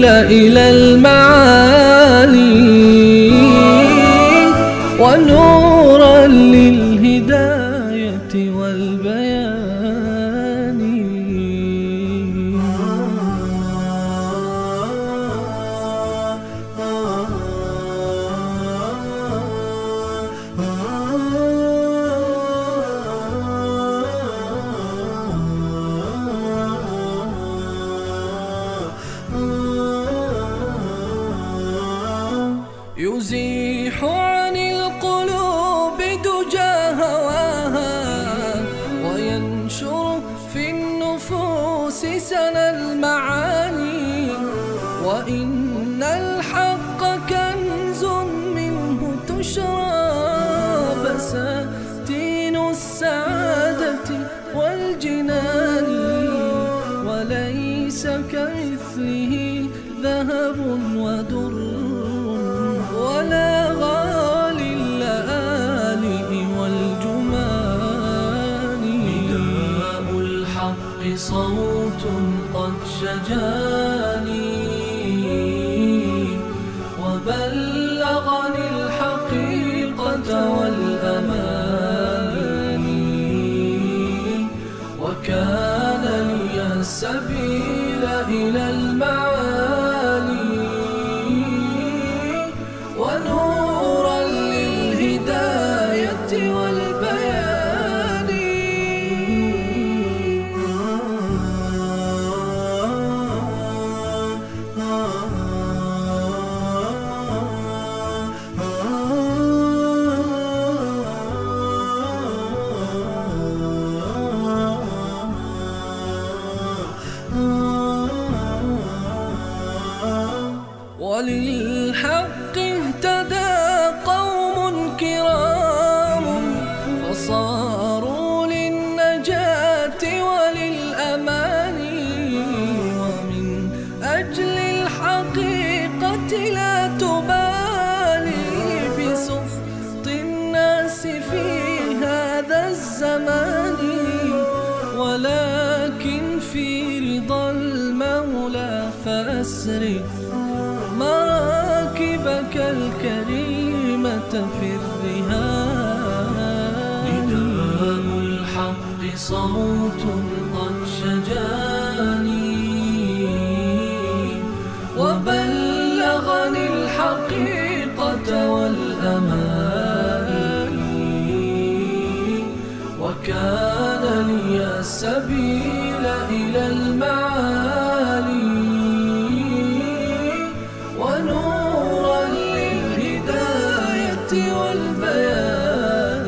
إلى المعالي ونورا للهداية والبيان. يزيح عن القلوب دجى هواها وينشر في النفوس سنا المعاني، وإن الحق كنز منه تشرى بساتين السعادة والجنان، وليس كمثله ذهب ودر ولا غالي اللآلئ والجمان. نداء الحق صوت قد شجاني وبلغني الحقيقة والأماني، وكان لي السبيل إلى المعالي ونورا للهداية والبيان. وللحق اهتدى قوم كرام فصاروا للنجاة وللأمان، ومن أجل الحقيقة لا تبالي بسخط الناس في هذا الزمان، ولكن في رضا المولى فأسري مراكبك الكريمة في الرهان. نداء الحق صوت قد شجاني وبلغني الحقيقة والأماني، وكان لي السبيل إلى المعالي ونورا للهداية والبيان.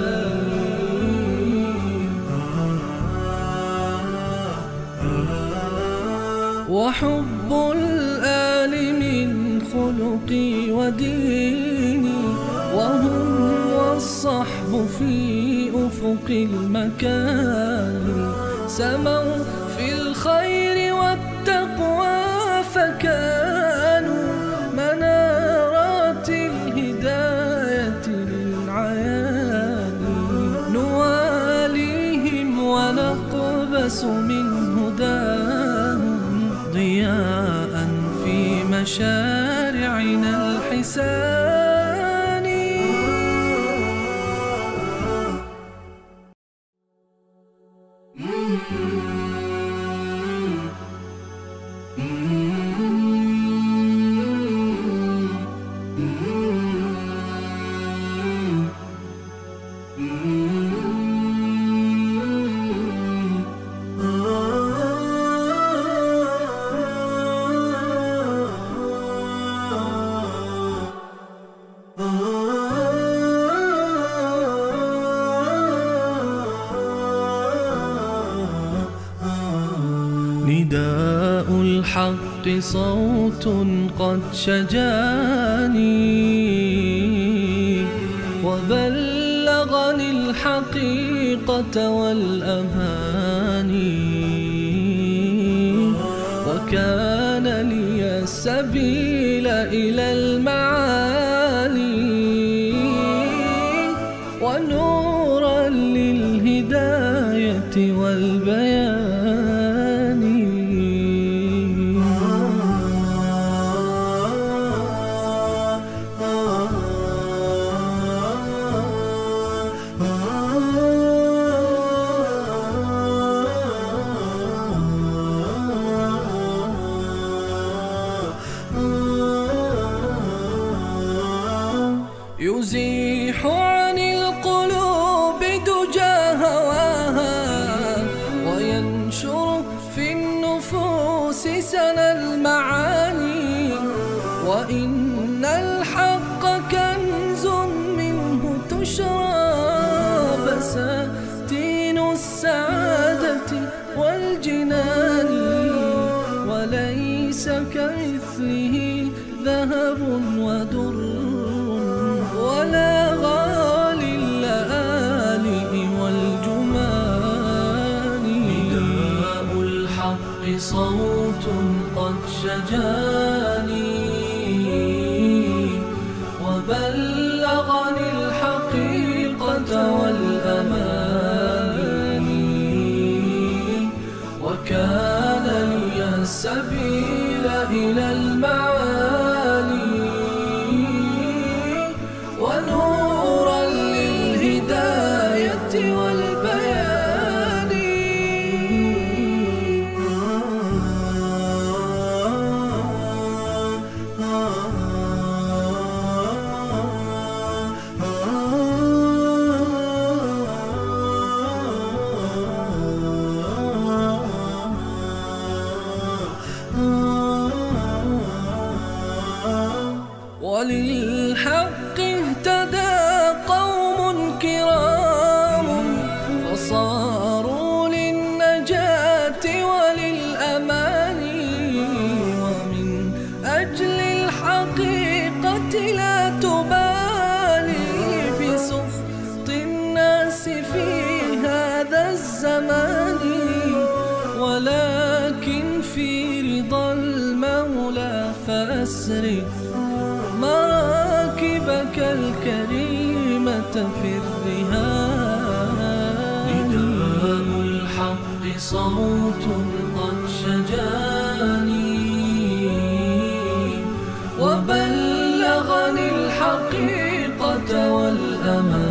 وحب الآل من خلقي وديني، وهم والصحب في أفق المكان، سموا في الخير والتقوى فكانوا منارات الهداية للعيان، نواليهم ونقبس من هداهم ضياء في مشارعنا الحسان. نداء الحق صوت قد شجاني وبلغني الحقيقة والأماني، وكان لي السبيل إلى المعالي ونورا للهداية والبيان. يزيح عن القلوب دجى هواها، وينشر في النفوس سنا المعاني. وإن الحق كنز منه تشرى بساتين السعادة والجنان، وليس كمثله ذهب ودر ولا غالي اللآلئ والجمان. نداء الحق صوت قد شجاني، وبلغني الحقيقة والأماني، وكان لي السبيل إلى المعالي، ونورا للهداية والبيان. وللحق اهتدى قوم كرام، فصاروا للنجاة وللأمان، ومن أجل الحقيقة لا تبالي بسخط الناس في هذا الزمان، ولكن في رضا المولى فأسري مراكبك الكريمة في الرهان. نداء الحق صوت قد شجاني، وبلغني الحقيقة والأماني،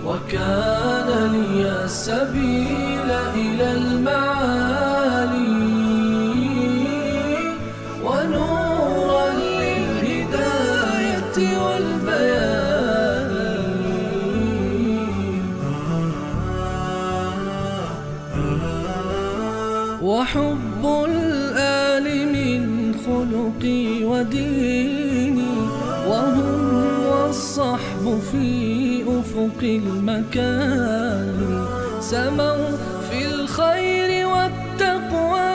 وكان لي السبيل إلى المعالي، ونورا للهداية والبيان. وحب الآل من خلقي وديني، وهم والصحب في أفق المكان، سموا في الخير والتقوى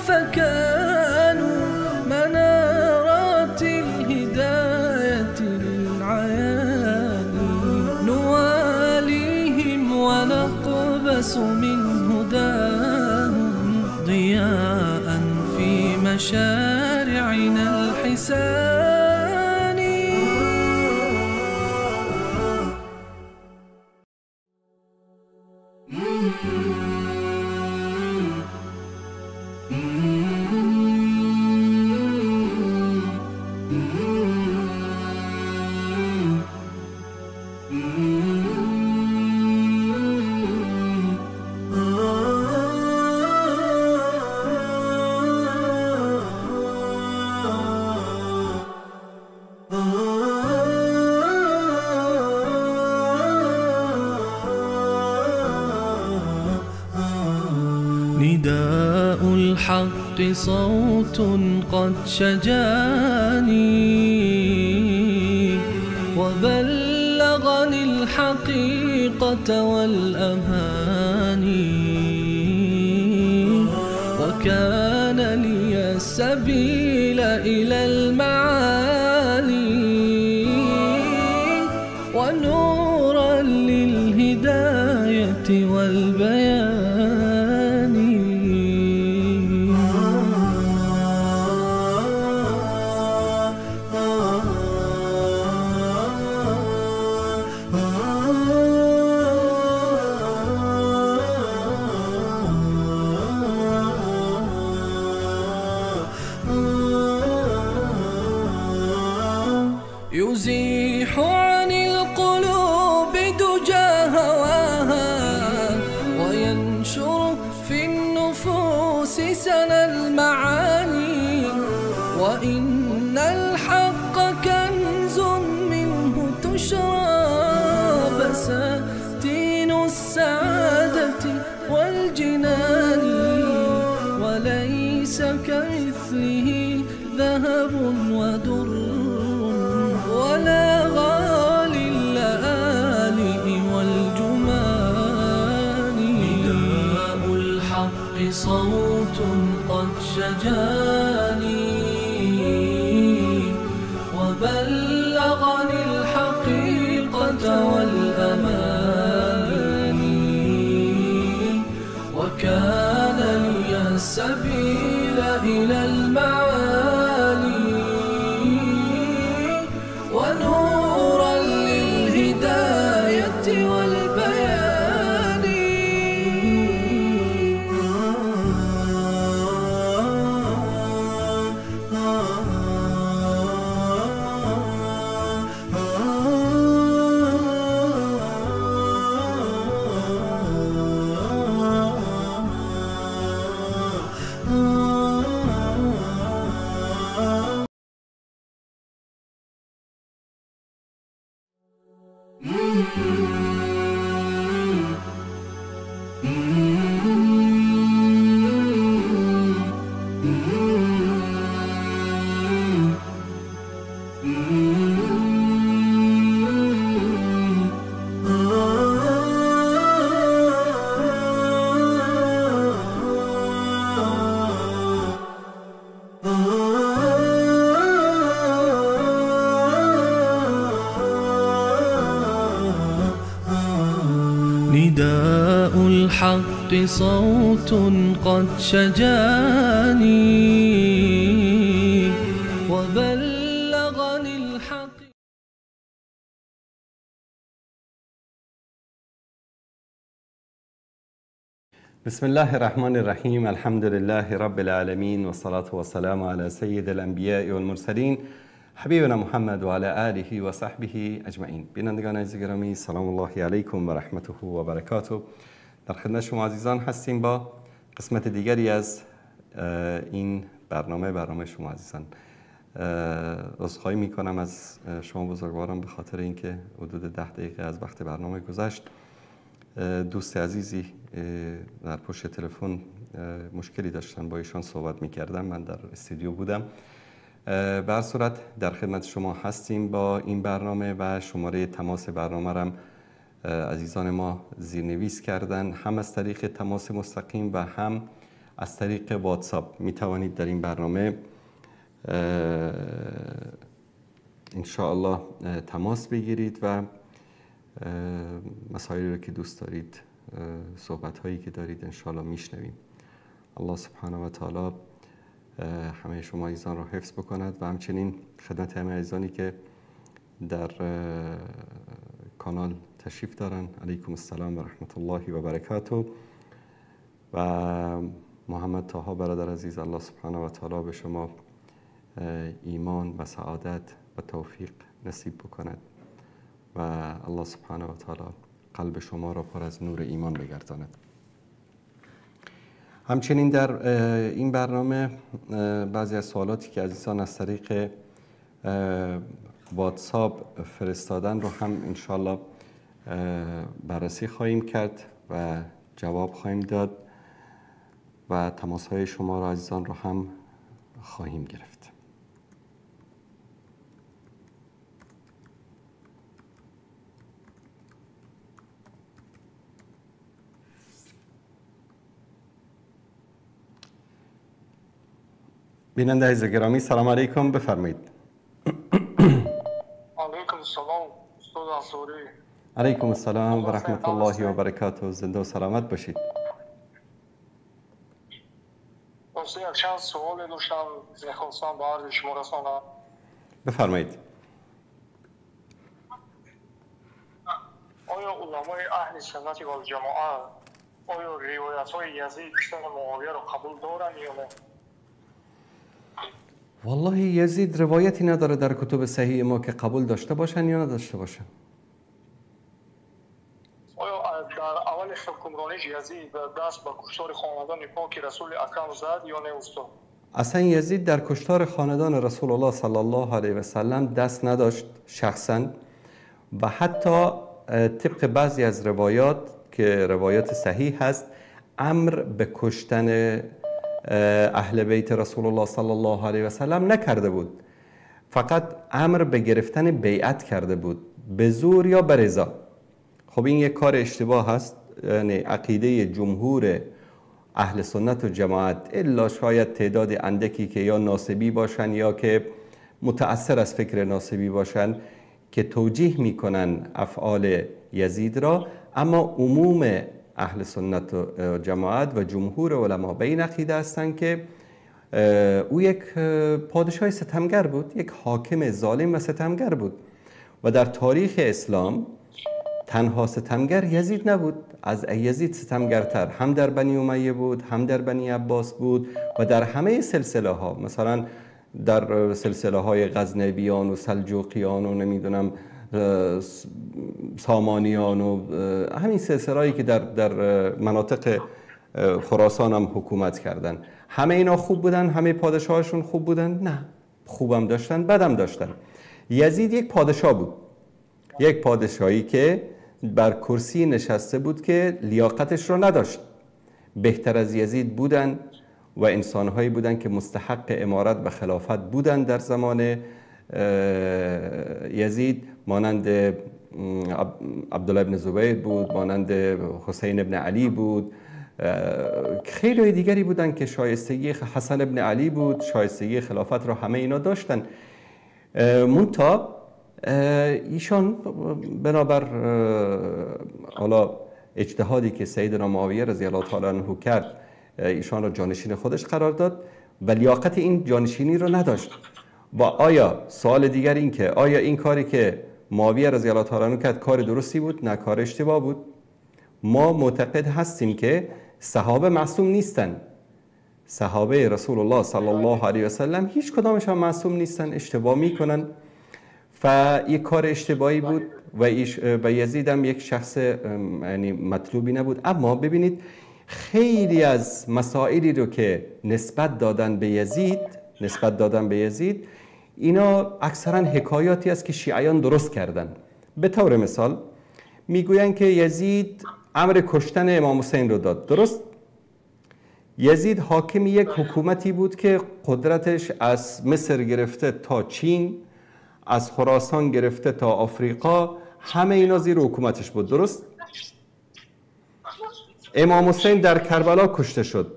فكانوا منارات الهداية للعيان. نواليهم ونقبس من هداهم ضياء في مشارعنا الحسان. نداء الحق صوت قد شجاني، وبلغني الحقيقة والأماني، وكان لي السبيل إلى المعالي، ونورا للهداية والبيان. يزيح عن القلوب دجى هواها، وينشر في النفوس سنا المعاني. وإن الحق ليس كمثله ذهب ودر ولا غالي اللآلئ والجمان. نداء الحق صوت قد شجاني وبلغني الحقيقة والأماني، وكان لي السبيل إلى المعالي ونورا للهداية والبيان. نداء الحق صوت قد شجاني وبلغني الحق. بسم الله الرحمن الرحیم. الحمد لله رب العالمین والصلاة والسلام على سید الانبیاء والمرسلین حبیبنا محمد و علی آله و صحبه اجمعین. بینندگان عزیز گرامی، سلام الله علیکم و رحمته و برکاته. در خدمت شما عزیزان هستیم با قسمت دیگری از این برنامه شما عزیزان. عذرخواهی میکنم از شما بزرگواران به خاطر اینکه حدود 10 دقیقه از وقت برنامه گذشت. دوست عزیزی در پشت تلفن مشکلی داشتن، با ایشان صحبت میکردم، من در استودیو بودم. به هر صورت در خدمت شما هستیم با این برنامه و شماره تماس برنامه را عزیزان ما زیرنویس کردن، هم از طریق تماس مستقیم و هم از طریق واتساپ می توانید در این برنامه انشاءالله تماس بگیرید و مسائلی رو که دوست دارید، صحبت هایی که دارید انشاءالله میشنویم. الله سبحانه و تعالی همه شما عزیزان رو حفظ بکند و همچنین خدمت همه عزیزانی که در کانال تشریف دارن، علیکم السلام و رحمت الله و برکاته. و محمد طاها برادر عزیز، الله سبحانه و تعالی به شما ایمان و سعادت و توفیق نصیب بکند و الله سبحانه و تعالی قلب شما را پر از نور ایمان بگرداند. همچنین در این برنامه بعضی از سوالاتی که عزیزان از طریق واتساپ فرستادن رو هم انشالله بررسی خواهیم کرد و جواب خواهیم داد و تماس های شما را عزیزان رو هم خواهیم گرفت. بیننده عزیز گرامی، سلام علیکم، بفرمایید. علیکم السلام استاد انصاری. علیکم السلام و رحمت الله و برکاته. زنده و سلامت باشید. استاد چند سوال داشتم می‌خواستم به عرض شما رسانم. بفرمایید. آیا علمای اهل سنت و الجماعه آیا روایت‌های یزید پسر معاویه را قبول دارند یا نه؟ والله یزید روایتی نداره در کتب صحیح ما که قبول داشته باشن یا نداشته باشن. آیا در اول حکمرانی یزید دست به کشتار خاندان پاک رسول اکرم زد یا نه استاد؟ اصلا یزید در کشتار خاندان رسول الله صلی الله علیه و سلم دست نداشت شخصا، و حتی طبق بعضی از روایات که روایات صحیح هست، امر به کشتن اهل بیت رسول الله صلی الله علیه و سلم نکرده بود، فقط امر به گرفتن بیعت کرده بود، به زور یا به رضا. خب این یک کار اشتباه هست، یعنی عقیده جمهور اهل سنت و جماعت، الا شاید تعداد اندکی که یا ناصبی باشن یا که متأثر از فکر ناصبی باشن که توجیه میکنن افعال یزید را، اما عموم اهل سنت و جماعت و جمهور علما به این عقیده هستند که او یک پادشاه ستمگر بود، یک حاکم ظالم و ستمگر بود و در تاریخ اسلام تنها ستمگر یزید نبود، از یزید ستمگرتر هم در بنی امیه بود، هم در بنی عباس بود و در همه سلسله ها، مثلا در سلسله های غزنویان و سلجوقیان و نمیدونم سامانیان و همین سلسله هایی که در مناطق خراسان هم حکومت کردن، همه اینا خوب بودن؟ همه پادشاهشون خوب بودن؟ نه، خوبم داشتن، بدم داشتن. یزید یک پادشاه بود، یک پادشاهی که بر کرسی نشسته بود که لیاقتش رو نداشت. بهتر از یزید بودن و انسانهایی بودن که مستحق امارت و خلافت بودن در زمان یزید، مانند عبدالله بن زبیر بود، مانند حسین بن علی بود، خیلی دیگری بودن که شایستگی حسن بن علی بود، شایستگی خلافت رو همه اینا داشتن. منتها ایشان بنابر حالا اجتهادی که سیدنا معاویه رضی الله تعالی عنه کرد، ایشان را جانشین خودش قرار داد و لیاقت این جانشینی رو نداشت. و آیا سوال دیگر این که آیا این کاری که معاویه رضی الله تعالی عنه کرد کار درستی بود؟ نه، کار اشتباه بود. ما معتقد هستیم که صحابه معصوم نیستن، صحابه رسول الله صلی الله علیه و سلم هیچ کدامشان معصوم نیستن، اشتباه میکنن. یک کار اشتباهی بود و یزید هم یک شخص یعنی مطلوبی نبود. اما ببینید خیلی از مسائلی رو که نسبت دادن به یزید، اینا اکثرا حکایاتی است که شیعیان درست کردن. به طور مثال میگویند که یزید امر کشتن امام حسین رو داد، درست؟ یزید حاکم یک حکومتی بود که قدرتش از مصر گرفته تا چین، از خراسان گرفته تا آفریقا، همه اینا زیر حکومتش بود، درست؟ امام حسین در کربلا کشته شد،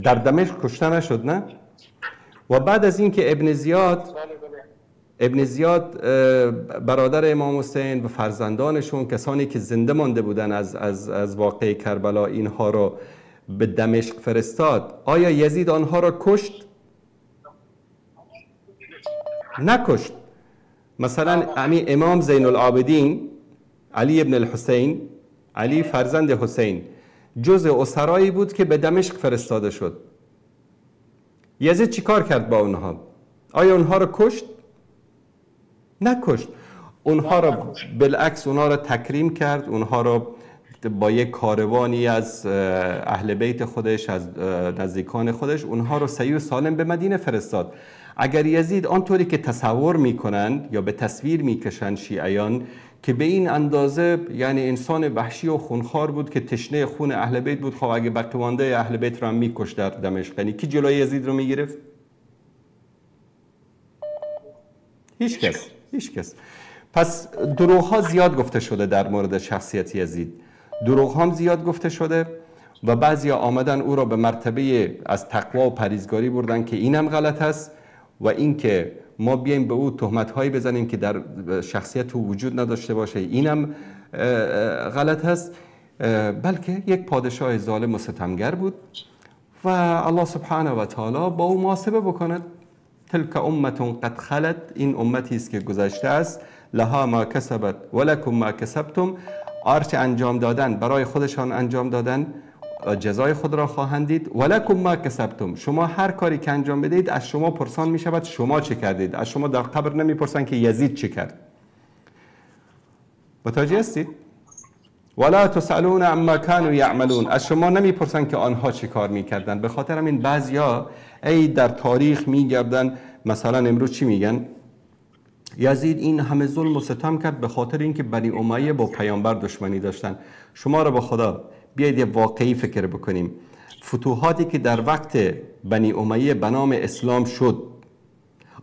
در دمشق کشته نشد، نه؟ و بعد از اینکه ابن زیاد برادر امام حسین و فرزندانشون، کسانی که زنده مانده بودن از واقعه کربلا، اینها رو به دمشق فرستاد، آیا یزید آنها را کشت؟ نکشت. مثلا امام زین العابدین، علی ابن الحسین، علی فرزند حسین، جزء اسرایی بود که به دمشق فرستاده شد. یزید چیکار کرد با اونها؟ آیا اونها رو کشت؟ نکشت. اونها رو بالعکس اونها رو تکریم کرد، اونها رو با یک کاروانی از اهل بیت خودش، از نزدیکان خودش، اونها رو صحیح و سالم به مدینه فرستاد. اگر یزید آنطوری که تصور میکنند یا به تصویر میکشند شیعیان که به این اندازه یعنی انسان وحشی و خونخوار بود که تشنه خون اهل بیت بود، خب اگه بقیمانده اهل بیت رو هم میکشت در دمشق، یعنی کی جلوی یزید رو میگرفت؟ هیچ کس، هیچ کس. پس دروغ ها زیاد گفته شده در مورد شخصیت یزید، دروغ هم زیاد گفته شده و بعضی آمدن او را به مرتبه از تقوا و پرهیزگاری بردن که اینم غلط است، و اینکه ما بیایم به او تهمت هایی بزنیم که در شخصیت او وجود نداشته باشه، اینم غلط است. بلکه یک پادشاه ظالم و ستمگر بود و الله سبحانه و تعالی با او محاسبه بکند. تلک امة قد خلت، این امتی است که گذشته است، لها ما کسبت ولکم ما کسبتم، آرچه انجام دادن برای خودشان انجام دادن، جزای خود را خواهند دید. ولکم ما کسبتم، شما هر کاری که انجام بدهید از شما پرسان می شود شما چه کردید، از شما در قبر نمیپرسن که یزید چه کرد. متوجه هستید؟ ولا تسالون عما كانوا یعملون، از شما نمیپرسن که آنها چه کار میکردن. به خاطر همین بعضیا ای در تاریخ میگردن، مثلا امروز چی میگن؟ یزید این همه ظلم و ستم کرد به خاطر اینکه بنی امیه با پیامبر دشمنی داشتن. شما را با خدا بیایید یه واقعی فکر بکنیم. فتوحاتی که در وقت بنی امیه به نام اسلام شد،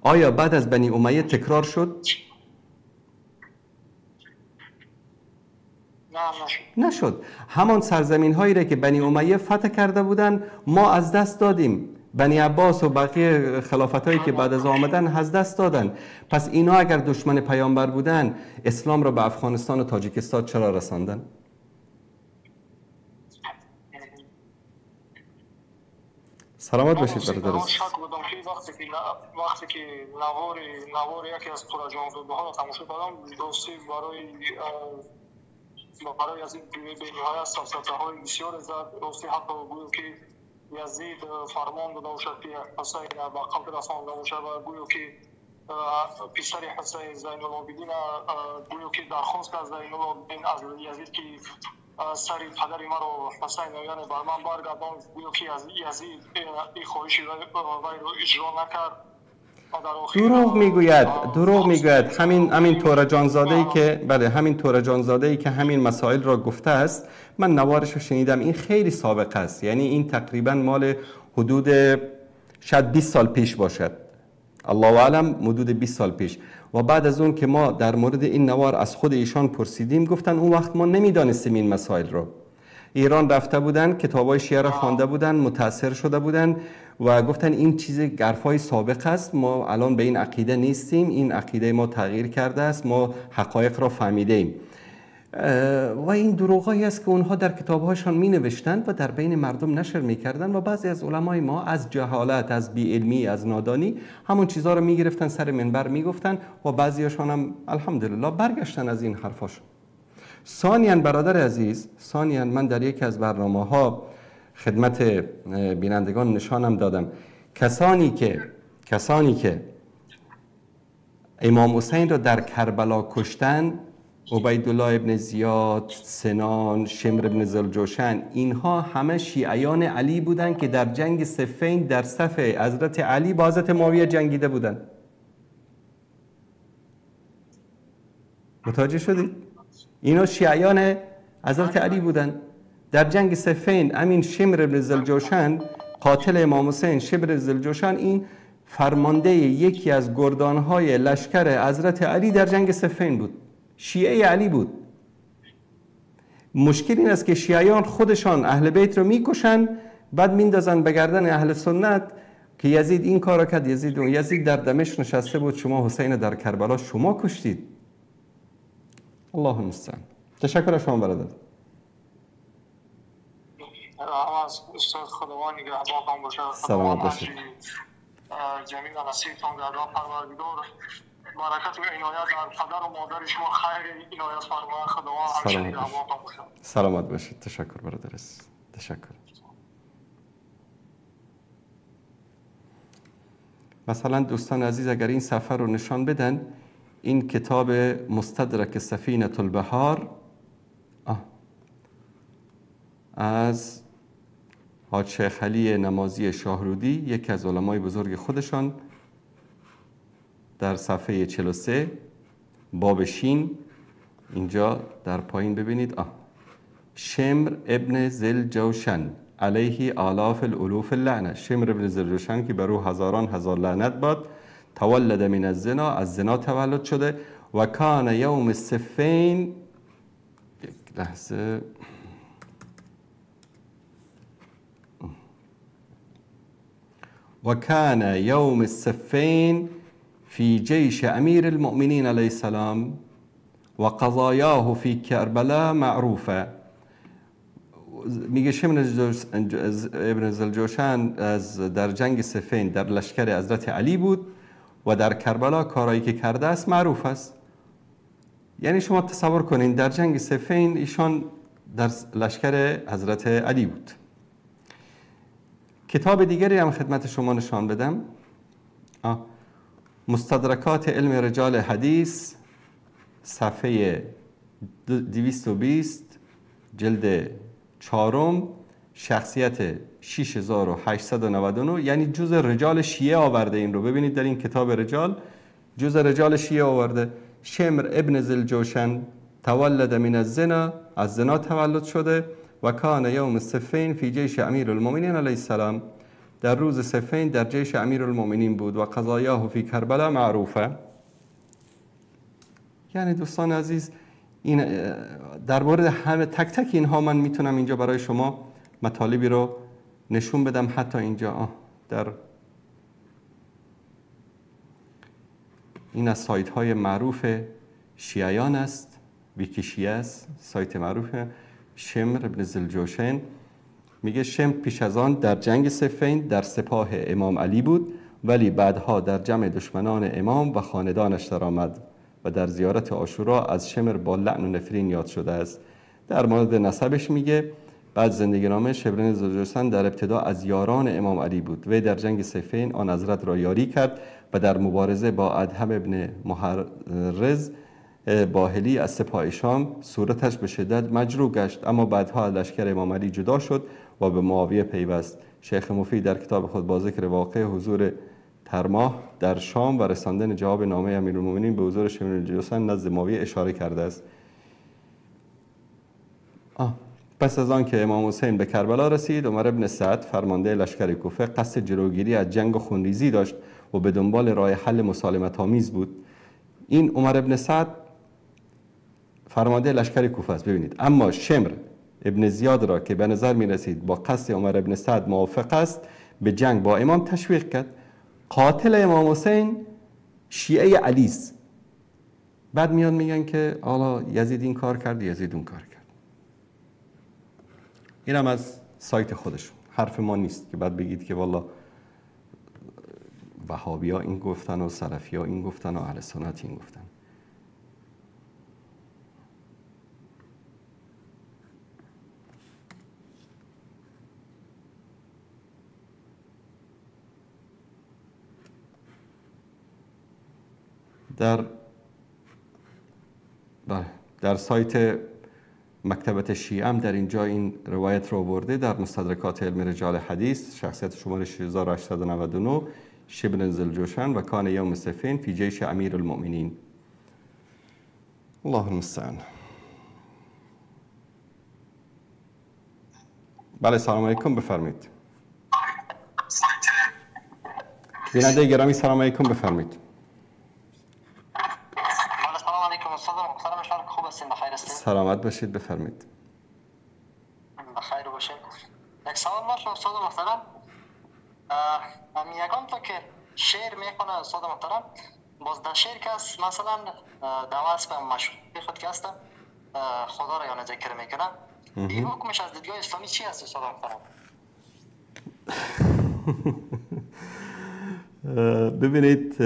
آیا بعد از بنی امیه تکرار شد؟ نه، نشد. نشد. همان سرزمین هایی را که بنی امیه فتح کرده بودن ما از دست دادیم. بنی عباس و بقیه خلافت هایی که بعد از آمدن از دست دادن. پس اینا اگر دشمن پیامبر بودن، اسلام را به افغانستان و تاجیکستان چرا رساندن؟ سلامت باشید برادر. من شک بودم که وقتی که نوار یکی از تورجانزاده‌ها را تماشا کردم، راستی برای از این بی‌نهایت سفسطه‌های بسیار زد. راستی حتی گویا که یزید فرمان داده باشد که حسین به قتل رسانده باشد و گویا که پسر حسین زین العابدین گویا که درخواست از زین العابدین از یزید که سر پدر مرا حسین یعنی بر من برگردان، گویا که از یزید این خواهش وی را اجرا نکرد. دروغ میگوید، دروغ میگوید. همین تورجانزاده‌ای که بله، همین تورجانزاده‌ای که همین مسائل را گفته است، من نوارش رو شنیدم. این خیلی سابقه است، یعنی این تقریبا مال حدود شاید 20 سال پیش باشد، الله اعلم، حدود 20 سال پیش. و بعد از اون که ما در مورد این نوار از خود ایشان پرسیدیم، گفتن اون وقت ما نمیدانستیم این مسائل رو. ایران رفته بودن، کتابای شیعه را خوانده بودن، متاثر شده بودن و گفتن این چیز گرفای سابق است، ما الان به این عقیده نیستیم، این عقیده ما تغییر کرده است، ما حقایق را فهمیده ایم. و این دروغایی است که اونها در کتابهاشان می نوشتند و در بین مردم نشر می کردن و بعضی از علمای ما از جهالت، از بی‌علمی، از نادانی همون چیزها رو می گرفتن سر منبر می گفتن و بعضیاشان هم الحمدلله برگشتن از این حرفاشون. ثانیاً برادر عزیز، ثانیاً من در یکی از برنامه ها خدمت بینندگان نشانم دادم، کسانی که امام حسین را در کربلا کشتن، عبیدالله ابن زیاد، سنان، شمر ابن ذوالجوشن، اینها همه شیعیان علی بودند که در جنگ صفین در صف حضرت علی با حضرت معاویه جنگیده بودند. متوجه شدید؟ اینا شیعیان حضرت علی بودند. در جنگ صفین امین شمر ابن ذوالجوشن، قاتل امام حسین، شمر ذوالجوشن، این فرمانده یکی از گردانهای لشکر حضرت علی در جنگ صفین بود، شیعه علی بود. مشکل این است که شیعیان خودشان اهل بیت رو میکشن، بعد میندازن به گردن اهل سنت که یزید این کارو کرد، یزید اون. یزید در دمشق نشسته بود، شما حسین در کربلا شما کشتید. الله المستعان. تشکر از شما برادر. از استاد خداوند نگهبانتان باشه. سلامت باشید. جمیل نصیبتان گردان پروردگار برکت و عنایت در پدر و مادر شما خیر عنایت فرماید. خداوند همیشه نگهبانتان باشه. سلامت باشید. تشکر برادر عزیز. تشکر. مثلا دوستان عزیز اگر این سفر رو نشان بدن، این کتاب مستدرک سفینة البحار از حاج شیخ علی نمازی شاهرودی، یکی از علمای بزرگ خودشان، در صفحه 43 باب شین، اینجا در پایین ببینید، شمر ابن ذوالجوشن علیه آلاف الالوف اللعنه. شمر ابن ذوالجوشن که بر او هزاران هزار لعنت باد، تولد من الزنا، از زنا تولد شده، و کان یوم الصفین، یک لحظه، و کان یوم الصفین فی جیش امیر المؤمنین علیه السلام و قضایاه فی کربلا معروفه. میگه شمر ابن ذوالجوشن از در جنگ صفین در لشکر حضرت علی بود و در کربلا کارایی که کرده است معروف است. یعنی شما تصور کنین در جنگ صفین ایشان در لشکر حضرت علی بود. کتاب دیگری هم خدمت شما نشان بدم، مستدرکات علم رجال حدیث، صفحه 220 جلد 4، شخصیت 6899، یعنی جز رجال شیعه آورده. این رو ببینید در این کتاب رجال جز رجال شیعه آورده. شمر ابن ذوالجوشن تولد من الزنا، از زنا تولد شده، و کان یوم صفین فی جیش امیرالمؤمنین علیه السلام، در روز صفین در جیش امیرالمؤمنین بود و قضایاه فی کربلا معروفه. یعنی دوستان عزیز این در مورد همه تک تک اینها من میتونم اینجا برای شما مطالبی رو نشون بدم. حتی اینجا در این از سایت های معروف شیعیان است، ویکی شیعه است، سایت معروف شمر ابن ذوالجوشن. میگه شمر پیش از آن در جنگ صفین در سپاه امام علی بود، ولی بعدها در جمع دشمنان امام و خاندانش درآمد و در زیارت عاشورا از شمر با لعن و نفرین یاد شده است. در مورد نسبش میگه بعد زندگی نامه شبرین ذوالجوشن در ابتدا از یاران امام علی بود. وی در جنگ صفین آن حضرت را یاری کرد و در مبارزه با ادهم ابن محرز باهلی از سپاه شام صورتش به شدت مجروح گشت، اما بعدها لشکر امام علی جدا شد و به معاویه پیوست. شیخ مفید در کتاب خود با ذکر واقع حضور ترماه در شام و رساندن جواب نامه امیرالمومنین به حضور شمر ذوالجوشن نزد معاویه اشاره کرده است. پس از آن که امام حسین به کربلا رسید، عمر بن سعد فرمانده لشکر کوفه قصد جلوگیری از جنگ و خونریزی داشت و به دنبال راه حل مسالمت آمیز بود. این عمر بن سعد فرمانده لشکر کوفه است، ببینید. اما شمر ابن زیاد را که به نظر می رسید با قصد عمر بن سعد موافق است، به جنگ با امام تشویق کرد. قاتل امام حسین شیعه علی است. بعد میان میگن که حالا یزید این کار کرد، یزید اون کار کرد. اینم از سایت خودشون، حرف ما نیست که بعد بگید که والا وهابی ها این گفتن و سلفی ها این گفتن و اهل سنت این گفتن. در سایت مکتبت شیعه هم در اینجا این روایت رو آورده، در مستدرکات علم رجال حدیث شخصیت شماره 6899 شبر ذوالجوشن و کان یوم صفین فی جیش امیر المؤمنین. الله المستعان. بله سلام علیکم، بفرمایید. بیننده گرامی سلام علیکم، بفرمایید. سلامت باشید، بفرمایید. بخیر باشید. یک سوال داشتم استاد محترم. یگان تا که شعر میخونه استاد محترم، باز در شعر کس مثلا دعوت به مشهور خود که هست خدا را یعنی ذکر میکنه، این حکمش از دیدگاه اسلامی چی هست استاد محترم؟ ببینید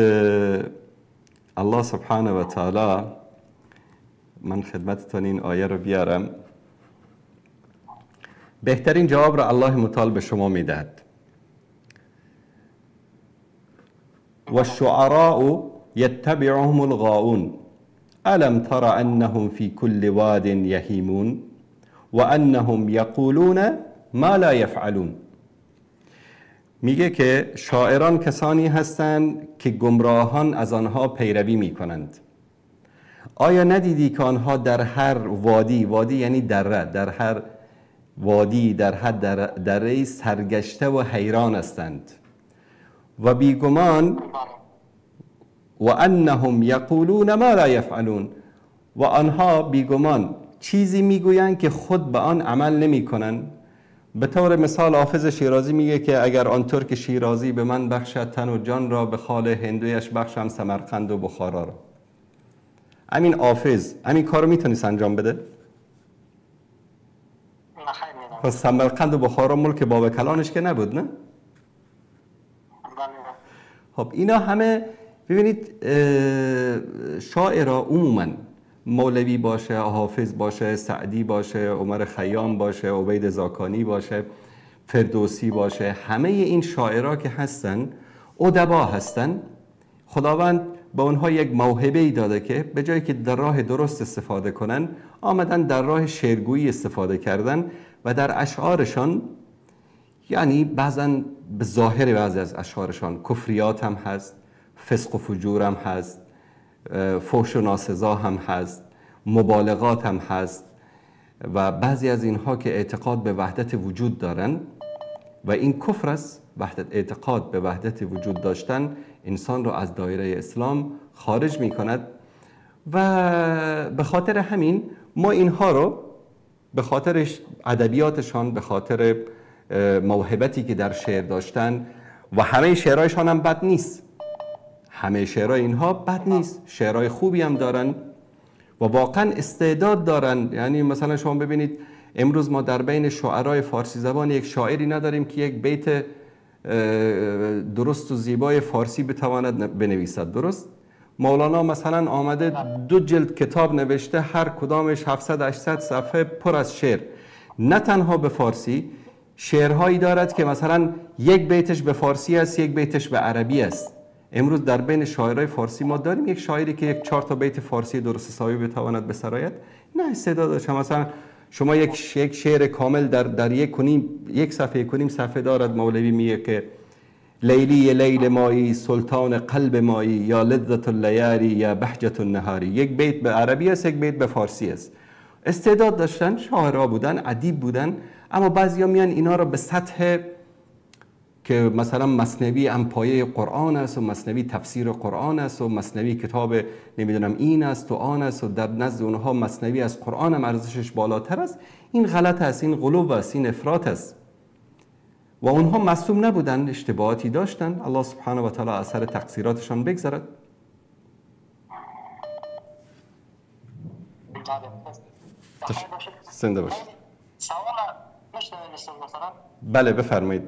الله سبحانه و تعالی، من خدمتتان این آیه رو بیارم، بهترین جواب را الله متعال به شما میدهد. و الشعراء یتبعهم الغاؤون الم تر انهم فی كل واد یهیمون و انهم یقولون ما لا یفعلون. میگه که شاعران کسانی هستند که گمراهان از آنها پیروی میکنند. آیا ندیدی که آنها در هر وادی، وادی یعنی دره، در هر وادی، در هر دره سرگشته و حیران هستند و بیگمان و انهم یقولون ما لا یفعلون، و آنها بیگمان چیزی میگویند که خود به آن عمل نمیکنند. به طور مثال حافظ شیرازی میگه که اگر آن ترک شیرازی به من بخشد تن و جان را، به خال هندویش بخشم سمرقند و بخارا را. همین حافظ همین کارو میتونست انجام بده؟ نه. سمرقند و بخارا ملک باب کلانش که نبود، نه؟ خب اینا همه ببینید شاعرها عموما مولوی باشه، حافظ باشه، سعدی باشه، عمر خیام باشه، عبید زاکانی باشه، فردوسی باشه، همه این شاعرها که هستن ادبا هستن. خداوند به اونها یک موهبه ای داده که به جایی که در راه درست استفاده کنن، آمدن در راه شعرگویی استفاده کردن و در اشعارشان، یعنی بعضا به ظاهر بعضی از اشعارشان کفریات هم هست، فسق و فجور هم هست، فحش و ناسزا هم هست، مبالغات هم هست، و بعضی از اینها که اعتقاد به وحدت وجود دارن و این کفر است. وحدت، اعتقاد به وحدت وجود داشتن انسان را از دایره اسلام خارج می کند و به خاطر همین ما اینها رو به خاطر ادبیاتشان، به خاطر موهبتی که در شعر داشتن و همه شعرهایشان هم بد نیست، همه شعرهای اینها بد نیست، شعرهای خوبی هم دارن و واقعا استعداد دارن. یعنی مثلا شما ببینید امروز ما در بین شاعرای فارسی زبان یک شاعری نداریم که یک بیت درست و زیبای فارسی بتواند بنویسد. درست؟ مولانا مثلا آمده 2 جلد کتاب نوشته، هر کدامش 700-800 صفحه پر از شعر، نه تنها به فارسی، شعرهایی دارد که مثلا یک بیتش به فارسی است، یک بیتش به عربی است. امروز در بین شاعرای فارسی ما داریم یک شاعری که یک 4 تا بیت فارسی درست حسابی بتواند بسراید؟ نه، استعداد داشت. مثلا شما یک شعر کامل در یک صفحه، 1.5 صفحه دارد مولوی، میگه که لیلی لیل مایی سلطان قلب مایی یا لذت اللیالی یا بهجت النهاری. یک بیت به عربی است، یک بیت به فارسی است. استعداد داشتن، شاعرها بودن، ادیب بودن، اما بعضیا میان اینا را به سطح که مثلا مثنوی هم پایه قرآن است و مثنوی تفسیر قرآن است و مثنوی کتاب نمیدونم این است و آن است و در نزد اونها مثنوی از قرآن هم ارزشش بالاتر است. این غلط است، این غلو است، این افراط است و اونها معصوم نبودن، اشتباهاتی داشتن. الله سبحانه و تعالی اثر تقصیراتشان بگذارد. زنده باشید. بله بفرمایید.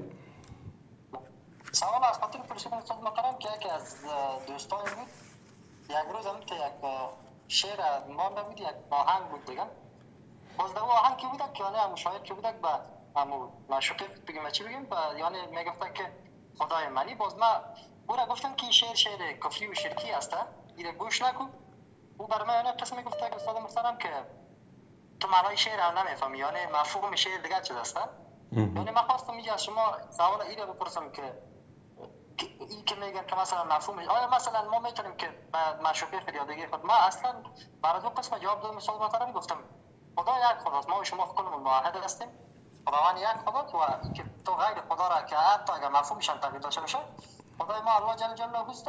سوال از خاطر پرسیدم استاد محترم که یکی از دوستان بود یک روز هم که یک شعر مانده بود، یک آهنگ بود دیگه، باز در آهنگ که بود که یعنی همون شاعر که بود به همون معشوقه بگیم چی بگیم، یعنی میگفت که خدای منی. باز ما او را گفتم که این شعر شعر کفری و شرکی است، این گوش نکن. او برای من یعنی قسم میگفت که استاد محترم که تو معنای شعر هم نمیفهمی، یعنی مفهوم شعر دیگه چیز است. یعنی من خواستم اینجا از شما سوال اینو بپرسم که این که میگن که مثلا مفهوم، آیا مثلا ما میتونیم که معشوقه خود یا دیگه خود، ما اصلا برای دو قسم جواب دادم استاد محترم، گفتم خدا یک خداست، ما و شما کلمون واحد هستیم، خداوند یک خداست و اینکه تو غیر خدا را که حتی اگر مفهومش هم تغییر داشته باشه، خدای ما الله جل جلاله است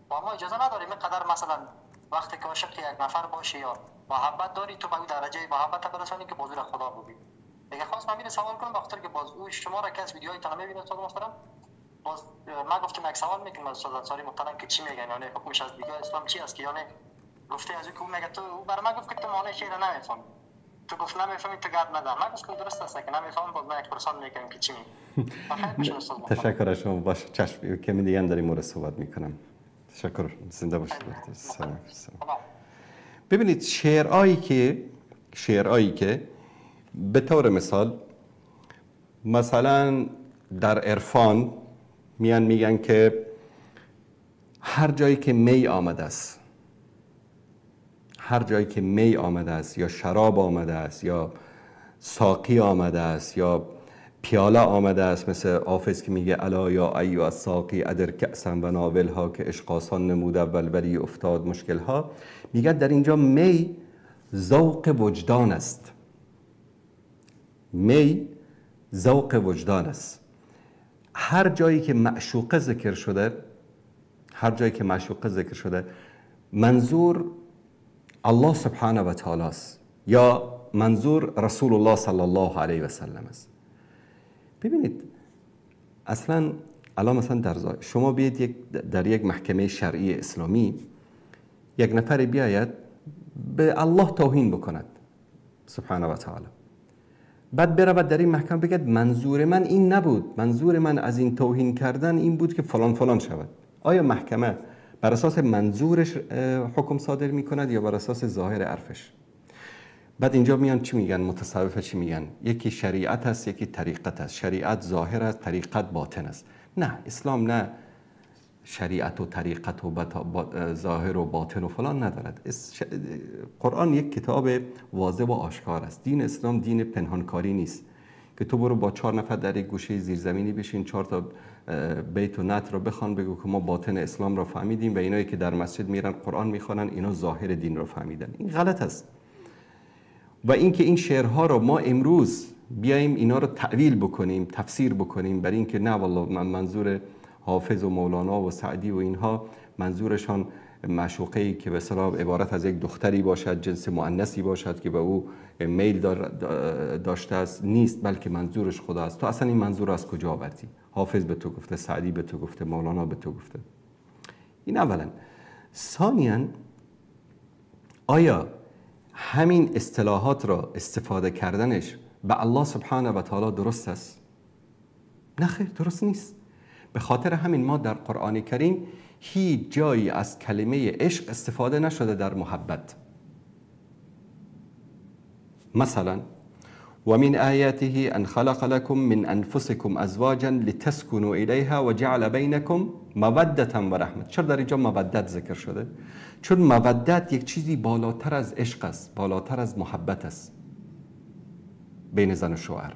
و ما اجازه نداریم اینقدر مثلا وقتی که عاشق یک نفر باشی یا محبت داری تو به اون درجه محبت برسانی که بزرگ خدا ببینی. دیگه خواستم همین سوال کنم بخاطر که باز او شما را کس ویدیوهای تا نمیبینه استاد محترم. باز ما گفتم یک سوال میکنم از استاد انصاری محترم که چی میگن، یعنی حکمش از دیگه اسلام چی است که یعنی گفته از او که میگه تو، او برای من گفت که تو معنی شعر نمیفهمی، تو گفت نمیفهمی تو گپ نزن. من گفتم درست است که نمیفهمم، باز من یک پرسان میکنم که چی میگی. تشکر از شما. باشه چشم، کمی دیگه هم در این مورد صحبت میکنم. تشکر، زنده باشید. سلام. ببینید شعرهایی که به طور مثال مثلا در عرفان میان میگن که هر جایی که می آمده است، هر جایی که می آمده است یا شراب آمده است یا ساقی آمده است یا پیاله آمده است، مثل حافظ که میگه الا یا ایها الساقی ادر کأسا و ناولها که عشق آسان نمود اول ولی افتاد مشکلها، میگه در اینجا می ذوق وجدان است. می ذوق وجدان است. هر جایی که معشوقه ذکر شده، هر جایی که معشوقه ذکر شده، منظور الله سبحانه و تعالی است یا منظور رسول الله صلی الله علیه و سلم است. ببینید اصلا الان مثلا در شما بیاید در یک محکمه شرعی اسلامی یک نفر بیاید به الله توهین بکند سبحانه و تعالی، بعد برود در این محکمه بگد منظور من این نبود، منظور من از این توهین کردن این بود که فلان فلان شود. آیا محکمه بر اساس منظورش حکم صادر میکند یا بر اساس ظاهر حرفش؟ بعد اینجا میان چی میگن؟ متصوفه چی میگن؟ یکی شریعت است، یکی طریقت است. شریعت ظاهر است، طریقت باطن است. نه، اسلام نه شریعت و طریقت و ظاهر و باطن و فلان ندارد. قرآن یک کتاب واضح و آشکار است. دین اسلام دین پنهانکاری نیست که تو برو با 4 نفر در یک گوشه زیرزمینی بشین، 4 تا بیت و نت رو بخوان، بگو که ما باطن اسلام را فهمیدیم و اینایی که در مسجد میرن قرآن میخوانن اینا ظاهر دین رو فهمیدن. این غلط است. و اینکه این شعرها رو ما امروز بیایم اینا رو تأویل بکنیم، تفسیر بکنیم برای اینکه نه والله من منظور حافظ و مولانا و سعدی و اینها منظورشان معشوقه‌ای که به اصطلاح عبارت از یک دختری باشد، جنس مؤنثی باشد که به او میل داشته است، نیست، بلکه منظورش خدا است. تو اصلا این منظور از کجا آوردی؟ حافظ به تو گفته، سعدی به تو گفته، مولانا به تو گفته. این اولا. ثانیا، آیا همین اصطلاحات را استفاده کردنش به الله سبحانه و تعالی درست است؟ نه خیر، درست نیست. به خاطر همین ما در قرآن کریم هیچ جایی از کلمه عشق استفاده نشده در محبت. مثلا و من آیاته ان خلق لكم من انفسكم ازواجا لتسكنوا الیها و جعل بینکم مودة و رحمت. چرا در اینجا مودت ذکر شده؟ چون مودت یک چیزی بالاتر از عشق است، بالاتر از محبت است بین زن و شوهر.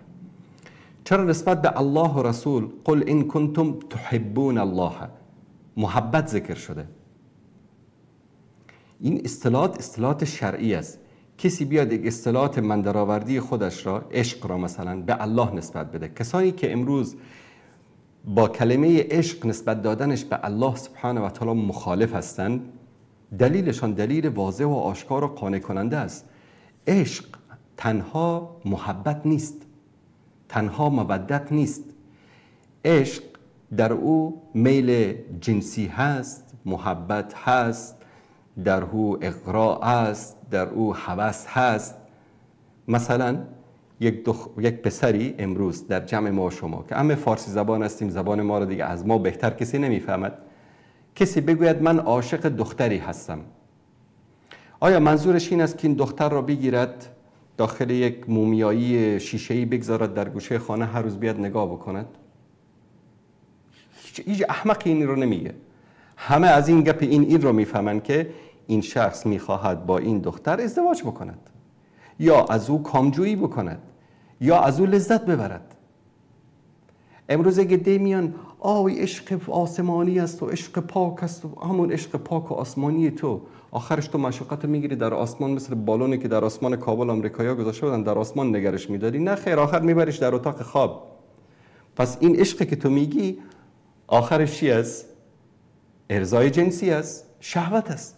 چرا نسبت به الله و رسول قل ان کنتم تحبون الله محبت ذکر شده؟ این اصطلاحات اصطلاحات شرعی است. کسی بیاد یک اصطلاحات من درآوردی خودش را، عشق را مثلا به الله نسبت بده، کسانی که امروز با کلمه عشق نسبت دادنش به الله سبحانه و تعالی مخالف هستند، دلیلشان دلیل واضح و آشکار و قانع کننده است. عشق تنها محبت نیست، تنها مودت نیست. عشق در او میل جنسی هست، محبت هست، در او اغراء است، در او هوس هست. مثلا یک پسری امروز در جمع ما و شما که همه فارسی زبان هستیم، زبان ما رو دیگه از ما بهتر کسی نمیفهمد، کسی بگوید من عاشق دختری هستم، آیا منظورش این است که این دختر را بگیرد داخل یک مومیایی شیشه‌ای بگذارد در گوشه خانه، هر روز بیاد نگاه بکند؟ هیچ احمقی این رو نمیگه. همه از این گپ این رو میفهمن که این شخص میخواهد با این دختر ازدواج بکند، یا از او کامجویی بکند، یا از او لذت ببرد. امروز اگه دی میان آی عشق آسمانی است و عشق پاک است و همون عشق پاک و آسمانی تو، آخرش تو معشوقت رو میگیری در آسمان، مثل بالونی که در آسمان کابل آمریکایی‌ها گذاشته بودن در آسمان نگرش میداری. نه خیر، آخر میبریش در اتاق خواب. پس این عشقی که تو میگی آخرش چی است؟ ارضای جنسی است، شهوت است.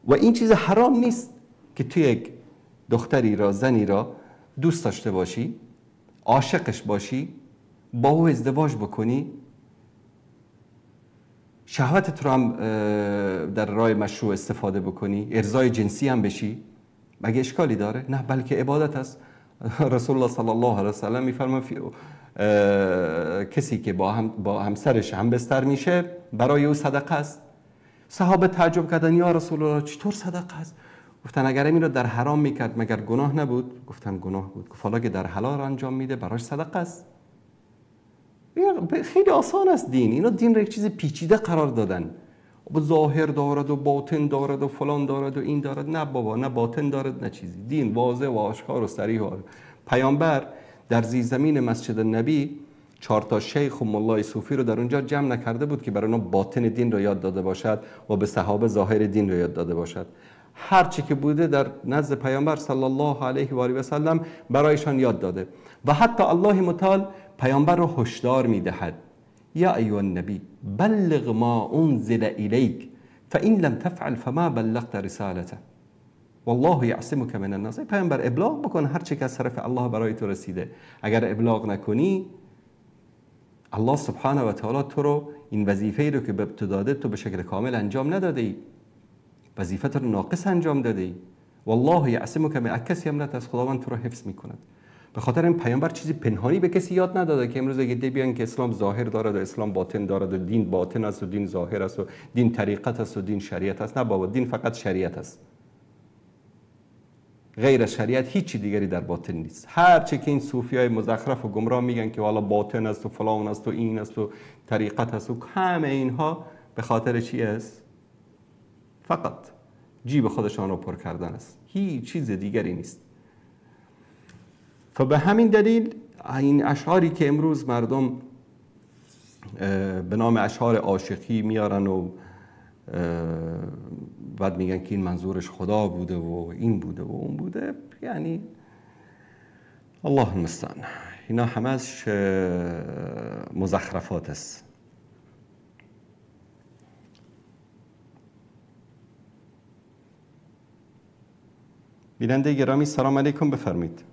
و این چیز حرام نیست که تو یک دختری را، زنی را دوست داشته باشی، عاشقش باشی، با او ازدواج بکنی، شهوتت رو هم در راه مشروع استفاده بکنی، ارضای جنسی هم بشی. مگه اشکالی داره؟ نه، بلکه عبادت است. رسول الله صلی الله علیه و سلم میفرماید کسی که با همسرش هم بستر میشه برای او صدقه است. صحابه تعجب کردن، یا رسول الله چطور صدقه است؟ گفتن اگر این رو در حرام میکرد مگر گناه نبود؟ گفتن گناه بود. گفت حالا که در حلال انجام میده براش صدقه است. خیلی آسان است دین. اینا دین رو یک چیز پیچیده قرار دادن، ظاهر دارد و باطن دارد و فلان دارد و این دارد. نه بابا، نه باطن دارد نه چیزی. دین واضح و آشکار و صریح. پیامبر در زیرزمین مسجد نبی 4 تا شیخ و ملای صوفی رو در اونجا جمع نکرده بود که برای اونا باطن دین رو یاد داده باشد و به صحابه ظاهر دین رو یاد داده باشد. هر چی که بوده در نزد پیامبر صلی الله علیه و آله و سلم برایشان یاد داده. و حتی الله متعال پیامبر رو هشدار میدهد، یا ایها النبی بلغ ما انزل الیک فان لم تفعل فما بلغت رسالته والله یعصمک من الناس. پیامبر ابلاغ بکن هر چی که از طرف الله برای تو رسیده. اگر ابلاغ نکنی الله سبحانه و تعالی تو رو، این وظیفه رو که به تو داده، تو به شکل کامل انجام نداده ای، وظیفه رو ناقص انجام داده ای. والله یعصمک من، کسی هم از خداوند تو رو حفظ میکند. به خاطر این پیامبر چیزی پنهانی به کسی یاد نداده که امروز اگه دی بیان که اسلام ظاهر دارد و اسلام باطن دارد و دین باطن است و دین ظاهر است و دین طریقت است و دین شریعت است. نه بابا، دین فقط شریعت است. غیر شریعت هیچ دیگری در باطن نیست. هر چه که این صوفیای مزخرف و گمراه میگن که والا باطن است و فلان است و این است و طریقت است و همه اینها به خاطر چی است؟ فقط جیب خودشان رو پر کردن است، هیچ چیز دیگری نیست. فبه همین دلیل این اشعاری که امروز مردم به نام اشعار عاشقی میارن و بعد میگن که این منظورش خدا بوده و این بوده و اون بوده، یعنی الله المستعان. اینا همش مزخرفات است. بیننده گرامی سلام علیکم، بفرمایید.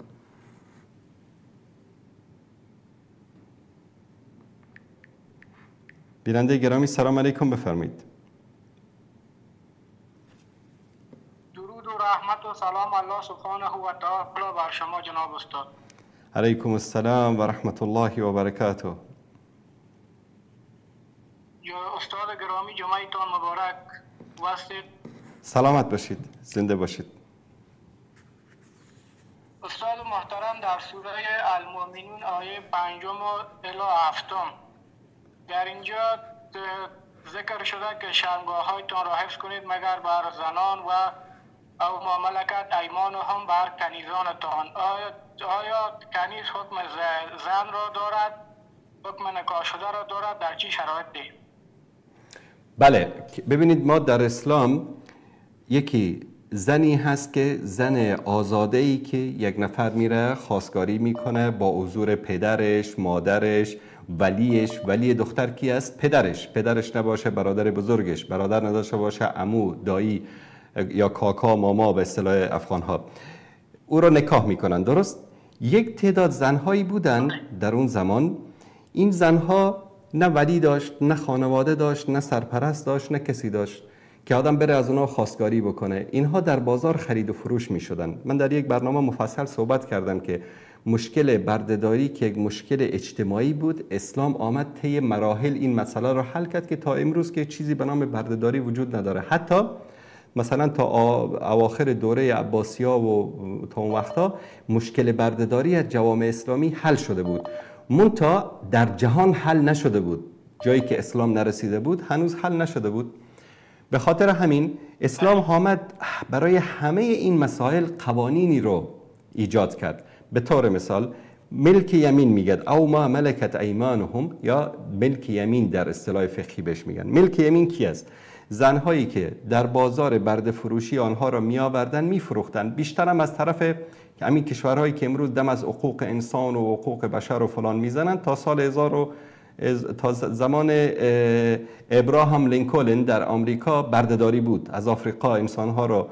بیننده گرامی سلام علیکم، بفرمایید. درود و رحمت و سلام الله سبحانه و تعالی بر شما جناب استاد. علیکم السلام و رحمت الله و برکاته. استاد گرامی جمعه تان مبارک. واسید سلامت باشید، زنده باشید. استاد محترم، در سوره المؤمنون آیه 5 الی 7 در اینجا ذکر شده که شرمگاه هایتان را حفظ کنید مگر بر زنان و او ما ملکت ایمانهم بر کنیزانتان. آیا کنیز حکم زن را دارد، حکم نکاح شده را دارد؟ در چی شرایطی؟ بله، ببینید ما در اسلام یکی زنی هست که زن آزاده ای که یک نفر میره خواستگاری میکنه با حضور پدرش، مادرش، ولیش. ولی دختر کی است؟ پدرش. پدرش نباشه برادر بزرگش، برادر نداشته باشه عمو، دایی یا کاکا، ماما به اصطلاح افغان ها، او را نکاح میکنن. درست؟ یک تعداد زنهایی بودن در اون زمان، این زنها نه ولی داشت، نه خانواده داشت، نه سرپرست داشت، نه کسی داشت که آدم بره از اونها خواستگاری بکنه. اینها در بازار خرید و فروش می شدن. من در یک برنامه مفصل صحبت کردم که مشکل بردهداری که یک مشکل اجتماعی بود، اسلام آمد طی مراحل این مسئله رو حل کرد که تا امروز که چیزی به نام بردهداری وجود نداره. حتی مثلا تا اواخر دوره عباسیا و تا اون وقتا مشکل بردهداری از جوامع اسلامی حل شده بود، منتها در جهان حل نشده بود. جایی که اسلام نرسیده بود هنوز حل نشده بود. به خاطر همین اسلام آمد برای همه این مسائل قوانینی رو ایجاد کرد. به طور مثال ملک یمین میگد، او ما ملکت ایمانهم، یا ملک یمین در اصطلاح فقهی بهش میگن. ملک یمین کی است؟ زنهایی که در بازار برده فروشی آنها را میآوردن میفروختن، بیشتر هم از طرف همین کشورهایی که امروز دم از حقوق انسان و حقوق بشر و فلان میزنن. تا سال تا زمان ابراهام لینکلن در آمریکا بردهداری بود. از آفریقا انسانها رو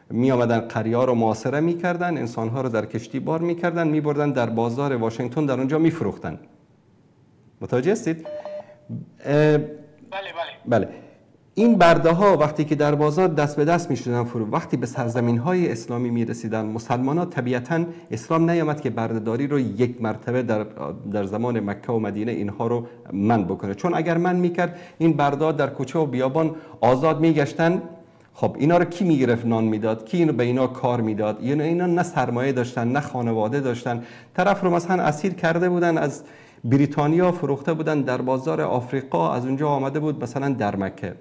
می آمدن، قریه رو محاصره میکردن، انسانها رو در کشتی بار میکردن، میبردن در بازار واشنگتن، در اونجا میفروختن. متوجه هستید؟ بله بله بله. این برده ها وقتی که در بازار دست به دست می شدن فرو، وقتی به سرزمین های اسلامی می رسیدن، مسلمان ها طبیعتاً اسلام نیامد که بردهداری رو یک مرتبه در زمان مکه و مدینه اینها رو من بکنه، چون اگر من میکرد این برده در کوچه و بیابان آزاد میگشتن. خب اینا رو کی میگرفت نان میداد؟ کی اینو به اینا کار میداد؟ یعنی اینا نه سرمایه داشتن، نه خانواده داشتن. طرف رو مثلا اسیر کرده بودن، از بریتانیا فروخته بودن در بازار آفریقا، از اونجا آمده بود مثلا در مکه.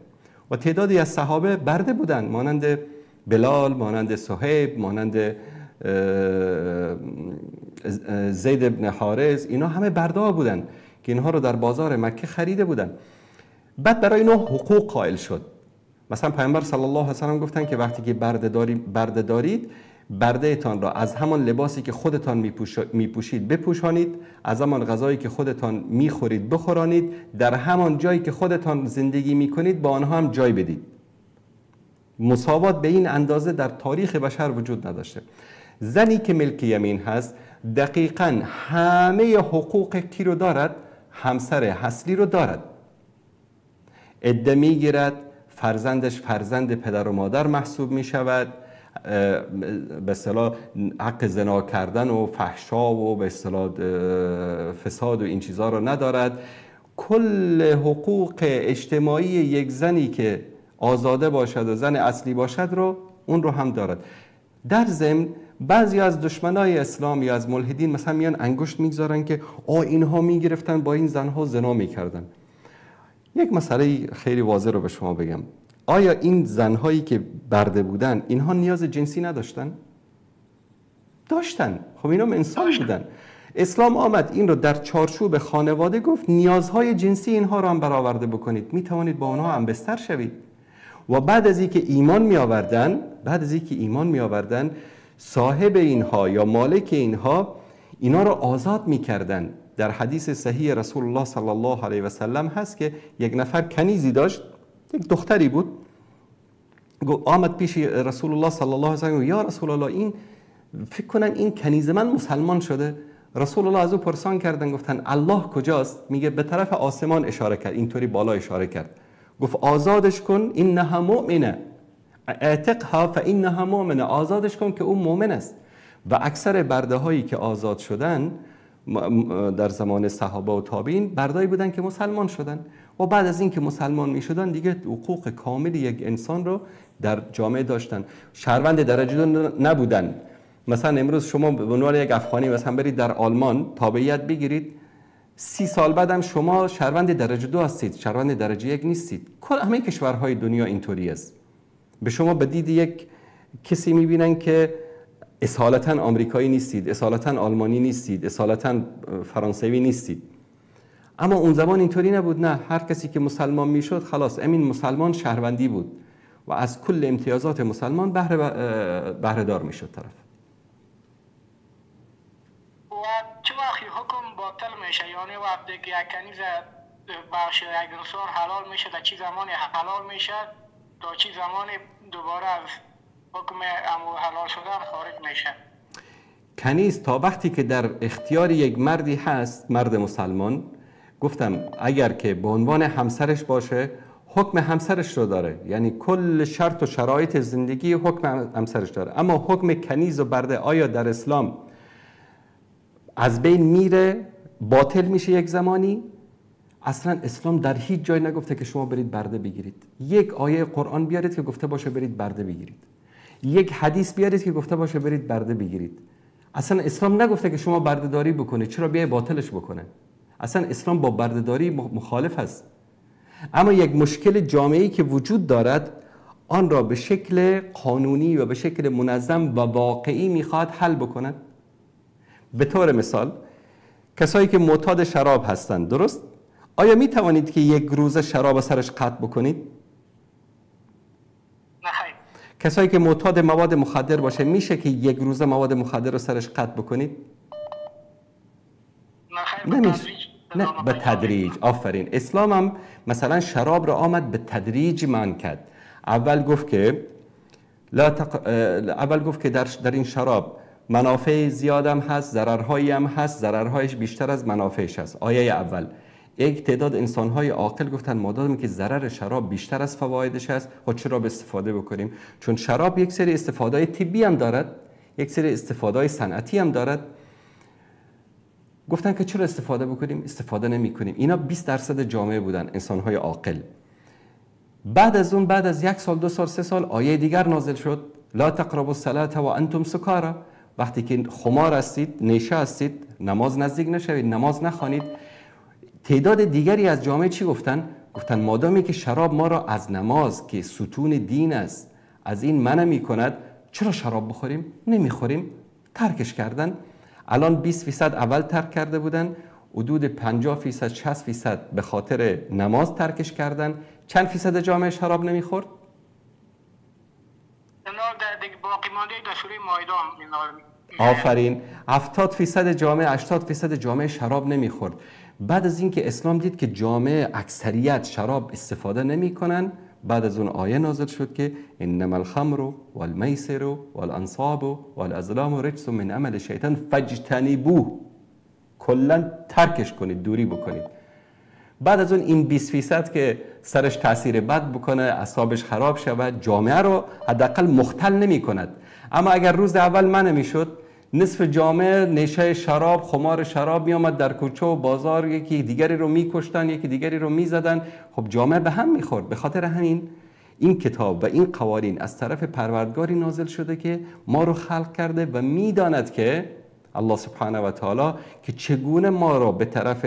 و تعدادی از صحابه برده بودن، مانند بلال، مانند صهیب، مانند زید ابن حارث، اینا همه برده ها بودن که اینها رو در بازار مکه خریده بودن. بعد برای اینا حقوق قائل شد. مثلا پیامبر صلی الله علیه و سلم گفتن که وقتی که برده دارید، برده تان را از همان لباسی که خودتان میپوشید بپوشانید، از همان غذایی که خودتان میخورید بخورانید، در همان جایی که خودتان زندگی میکنید با آنها هم جای بدید. مساوات به این اندازه در تاریخ بشر وجود نداشته. زنی که ملک یمین هست دقیقاً همه حقوق کی رو دارد؟ همسر اصلی رو دارد. عده میگیرد، فرزندش فرزند پدر و مادر محسوب می شود، به اصطلاح حق زنا کردن و فحشا و به اصطلاح فساد و این چیزها رو ندارد. کل حقوق اجتماعی یک زنی که آزاده باشد و زن اصلی باشد رو اون رو هم دارد. در ضمن بعضی از دشمنای اسلام یا از ملحدین مثلا میان انگشت میگذارن که آ اینها میگرفتن با این زنها زنا میکردن. یک مسئله خیلی واضح رو به شما بگم، آیا این زنهایی که برده بودن اینها نیاز جنسی نداشتن؟ داشتن. خب اینا انسان بودن. اسلام آمد این رو در چارچوب خانواده گفت نیازهای جنسی اینها رو هم برآورده بکنید، می توانید با آنها هم بستر شوید. و بعد از اینکه ایمان می آوردن، بعد از اینکه ایمان می آوردن، صاحب اینها یا مالک اینها اینا رو آزاد میکردن. در حدیث صحیح رسول الله صلی الله علیه و سلم هست که یک نفر کنیزی داشت، یک دختری بود، آمد پیش رسول الله صلی الله علیه و سلم، یا رسول الله این فکر کنم این کنیز من مسلمان شده. رسول الله از او پرسان کردن، گفتن الله کجاست؟ میگه به طرف آسمان اشاره کرد، اینطوری بالا اشاره کرد، گفت آزادش کن، انها مؤمنه، اعتقها فانها مؤمنه، آزادش کن که او مؤمن است. و اکثر برده هایی که آزاد شدن در زمان صحابه و تابعین بردایی بودن که مسلمان شدن و بعد از اینکه مسلمان می شدن دیگه حقوق کامل یک انسان رو در جامعه داشتن، شهروند درجه دو نبودن. مثلا امروز شما به عنوان یک افغانی مثلا برید در آلمان تابعیت بگیرید، 30 سال بعدم شما شهروند درجه دو هستید، شهروند درجه یک نیستید. کل همه کشورهای دنیا اینطوری است. به شما به دید یک کسی میبینن که اصالتا آمریکایی نیستید، اصالتا آلمانی نیستید، اصالتا فرانسوی نیستید. اما اون زمان اینطوری نبود، نه، هر کسی که مسلمان میشد خلاص امین مسلمان شهروندی بود و از کل امتیازات مسلمان بهره دار میشد طرف. و چه وقتی حکم باطل میشه؟ یعنی وقتی که یک کنیز بخش یک انسان حلال میشه، در چه زمانی حلال میشه تا چه زمانی دوباره از حکم حلال شدن خارج میشه؟ کنیز تا وقتی که در اختیار یک مردی هست، مرد مسلمان، گفتم اگر که به عنوان همسرش باشه حکم همسرش رو داره، یعنی کل شرط و شرایط زندگی حکم همسرش داره. اما حکم کنیز و برده آیا در اسلام از بین میره، باطل میشه یک زمانی؟ اصلا اسلام در هیچ جای نگفته که شما برید برده بگیرید. یک آیه قرآن بیارید که گفته باشه برید برده بگیرید، یک حدیث بیارید که گفته باشه برید برده بگیرید. اصلا اسلام نگفته که شما بردهداری بکنید، چرا بیای باطلش بکنه؟ اصلا اسلام با بردهداری مخالف است. اما یک مشکل جامعه‌ای که وجود دارد آن را به شکل قانونی و به شکل منظم و واقعی میخواد حل بکند. به طور مثال کسایی که معتاد شراب هستند، درست؟ آیا می توانید که یک روز شراب سرش قطع بکنید؟ نه. کسایی که معتاد مواد مخدر باشه، میشه که یک روز مواد مخدر رو سرش قطع بکنید؟ نه. نمیشه. نه، به تدریج. آفرین. اسلام هم مثلا شراب رو آمد به تدریج منع کرد. اول گفت که اول گفت که در این شراب منافع زیادم هست، ضررهایی هم هست، ضررهایش بیشتر از منافعش هست. آیه اول. یک تعداد انسان‌های عاقل گفتن مادامی که ضرر شراب بیشتر از فوایدش هست، خب چرا به استفاده بکنیم؟ چون شراب یک سری استفاده‌های طبی هم دارد، یک سری استفاده‌های صنعتی هم دارد. گفتن که چرا استفاده بکنیم؟ استفاده نمی‌کنیم. اینا 20% جامعه بودن، انسان‌های عاقل. بعد از اون، بعد از یک سال، دو سال، سه سال، آیه دیگر نازل شد: لا تقربوا الصلاة و انتم سکارا. وقتی که خمار هستید، نیشه هستید، نماز نزدیک نشوید، نماز نخوانید. تعداد دیگری از جامعه چی گفتن؟ گفتن مادامی که شراب ما را از نماز که ستون دین است از این منع می کند، چرا شراب بخوریم؟ نمیخوریم. ترکش کردن. الان 20% اول ترک کرده بودن، حدود 50% 60% به خاطر نماز ترکش کردن. چند فیصد جامعه شراب نمیخورد؟ آفرین. 70% جامعه، 80% جامعه شراب نمیخورد. بعد از اینکه اسلام دید که جامعه اکثریت شراب استفاده نمیکنن، بعد از اون آیه نازل شد که انما الخمر والمیسر والانصاب والازلام رجس من عمل الشیطان فاجتنبوه. کلا ترکش کنید، دوری بکنید. بعد از اون این 20% که سرش تاثیر بد بکنه، اعصابش خراب شود، جامعه رو حداقل مختل نمی کند. اما اگر روز اول منع میشد، نصف جامعه نیشه شراب، خمار شراب می آمد در کوچه و بازار، یکی دیگری رو میکشتن، یکی دیگری رو میزدن. خب جامعه به هم میخورد. به خاطر همین این کتاب و این قوانین از طرف پروردگاری نازل شده که ما رو خلق کرده و میداند که الله سبحانه و تعالی که چگونه ما را به طرف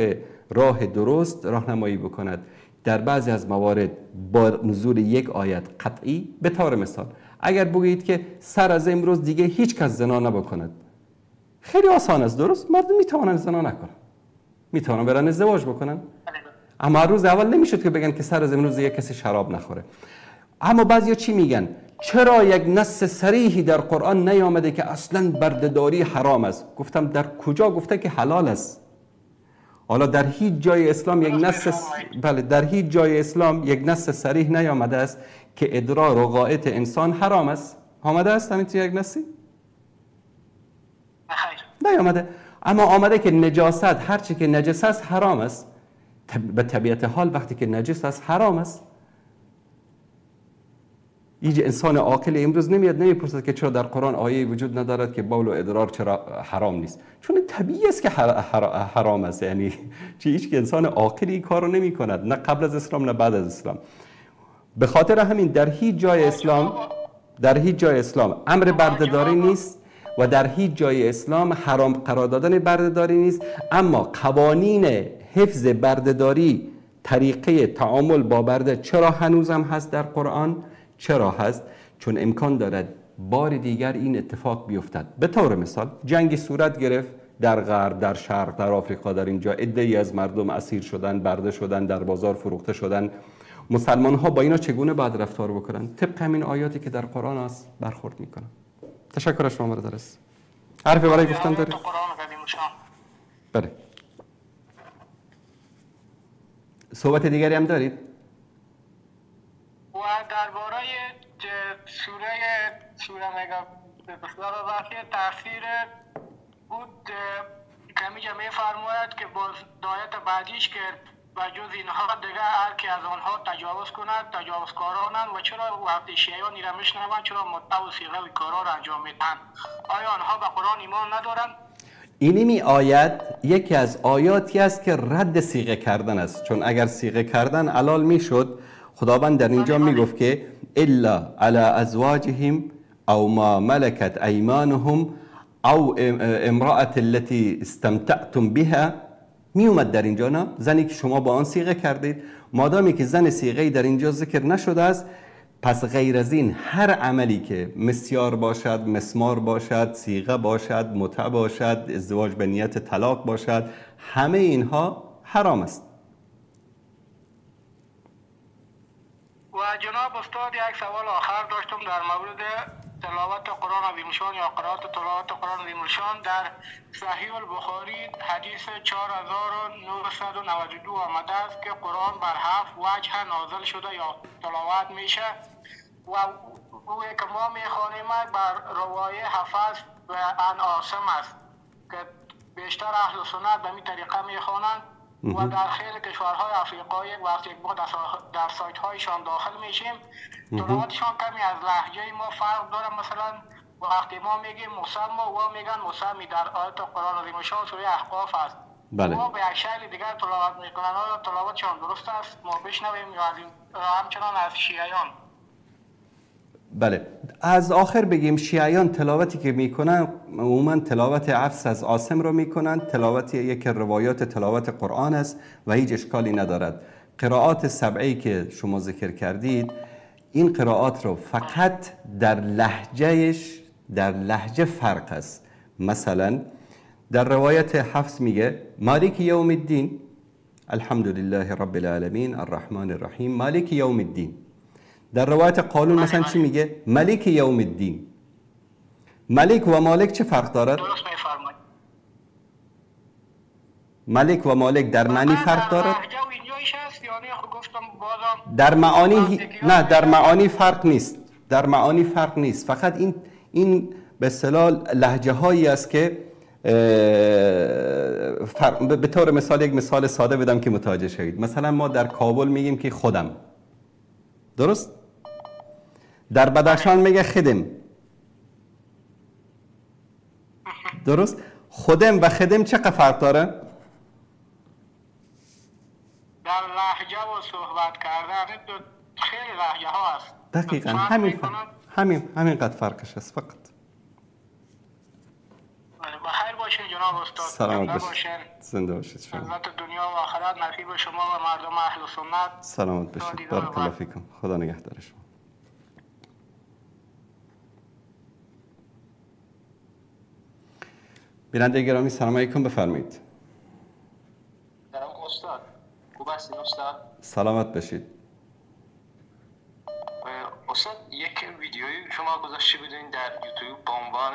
راه درست راهنمایی بکند. در بعضی از موارد با نزول یک آیت قطعی، به طور مثال اگر بگویید که سر از امروز دیگه هیچ کس زنا نبکند، خیلی آسان است، درست؟ مردم میتوانند زنا نکنن، میتوانند برن ازدواج بکنن. اما روز اول نمیشد که بگن که سر از امروز دیگه کسی شراب نخوره. اما بعضیا چی میگن؟ چرا یک نص صریحی در قرآن نیامده که اصلا بردهداری حرام است؟ گفتم در کجا گفته که حلال است؟ حالا در هیچ جای اسلام یک نص، بله، در هیچ جای اسلام یک نص صریح نیامده است که ادرار و غائط انسان حرام است. آمده است همین یک نصی؟ نیامده. اما آمده که نجاست، هرچی که نجس است حرام است. به طبیعت حال وقتی که نجس است حرام است. هیچ انسان عاقل امروز نمیاد نمیپرسد که چرا در قرآن آیه وجود ندارد که بول و ادرار چرا حرام نیست، چون طبیعی است که حرام است. یعنی هیچ انسان عاقلی این کارو نمی کند، نه قبل از اسلام نه بعد از اسلام. به خاطر همین در هیچ جای اسلام، در هیچ جای اسلام امر بردهداری نیست و در هیچ جای اسلام حرام قرار دادن بردهداری نیست. اما قوانین حفظ بردهداری، طریقه تعامل با برده چرا هنوزم هست در قرآن؟ چرا هست؟ چون امکان دارد بار دیگر این اتفاق بیفتد. به طور مثال جنگ صورت گرفت در غرب، در شرق، در آفریقا، در اینجا عده‌ای از مردم اسیر شدن، برده شدن، در بازار فروخته شدن. مسلمان ها با اینا چگونه باید رفتار بکنن؟ طبق همین آیاتی که در قرآن است برخورد میکنن. تشکر از شما برادر است. حرفی برای گفتن دارید؟ بله. صحبت دیگری هم دارید؟ و درباره سوره مگه وقتی تفسیر بود کمی جمعه فرماید که باز دایت بعدیش که و جز اینها دیگه هر کی از آنها تجاوز کند تجاوزکارانند. و چرا وقتی شیعیان ایره میشنوند چرا متع و صیغه و کارا را انجام میدهند؟ آیا آنها به قرآن ایمان ندارند؟ اینمی آیت یکی از آیاتی است که رد صیغه کردن است، چون اگر صیغه کردن حلال میشد خداوند در اینجا میگفت که الا علی ازواجهم او ما ملکت ایمانهم او امرأة التي استمتعتم بها. می اومد در اینجا نه زنی که شما با آن صیغه کردید. مادامی که زن صیغه در اینجا ذکر نشده است، پس غیر از این هر عملی که مسیار باشد، مسمار باشد، صیغه باشد، متع باشد، ازدواج به نیت طلاق باشد، همه اینها حرام است. و جناب استاد یک سوال آخر داشتم در مورد تلاوت قرآن عظیمشان یا قرائت تلاوت قرآن عظیمشان. در صحیح البخاری حدیث 4992 آمده است که قرآن بر 7 وجه نازل شده یا تلاوت میشه و او که ما میخوانیم بر روایه حفظ و عن عاصم است که بیشتر اهل سنت به این طریقه میخوانند و در خیلی کشورهای افریقایی وقتی ما در سایت هایشان داخل میشیم تلاوتشان کمی از لهجه ما فرق داره. مثلا وقتی ما میگیم مسمى و میگن مسمی در آیت قرآن عظیمشان سوره احقاف است. بله. ما به یک شکل دیگر تلاوت میکنن. آیا تلاوتشان درست است؟ ما بشنویم یا از همچنان از شیعیان؟ بله، از آخر بگیم شیعیان تلاوتی که میکنن عموما تلاوت عفص از عاصم رو میکنن، تلاوت یک روایات تلاوت قرآن است و هیچ اشکالی ندارد. قرائات سبعی که شما ذکر کردید، این قرائات رو فقط در لهجهش، در لهجه فرق است. مثلا در روایت حفص میگه مالک یوم الدین، الحمد لله رب العالمین الرحمن الرحیم مالک یوم الدین. در روایت قالون مثلا چی میگه؟ ملک یوم الدین. ملک و مالک چه فرق دارد؟ ملک و مالک در معنی فرق دارد؟ در معانی نه، در معانی فرق نیست. در معانی فرق نیست. فقط این به اصطلاح لهجه هایی است که به طور مثال یک مثال ساده بدم که متوجه شوید. مثلا ما در کابل میگیم که خودم، درست؟ در بدخشان میگه خدم، درست؟ خودم و خدم چه فرق داره؟ در لهجه و صحبت کردن خیلی لهجه ها هست. دقیقاً همین قد فرقش است فقط. بخیر باشین جناب استاد. سلامت باشین. زنده باشید شما. عزت دنیا و آخرت نصیب شما و مردم اهل سنت. سلامت باشید. بارک الله فیکم. خدا نگهدار شما. بیننده گرامی سلام علیکم، بفرمایید. سلام استاد. خوب هستین استاد؟ سلامت باشید. استاد یک ویدیویی شما گذاشته بودین در یوتیوب با عنوان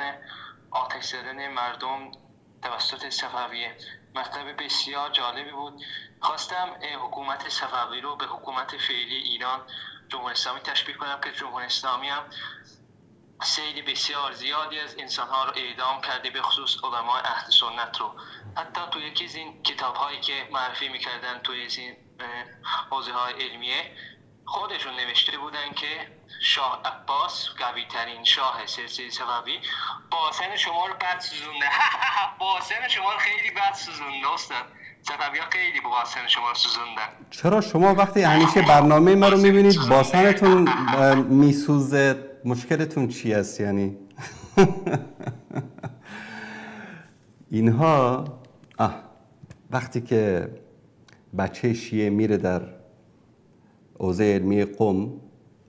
آتش زدن مردم توسط صفویه، مطلب بسیار جالبی بود. خواستم حکومت صفوی رو به حکومت فعلی ایران جمهوری اسلامی تشبیه کنم که جمهوری اسلامی هم سیل بسیار زیادی از انسان‌ها رو اعدام کرده، به خصوص علمای اهل سنت رو. حتی تو یکی از این کتاب‌هایی که معرفی می‌کردن توی این حوزه‌های علمیه خودشون نوشته بودن که شاه عباس قوی‌ترین شاه سلسله صفوی باسن شما رو بد سوزونده. باسن شما رو خیلی بد سوزونده استاد. صفوی‌ها خیلی باسن شما رو سوزوندن. چرا شما وقتی همیشه برنامه ما رو می‌بینید باسنتون میسوزه؟ مشکلتون چی است یعنی؟ اینها وقتی که بچه شیعه میره در حوزه علمی قم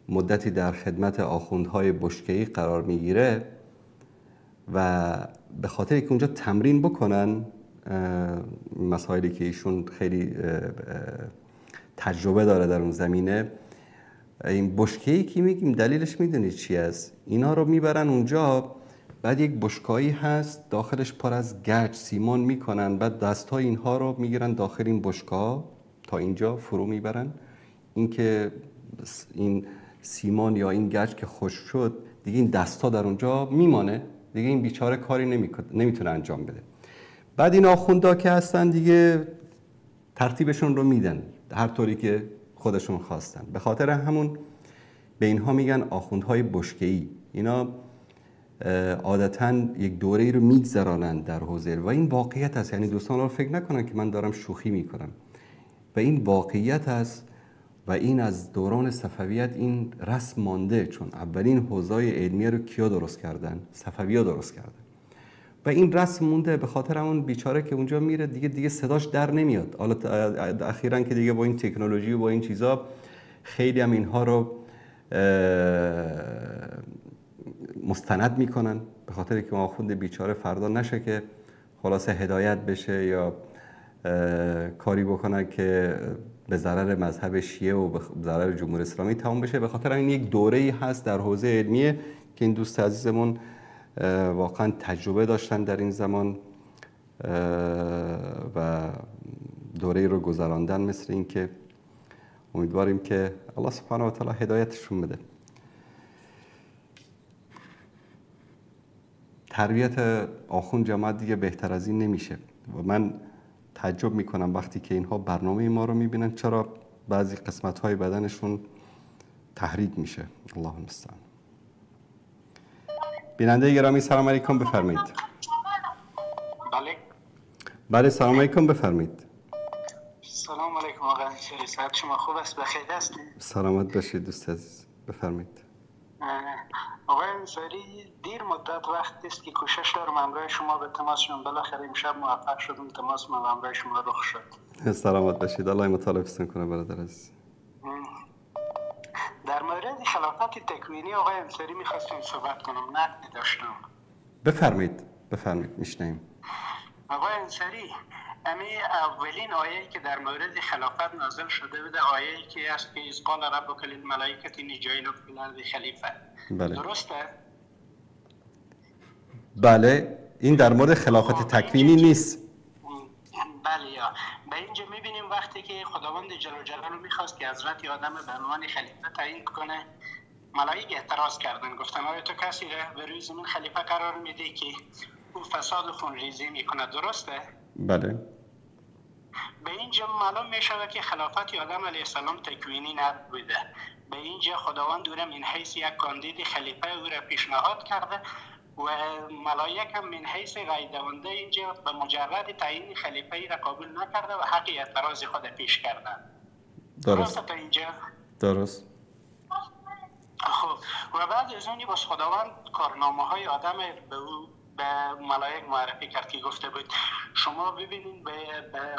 مدتی در خدمت آخوندهای بشکه‌ای قرار میگیره و به خاطر که اونجا تمرین بکنن مسائلی که ایشون خیلی تجربه داره در اون زمینه، این بشکه‌ای که میگیم دلیلش میدونید چی است؟ اینا رو میبرن اونجا، بعد یک بشکه‌ای هست داخلش پر از گچ سیمان میکنن، بعد دستای اینها رو میگیرن داخل این بشکه تا اینجا فرو میبرن، اینکه این سیمان یا این گچ که خشک شد دیگه این دستا در اونجا میمانه، دیگه این بیچاره کاری نمیتونه انجام بده. بعد این آخوندا که هستن دیگه ترتیبشون رو میدن هر طوری که خودشون خواستن. به خاطر همون به اینها میگن آخوندهای بشکه‌ای. اینا عادتاً یک دوره‌ای رو میگذرانند در حوزه و این واقعیت است، یعنی دوستان رو فکر نکنن که من دارم شوخی میکنم و این واقعیت است و این از دوران صفویت این رسم مانده، چون اولین حوزه‌های علمیه رو کیا درست کردن؟ صفوی‌ها درست کردن و این رسم مونده. به خاطر همون بیچاره که اونجا میره دیگه صداش در نمیاد. حالا اخیراً که دیگه با این تکنولوژی و با این چیزا خیلی هم اینها رو مستند میکنن، به خاطر که آخوند بیچاره فردا نشه که خلاصه هدایت بشه یا کاری بکنن که به ضرر مذهب شیعه و به ضرر جمهوری اسلامی تمام بشه. به خاطر این یک دوره‌ای هست در حوزه علمیه که این دوست عزیزمون واقعا تجربه داشتن در این زمان و دوره‌ای رو گذراندن، مثل این که امیدواریم که الله سبحانه و تعالی هدایتشون بده. تربیت آخوند جماعت دیگه بهتر از این نمیشه و من تعجب میکنم وقتی که اینها برنامه ما رو میبینن چرا بعضی قسمت های بدنشون تحریک میشه. الله المستعان. بیننده گرامی سلام علیکم، بفرمایید. بله بله سلام علیکم، بفرمایید. سلام علیکم آقا انصاری، صحت شما خوب است؟ بخیر هستید؟ سلامت باشید دوست عزیز، بفرمایید. آقای انصاری دیر مدت وقت است که کوشش دارم همراه شما به تماس شدم، بالاخره امشب موفق شدم، تماس من همراه شما رخ شد. سلامت باشید، الله متعال حفظتون کنه برادر عزیز. در مورد خلافت تکوینی آقای انصاری میخواستم صحبت کنم، نقد داشتم. بفرمایید بفرمایید، میشنویم. آقای انصاری امی اولین آیه که در مورد خلافت نازل شده بوده آیه که است که اذ قال ربک للملائکه انی جاعل فی الارض خلیفه. بله. درسته؟ بله، این در مورد خلافت تکوینی نیست. بله، یا به اینجا میبینیم وقتی که خداوند جل جلاله میخواست که حضرت آدم به عنوان خلیفه تعیین کنه، ملائک اعتراض کردن، گفتن آیا تو کسی را به روی زمین خلیفه قرار میدی که او فساد و خونریزی میکنه؟ درسته؟ بله. به اینجا معلوم میشود که خلافت آدم علیه السلام تکوینی نبوده. به اینجا خداوند او را من حیث یک کاندید خلیفه او را پیشنهاد کرده و ملائک هم من حیث رای دونده اینجا به مجرد تعیین خلیفه ای را قبول نکرده و حق اعتراض خود پیش کردن. درست تا اینجا؟ درست. خب و بعد از اون باز خداوند کارنامه های آدم به او به ملائک معرفی کرد که گفته بود شما ببینید به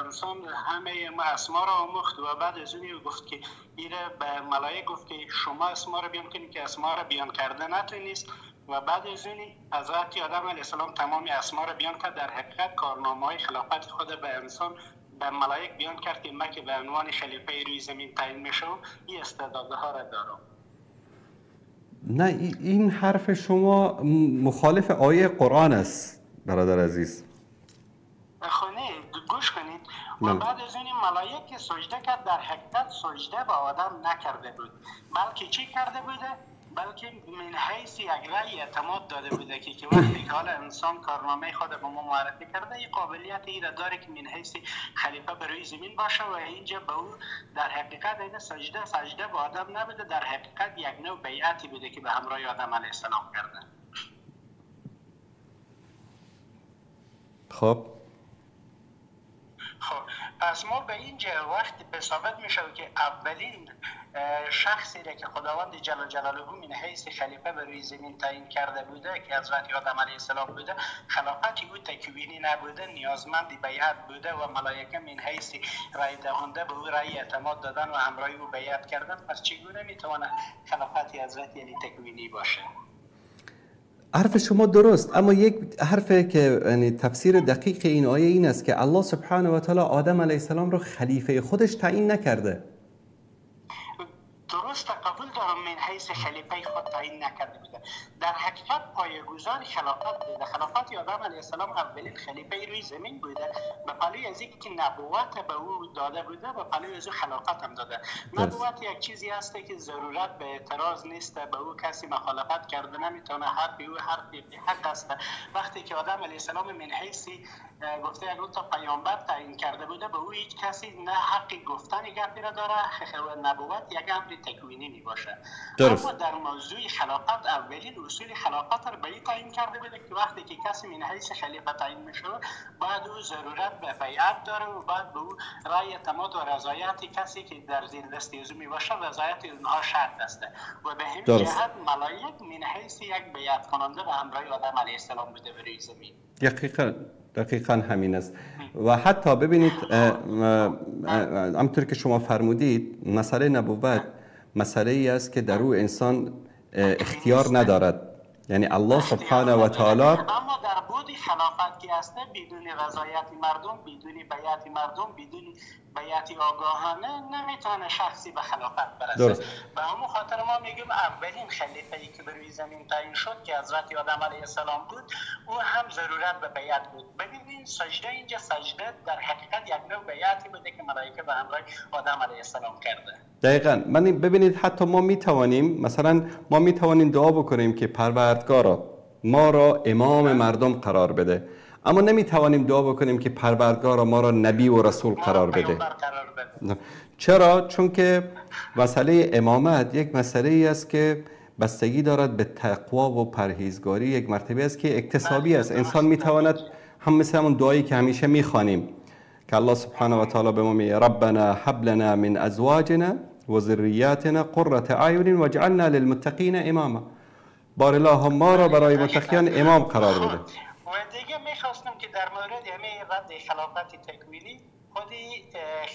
انسان همه ما اسما را آموخت و بعد از اون گفت که ایره به ملائک گفت که شما اسما را بیان کنید که اسما را بیان کرده نتونیست و بعد از اون حضرت آدم علیه السلام تمام اسما را بیان کرد. در حقیقت کارنامه‌های خلافت خود به انسان به ملائک بیان کرد که من که به عنوان خلیفه روی زمین تعیین میشم این استعدادها را دارم. نه، این حرف شما مخالف آیه قرآن است برادر عزیز. خب نه، گوش کنید. و بعد از اون ملائک که سجده کرد، در حقیقت سجده به آدم نکرده بود، بلکه چی کرده بوده؟ بلکه من حیث یک رأی اعتماد داده بوده که وقتی که حالا انسان کارنامه خود به ما معرفی کرده، این قابلیت ای را داره که من حیث خلیفه بر روی زمین باشه و اینجا به او در حقیقت این سجده به آدم نبوده، در حقیقت یک نوع بیعتی بوده که به همراه آدم علیه السلام کرده. خب پس ما به اینجا وقتی به ثابت میشه که اولین شخصی را که خداوند جل جلاله من حیث خلیفه بر روی زمین تعیین کرده بوده که حضرت آدم علیه السلام بوده، خلافت او تکوینی نبوده، نیازمند بیعت بوده و ملائکه من حیث رای دهنده به او رای اعتماد دادن و همراهی او بیعت کردن. پس چگونه میتواند خلافت حضرت علی تکوینی باشه؟ حرف شما درست، اما یک حرف که یعنی تفسیر دقیق این آیه این است که الله سبحانه و تعالی آدم علیه السلام رو خلیفه خودش تعیین نکرده. درست، قبول دارم من حیث خلیفه خود تعیین نکرده بوده، در حقیقت پایه‌گذار خلافت بوده. خلافت آدم علیه السلام اولین خلیفه روی زمین بوده، به پلوی از اینکه نبوت به او داده بوده، به پلوی از او خلافت هم داده. نبوت یک چیزی هست که ضرورت به اعتراض نیست، به او کسی مخالفت کرده نمیتونه، حرف او حرف حق است. وقتی که آدم علیه السلام من حیث گفته یک تا پیامبر تعیین کرده بوده، به او هیچ کسی نه حق گفتن گپی را داره، نبوت یک امر تکوینی می باشه. اما در موضوع خلافت اولین اصول خلافت را به این تعیین کرده بوده که وقتی که کسی من حیث خلیفه تعیین میشه، بعد او ضرورت به بیعت داره و بعد به او رأی اعتماد و رضایت کسی که در زیر دست او می باشه، رضایت اونها شرط است. و به همین جهت ملائک من حیث یک بیعت کننده به همراه آدم علیه السلام بوده بر زمین. دقیقاً همین است. و حتی ببینید همطور که شما فرمودید، مسئله نبوت مسئله ای است که در او انسان اختیار ندارد، یعنی الله سبحانه و تعالی. اما در بود خلافت که هست، بدون رضایت مردم، بدون بیعت مردم، بدون بیعت آگاهانه نمیتونه شخصی به خلافت برسه. به همون خاطر ما میگیم اولین خلیفه ای که بر روی زمین تعیین شد که حضرت آدم علیه السلام بود، او هم ضرورت به بیعت بود. ببینید سجده اینجا سجده در حقیقت یک نوع بیعتی بوده که ملائکه به همراه آدم علیه السلام کرده. دقیقاً. من ببینید حتی ما میتوانیم مثلا ما میتوانیم دعا بکنیم که پروردگارا ما را امام مردم قرار بده، اما نمیتوانیم دعا بکنیم که پروردگارا ما را نبی و رسول قرار بده. چرا؟ چون که مسئله امامت یک مسئله ای است که بستگی دارد به تقوا و پرهیزگاری، یک مرتبه است که اکتسابی است. انسان میتواند هم مثل همون دعایی که همیشه میخوانیم که الله سبحانه و تعالی به ما میگه ربنا هب لنا من ازواجنا و ذریاتنا قرة اعین واجعلنا للمتقین اماما. بار الله ما را برای متقیان امام قرار بده. و دیگه میخواستم که در مورد همه رد خلافت تکوینی خود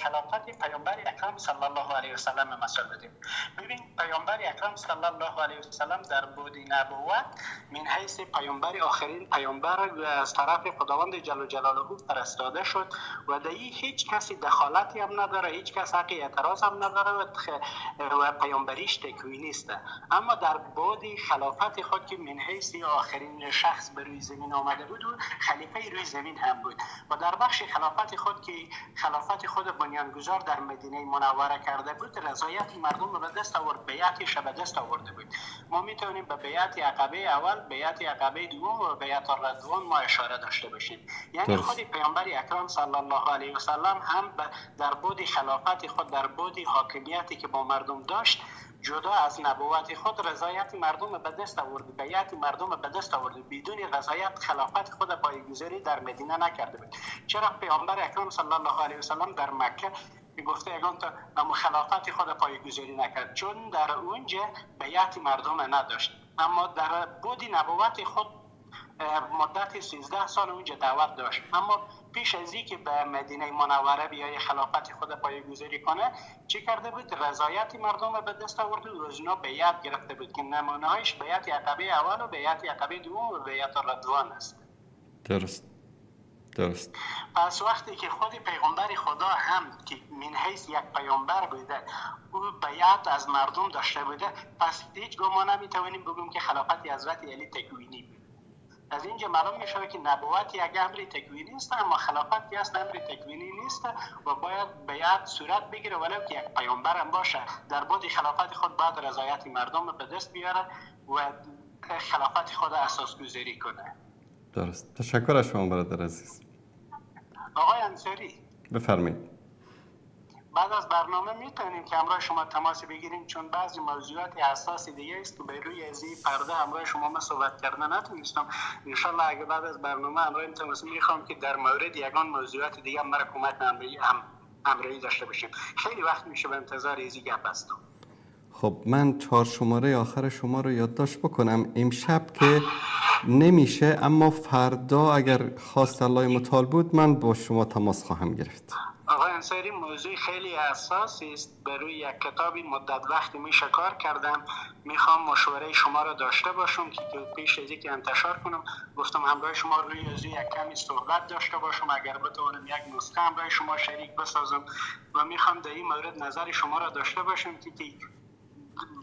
خلافت پیامبر اکرم صلی الله علیه و سلم مثال بدیم. ببین پیامبر اکرم صلی الله علیه و سلم در بود نبوت من حیث پیامبر آخرین پیامبر از طرف خداوند جل جلاله فرستاده شد و در هیچ کسی دخالتی هم نداره، هیچ کس حق اعتراض هم نداره و پیامبریش تکوینی است. اما در بود خلافت خود که من حیث آخرین شخص به روی زمین آمده بود و خلیفه روی زمین هم بود و در بخش خلافت خود که خلافت خود بنیانگذار در مدینه منوره کرده بود، رضایت مردم رو به دست آورد، بیعتش به دست آورده بود. ما میتونیم به بیعت عقبه اول، بیعت عقبه دوم و بیعت رضوان ما اشاره داشته باشیم. یعنی خود پیامبر اکرم صلی الله علیه و سلم هم در بود خلافت خود، در بود حاکمیتی که با مردم داشت، جدا از نبوت خود رضایت مردم به دست آورد، بیعت مردم به دست آورد. بدون رضایت خلافت خود پایه‌گذاری در مدینه نکرده بود. چرا پیامبر اکرم صلی الله علیه و سلم در مکه گفته یگان تا خلافت خود پایه‌گذاری نکرد؟ چون در اونجا بیعت مردم نداشت. اما در بود نبوت خود مدت 13 سال اونجا دعوت داشت. اما پیش از اینکه به مدینه منوره بیای خلافت خود پایه‌گذاری کنه، چی کرده بود؟ رضایت مردم به دست آورد و از اونا بیعت گرفته بود که نمونه‌هایش بیعت عقبه اول و بیعت عقبه دوم و بیعت رضوان است. درست. درست. پس وقتی که خود پیغمبر خدا هم که من حیث یک پیامبر بوده او بیعت از مردم داشته بوده، پس هیچ گمان نمیتوانیم بگوییم که خلافت حضرت علی تکوینی بود. از اینجا معلوم میشه که نبوت یک امر تکوینی است، اما خلافت که است امر تکوینی نیست و باید بیعت صورت بگیره، ولو که یک پیامبر هم باشه در بعد خلافت خود باید رضایت مردم به دست بیاره و خلافت خود اساس گذاری کنه. درست. تشکر از شما برادر عزیز. آقای انصاری بفرمایید. بعد از برنامه میتونیم که همراه شما تماس بگیریم، چون بعضی موضوعات حساس دیگه است که به روی از این پرده همراه شما من صحبت کردن نتونستم. انشالله اگه بعد از برنامه همراه تماس میخوام که در مورد یگان موضوعات دیگه مرا کمک همراهی داشته باشیم. خیلی وقت میشه به انتظار از این گپ هستم. خب من 4 شماره آخر شما رو یادداشت بکنم. امشب که نمیشه، اما فردا اگر خواست الله متعال بود من با شما تماس خواهم گرفت. آقای انصاری موضوع خیلی اساسی است. برای یک کتابی مدت وقتی میشه کار کردم، میخوام مشوره شما را داشته باشم که پیش از اینکه انتشار کنم گفتم همراه شما روی از یک کمی صحبت داشته باشم، اگر بتوانم یک نسخه همراه شما شریک بسازم و میخوام در این مورد نظر شما را داشته باشم که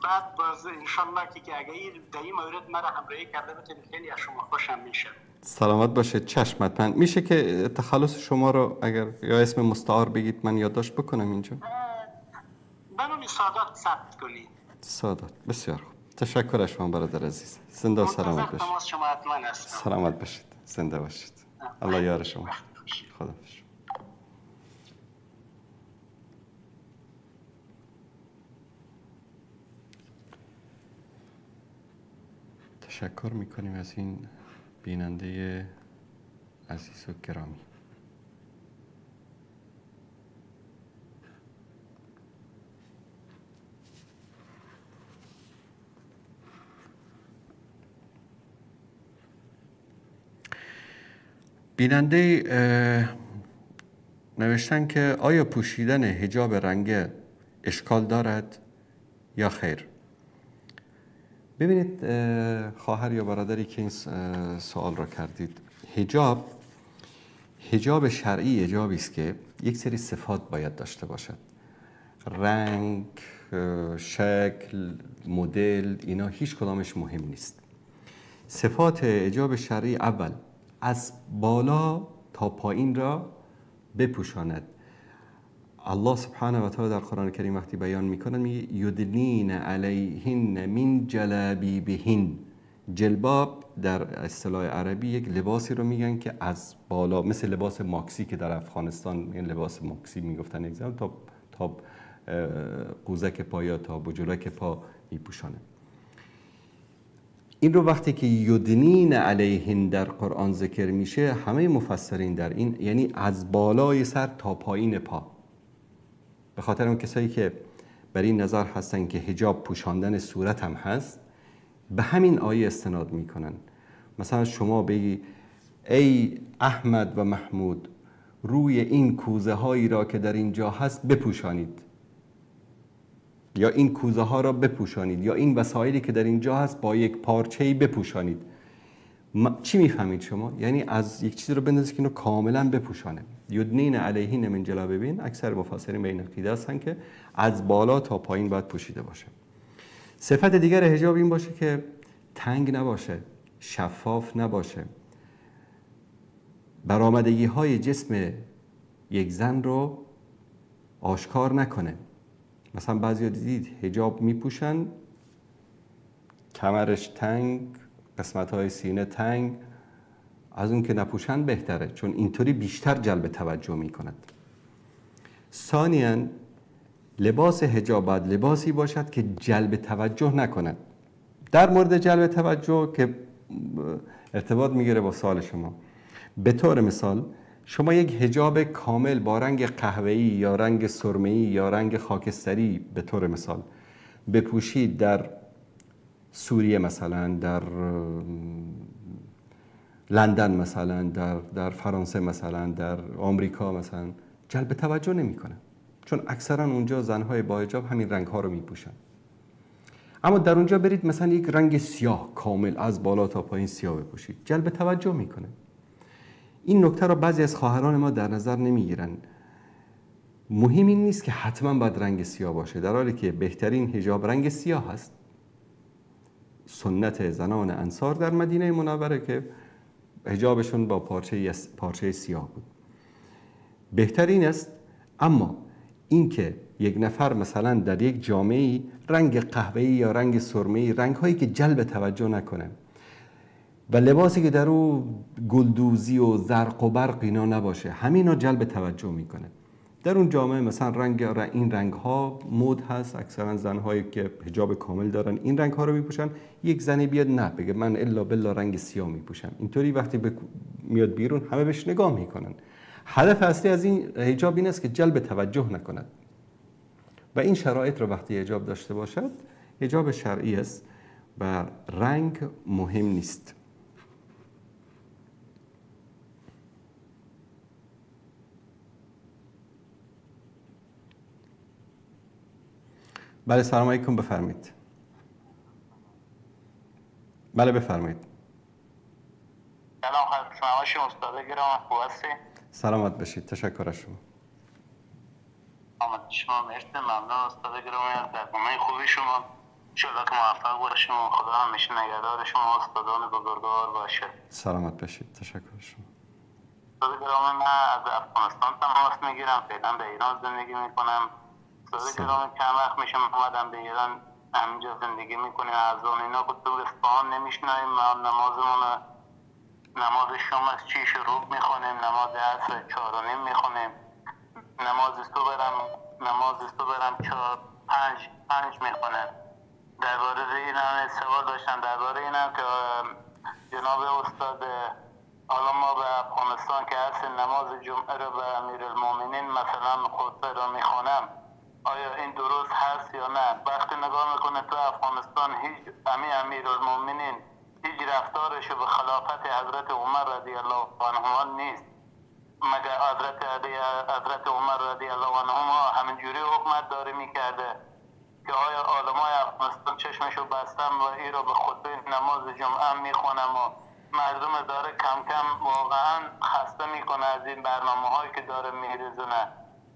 بعد باز انشالله که اگر در این مورد مرا همراهی کرده بتونید خیلی از شما خوشم میشه. سلامت باشه. چشم حتما. میشه که تخلص شما رو اگر یا اسم مستعار بگید من یادداشت بکنم اینجا؟ به نام سادات ثبت کنید. سادات. بسیار خوب. تشکر از شما برادر عزیز. زنده و سلامت باشید. شما حتما هستم. سلامت باشید. زنده باشید. الله یار شما. خدا حافظ. تشکر میکنیم از این بیننده عزیز و گرامی. بیننده نوشتن که آیا پوشیدن حجاب رنگه اشکال دارد یا خیر؟ ببینید خواهر یا برادری که این سوال را کردید، حجاب شرعی حجابی است که یک سری صفات باید داشته باشد. رنگ، شکل، مدل، اینا هیچ کدامش مهم نیست. صفات حجاب شرعی اول از بالا تا پایین را بپوشاند. الله سبحانه و تعالی در قرآن کریم وقتی بیان میکنه میگه یدنین علیهن من جلابیبهن. جلباب در اصطلاح عربی یک لباسی رو میگن که از بالا، مثل لباس ماکسی که در افغانستان میگن لباس ماکسی میگفتن، یک تا قوزک پا یا تا بجلک پا میپوشانه. این رو وقتی که یدنین علیهن در قرآن ذکر میشه، همه مفسرین در این یعنی از بالای سر تا پایین پا. به خاطر اون کسایی که بر این نظر هستن که حجاب پوشاندن صورت هم هست، به همین آیه استناد میکنن. مثلا شما بگی ای احمد و محمود روی این کوزه هایی را که در اینجا هست بپوشانید، یا این کوزه ها را بپوشانید، یا این وسایلی که در اینجا هست با یک پارچه‌ای بپوشانید. چی میفهمید شما؟ یعنی از یک چیزی رو بندازید که اینو کاملا بپوشانه. یدنین علیهن من جلابیبین، اکثر مفسرین به این عقیده هستن که از بالا تا پایین باید پوشیده باشه. صفت دیگر حجاب این باشه که تنگ نباشه، شفاف نباشه، برآمدگی های جسم یک زن رو آشکار نکنه. مثلا بعضیا دیدید حجاب میپوشن، کمرش تنگ، قسمت های سینه تنگ، از اون که نپوشن بهتره، چون اینطوری بیشتر جلب توجه میکند. ثانیاً لباس حجاب باید لباسی باشد که جلب توجه نکند. در مورد جلب توجه که ارتباط میگیره با سوال شما، به طور مثال شما یک حجاب کامل با رنگ قهوه‌ای یا رنگ سرمه‌ای یا رنگ خاکستری به طور مثال بپوشید در سوریه مثلا، در لندن مثلا، در فرانسه مثلا، در آمریکا مثلا، جلب توجه نمیکنه، چون اکثرا اونجا زنهای با حجاب همین رنگ‌ها رو میپوشن. اما در اونجا برید مثلا یک رنگ سیاه کامل از بالا تا پایین سیاه بپوشید، جلب توجه میکنه. این نکته را بعضی از خواهران ما در نظر نمیگیرن. مهم این نیست که حتما باید رنگ سیاه باشه، در حالی که بهترین حجاب رنگ سیاه هست. سنت زنان انصار در مدینه منوره که حجابشون با پارچه سیاه بود، بهترین است. اما اینکه یک نفر مثلا در یک جامعه رنگ قهوه‌ای یا رنگ سرمه‌ای، رنگ‌هایی که جلب توجه نکنه و لباسی که در او گلدوزی و زرق و برق اینا نباشه، همینا جلب توجه میکنه. در اون جامعه مثلا رنگ این رنگ ها مد هست، اکثرا زنهایی که حجاب کامل دارن این رنگ ها رو میپوشن. یک زنی بیاد نه بگه من الا بالله رنگ سیاه میپوشم، اینطوری وقتی میاد بیرون همه بهش نگاه میکنن. هدف اصلی از این حجاب این است که جلب توجه نکند و این شرایط رو وقتی حجاب داشته باشد، حجاب شرعی است و رنگ مهم نیست. بله، سلام علیکم، بفرمایید. بله بفرمایید. سلام خدمت شما استاد گرامی، خوب هستی؟ سلامت باشید، تشکر از شما. آمد شما، مرسی، ممنون استاد گرامی از برنامه خوبی شما. ان شاءالله که موفق باشیم و خدا همیشه نگهدار شما استادان بزرگوار باشه. سلامت باشید، تشکر از شما. استاد گرامی، من از افغانستان تماس میگیرم، فعلا به ایران زندگی میکنم. استاد گرامی، چند وقت میشه اومدم به ایران، همینجا زندگی میکنیم. از اون اینا که تو اصفهان نمیشناییم، ما نمازمون نماز شام از 6:15 میخونیم، نماز عصر 4:30 میخونیم، نماز صبح برم 4-5 میخونم. درباره این هم سوال داشتم، درباره این هم که جناب استاد، حالا ما به افغانستان که هست نماز جمعه رو به امیرالمومنین مثلا خطبه رو میخونم، آیا این درست هست یا نه؟ وقتی نگاه میکنه تو افغانستان هیچ امیرالمومنین هیچ رفتارش به خلافت حضرت عمر رضی الله عنه نیست. مگر حضرت عمر رضی الله عنه همینجوری حکومت داره میکرده که آیا عالمای افغانستان چشمشو بستم و ای رو به خطبه نماز جمعه میخونم و مردم داره کم کم واقعا خسته میکنه از این برنامه هایی که داره میریزونه.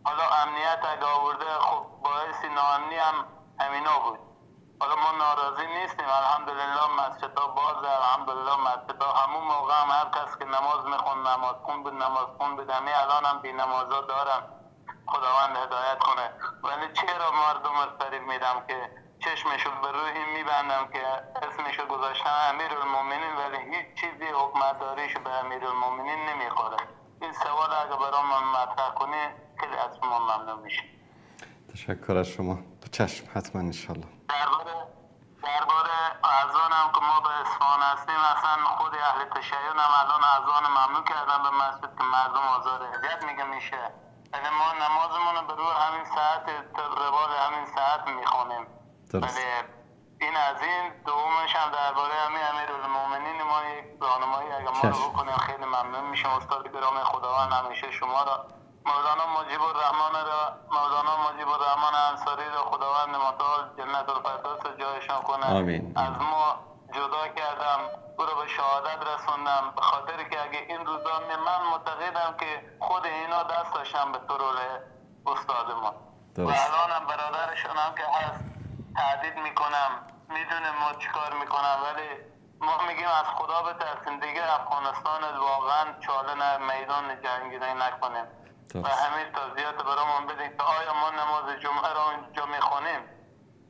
حالا امنیت اگه آورده، خب باعث ناامنی هم همینا بود. حالا ما ناراضی نیستیم، الحمدلله مسجدها بازه، الحمدلله مسجدها همون موقع هم هر کس که نماز میخوند نماز خون بود، نماز خون بود. همه الان هم بی نمازا دارن، خداوند هدایت کنه. ولی چرا مردم رو فریب میدم که چشمشو به روی این میبندم که اسمشو گذاشتم امیرالمومنین، ولی هیچ چیزی حکومتداریشو به امیرالمومنین نمیخوره. این سوال اگه برام مطرح کنی خیلی از شما ممنون میشم. تشکر از شما. چشم، حتما انشالله. درباره اذان هم که ما به اصفهان هستیم، اصلا خود اهل تشیع هم الان اذان ممنوع کردن به مسجد که مردم آزار اذیت میگه میشه. یعنی ما نمازمون رو به روی همین ساعت، روال همین ساعت میخونیم. ولی این از این. دومش هم درباره همین امیرالمومنین ما یک راهنمایی اگه ما رو بکنیم خیلی ممنون میشم استاد گرامی. خداوند همیشه شما را، مولانا مجیب الرحمن را، مولانا مجیب الرحمن انصاری را خداوند متعال جنت الفردوس جایشان کنه. آمین. از ما جدا کردم، او را به شهادت رسوندم، به خاطر که اگه این روزا من معتقدم که خود اینا دست داشتن به ترول استاد ما. و الانم برادرشون هم که هست تهدید میکنم، میدونه ما چیکار میکنم، ولی ما میگیم از خدا بترسیم دیگه. افغانستان واقعا چاله نه، میدان جنگی نکنیم. و همین توضیحات برامون بدین که آیا ما نماز جمعه را اونجا میخونیم؟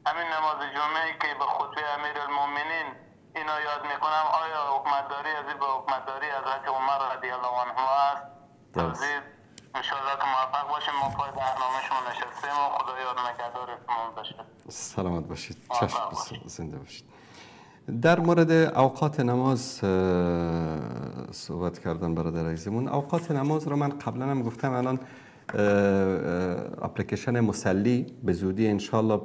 همین نماز جمعه که به خطبه امیرالمومنین اینا یاد میکنم، آیا حکومتداری از این به حکومتداری حضرت عمر رضی الله عنه است؟ توضیح انشاءالله که موفق باشیم. ما پای برنامه شما نشستیم و خدا یار نگهدارتون باشه. سلامت باشید، چشم، زنده باشید. در مورد اوقات نماز صحبت کردن برادر عزیزمون. اوقات نماز رو من قبلا هم گفتم، الان اپلیکیشن مصلی به زودی انشالله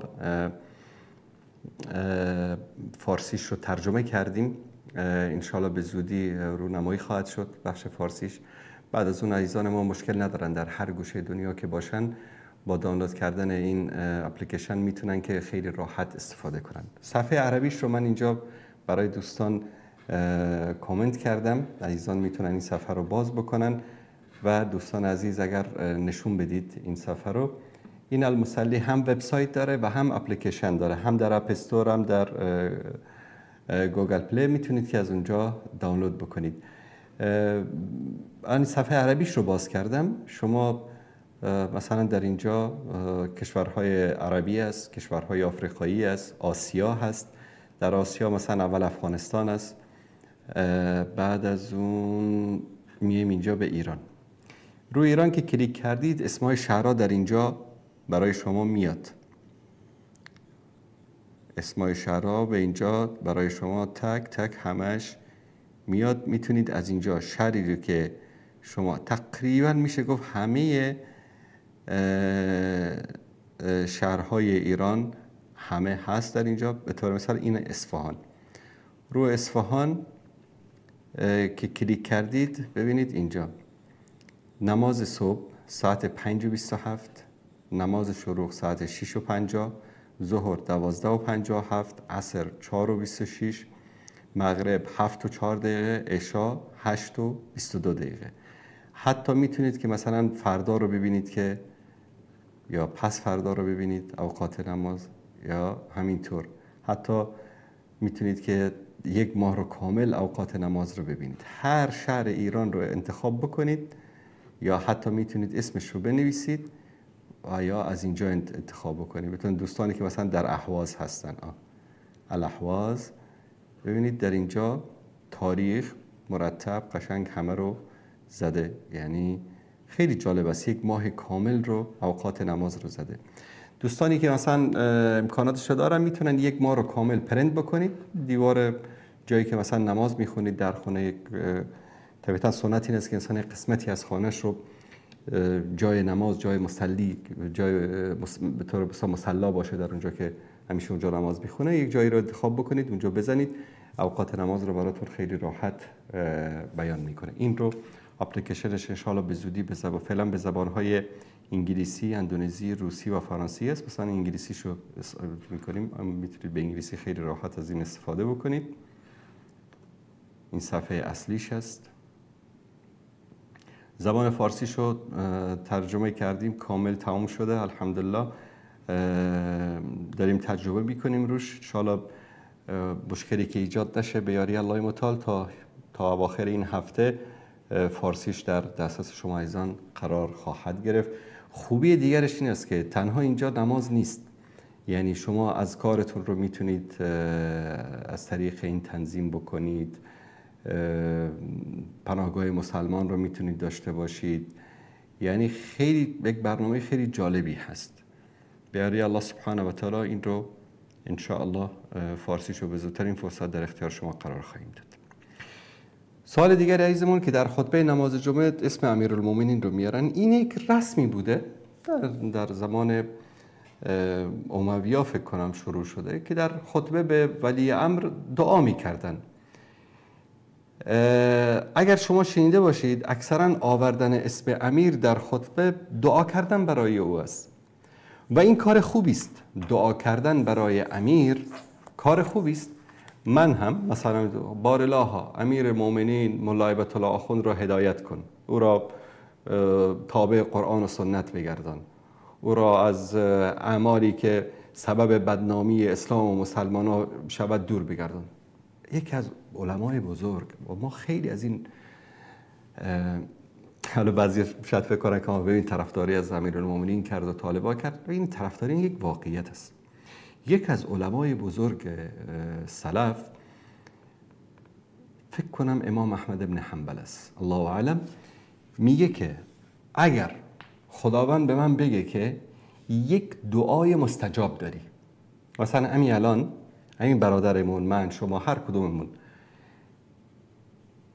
فارسیش رو ترجمه کردیم، انشالله به زودی رونمایی خواهد شد بخش فارسیش. بعد از اون عزیزان ما مشکل ندارن، در هر گوشه دنیا که باشن با دانلود کردن این اپلیکیشن میتونن که خیلی راحت استفاده کنن. صفحه عربیش رو من اینجا برای دوستان کامنت کردم. عزیزان میتونن این صفحه رو باز بکنن و دوستان عزیز اگر نشون بدید این صفحه رو، این المصلی هم وبسایت داره و هم اپلیکیشن داره، هم در App Store هم در Google Play میتونید که از اونجا دانلود بکنید. این صفحه عربیش رو باز کردم. شما مثلا در اینجا کشورهای عربی است، کشورهای آفریقایی است، آسیا هست. در آسیا مثلا اول افغانستان است، بعد از اون میایم اینجا به ایران. روی ایران که کلیک کردید اسمای شهرها در اینجا برای شما میاد. اسمای شهرها به اینجا برای شما تک تک همش میاد. میتونید از اینجا شهری رو که شما تقریبا میشه گفت همه شهرهای ایران همه هست در اینجا. به طور مثال این اصفهان، رو اصفهان که کلیک کردید ببینید اینجا نماز صبح ساعت 5:27، نماز شروق ساعت 6:50، ظهر 12:57، عصر 4:26، مغرب 7:04، عشا 8:22. حتی میتونید که مثلا فردا رو ببینید که یا پس فردا رو ببینید اوقات نماز، یا همینطور حتی میتونید که یک ماه رو کامل اوقات نماز رو ببینید. هر شهر ایران رو انتخاب بکنید یا حتی میتونید اسمش رو بنویسید و یا از اینجا انتخاب بکنید. بتونید دوستانی که مثلا در اهواز هستن، الاهواز، ببینید در اینجا تاریخ مرتب قشنگ همه رو زده، یعنی خیلی جالب است. یک ماه کامل رو اوقات نماز رو زده. دوستانی که مثلا امکاناتش رو دارن میتونن یک ماه رو کامل پرینت بکنید، دیوار جایی که مثلا نماز میخونید در خونه. یک طبیعتا سنت این است که انسان قسمتی از خانهش رو جای نماز، جای مصلی، جای به طور مصلا باشه در اونجا که همیشه اونجا نماز میخونه، یک جایی رو انتخاب بکنید اونجا بزنید، اوقات نماز رو براتون خیلی راحت بیان میکنه. این رو اپلیکیشنش انشاءالله به زودی به زبان، فعلا به زبانهای انگلیسی، اندونزی، روسی و فرانسوی است. مثلا انگلیسیشو میکنیم، میتونید به انگلیسی خیلی راحت از این استفاده بکنید. این صفحه اصلیش است. زبان فارسیشو ترجمه کردیم، کامل تمام شده الحمدلله. داریم تجربه میکنیم روش، انشاءالله مشکلی که ایجاد نشه به یاری الله متعال تا اواخر این هفته فارسیش در دسترس شما عزیزان قرار خواهد گرفت. خوبی دیگرش این است که تنها اینجا نماز نیست، یعنی شما از کارتون رو میتونید از طریق این تنظیم بکنید، پناهگاه مسلمان رو میتونید داشته باشید، یعنی خیلی یک برنامه خیلی جالبی هست. به یاری الله سبحانه و تعالی این رو انشاءالله فارسیشو به زودترین فرصت در اختیار شما قرار خواهیم داد. سوال دیگر عزیزمون که در خطبه نماز جمعه اسم امیرالمومنین رو میارن، این یک رسمی بوده در زمان امویا فکر کنم شروع شده که در خطبه به ولی امر دعا میکردن. اگر شما شنیده باشید اکثرا آوردن اسم امیر در خطبه دعا کردن برای او است و این کار خوبی است. دعا کردن برای امیر کار خوبی است. من هم مثلا بار الله امیر مومنین ملا هبت الله آخوند را هدایت کن، او را تابع قرآن و سنت بگردان، او را از اعمالی که سبب بدنامی اسلام و مسلمان ها شود دور بگردان. یکی از علمای بزرگ و ما خیلی از این، حالا بعضی شاید فکر کنن که ما ببین طرفداری از امیرالمومنین کرد و طالبا کرد، این طرفداری یک واقعیت است. یک از علمای بزرگ سلف فکر کنم امام احمد ابن حنبل است، الله اعلم، میگه که اگر خداوند به من بگه که یک دعای مستجاب داری، مثلا همین الان همین برادرمون، من، شما، هر کدوممون،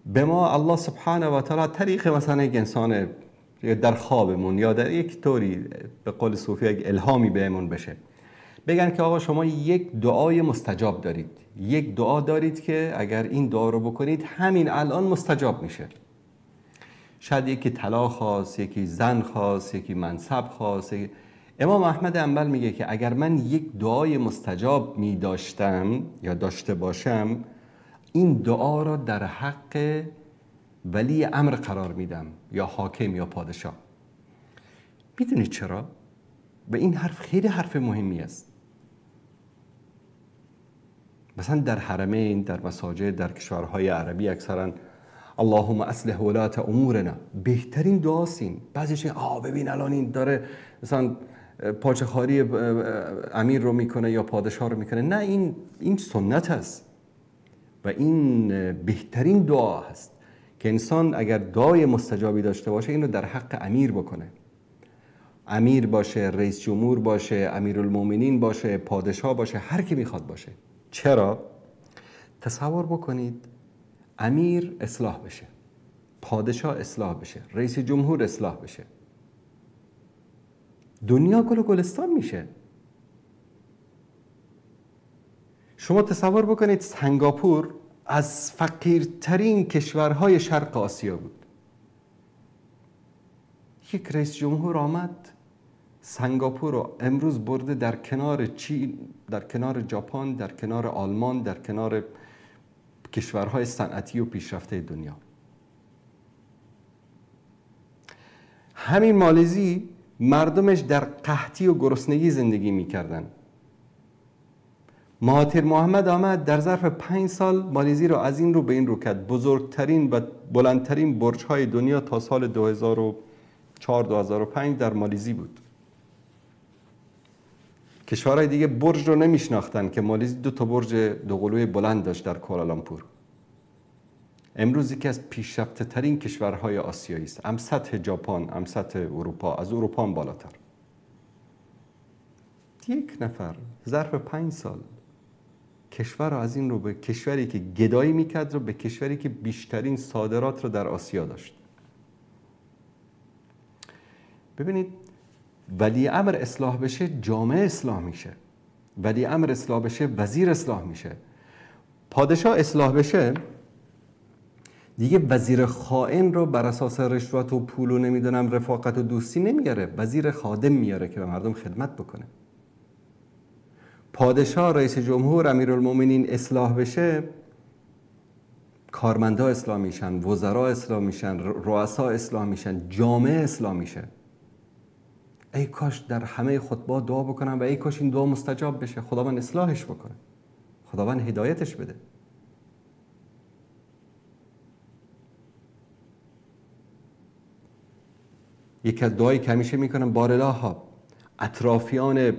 به ما الله سبحانه و تعالی طریق مثلا یک انسان در خوابمون یا در یک طوری به قول صوفی یک الهامی بهمون بشه، بگن که آقا شما یک دعای مستجاب دارید، یک دعا دارید که اگر این دعا رو بکنید همین الان مستجاب میشه. شاید یکی طلا خواست، یکی زن خواست، یکی منصب خواست. امام احمد حنبل میگه که اگر من یک دعای مستجاب می داشتم یا داشته باشم، این دعا را در حق ولی امر قرار میدم، یا حاکم یا پادشاه. میدونید چرا؟ و این حرف خیلی حرف مهمی است. مثلا در حرمین، در مساجد، در کشورهای عربی اکثرا اللهم اصلح ولات امورنا، بهترین دعاست این. بعضیش ببین الان این داره مثلا پاچه‌خواری امیر رو میکنه یا پادشاه رو میکنه. نه، این سنت است و این بهترین دعا هست که انسان اگر دعای مستجابی داشته باشه اینو در حق امیر بکنه. امیر باشه، رئیس جمهور باشه، امیرالمومنین باشه، پادشاه باشه، هر کی میخواد باشه. چرا؟ تصور بکنید امیر اصلاح بشه، پادشاه اصلاح بشه، رئیس جمهور اصلاح بشه، دنیا گل و گلستان میشه. شما تصور بکنید سنگاپور از فقیرترین کشورهای شرق آسیا بود. یک رئیس جمهور آمد سنگاپور رو امروز برده در کنار چین، در کنار ژاپن، در کنار آلمان، در کنار کشورهای صنعتی و پیشرفته دنیا. همین مالزی مردمش در قحطی و گرسنگی زندگی میکردن. مهاتیر محمد آمد در ظرف 5 سال مالزی رو از این رو به این رو کرد. بزرگترین و بلندترین برج‌های دنیا تا سال 2004-2005 در مالزی بود. کشورهای دیگه برج رو نمیشناختن که مالزی 2 تا برج دوقلوی بلند داشت در کوالالامپور. امروز یکی از پیشرفته ترین کشورهای آسیایی است، هم سطح ژاپن، هم سطح اروپا، از اروپا هم بالاتر. یک نفر ظرف 5 سال کشور رو از این رو به کشوری که گدایی میکرد رو به کشوری که بیشترین صادرات رو در آسیا داشت. ببینید ولی امر اصلاح بشه جامعه اصلاح میشه، ولی امر اصلاح بشه وزیر اصلاح میشه، پادشاه اصلاح بشه دیگه وزیر خائن رو بر اساس رشوت و پول و نمیدونم رفاقت و دوستی نمیاره، وزیر خادم میاره که به مردم خدمت بکنه. پادشاه، رئیس جمهور، امیرالمومنین اصلاح بشه کارمندا اصلاح میشن، وزرا اصلاح میشن، رؤسا اصلاح میشن، جامعه اصلاح میشه. ای کاش در همه خطبه دعا بکنم و ای کاش این دعا مستجاب بشه، خداوند اصلاحش بکنه، خداوند هدایتش بده. یکی از دعایی که همیشه میکنم، بارالله اطرافیان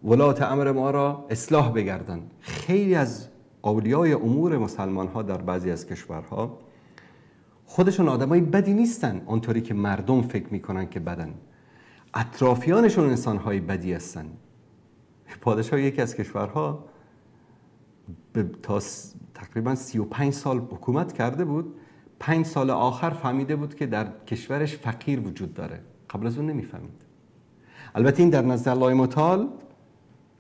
ولات امر ما را اصلاح بگردن. خیلی از اولیای امور مسلمان ها در بعضی از کشورها خودشون آدمای بدی نیستن آنطوری که مردم فکر میکنن که بدن، اطرافیانشون انسانهای بدی هستن. پادشاه یکی از کشورها تا تقریبا 35 سال حکومت کرده بود، 5 سال آخر فهمیده بود که در کشورش فقیر وجود داره، قبل از اون نمیفهمید. البته این در نزد الله متعال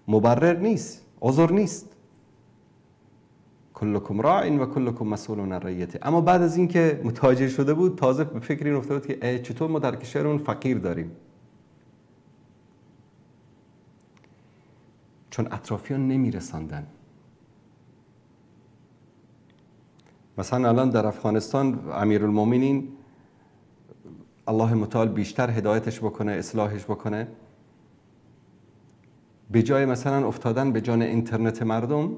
مبرر نیست، عذر نیست. کلکم راع و کلکم مسئول عن رعیته. اما بعد از اینکه متوجه شده بود تازه به فکر این افتاده بود که چطور ما در کشورمون فقیر داریم، چون اطرافیان نمیرساندن. مثلا الان در افغانستان امیرالمومنین الله متعال بیشتر هدایتش بکنه، اصلاحش بکنه، به جای مثلا افتادن به جان اینترنت مردم،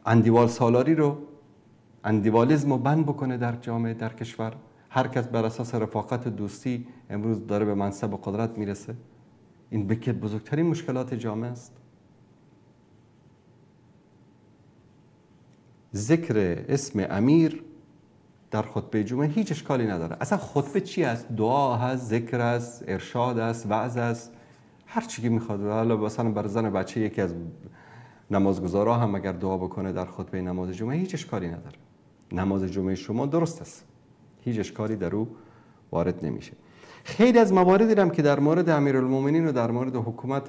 اندیوال سالاری رو، اندیوالیزم رو بند بکنه در جامعه، در کشور. هر کس بر اساس رفاقت و دوستی امروز داره به منصب و قدرت میرسه. این بکت بزرگترین مشکلات جامعه است. ذکر اسم امیر در خطبه جمعه هیچ اشکالی نداره. اصلا خطبه چی است؟ دعا هست، ذکر است، ارشاد است، وعظ است، هر چی که میخواد. حالا مثلا بر زن بچه یکی از نمازگزارا هم اگر دعا بکنه در خطبه نماز جمعه هیچ اشکالی نداره. نماز جمعه شما درست است، هیچ اشکالی در او وارد نمیشه. خیلی از مواردی هم که در مورد امیرالمومنین و در مورد حکومت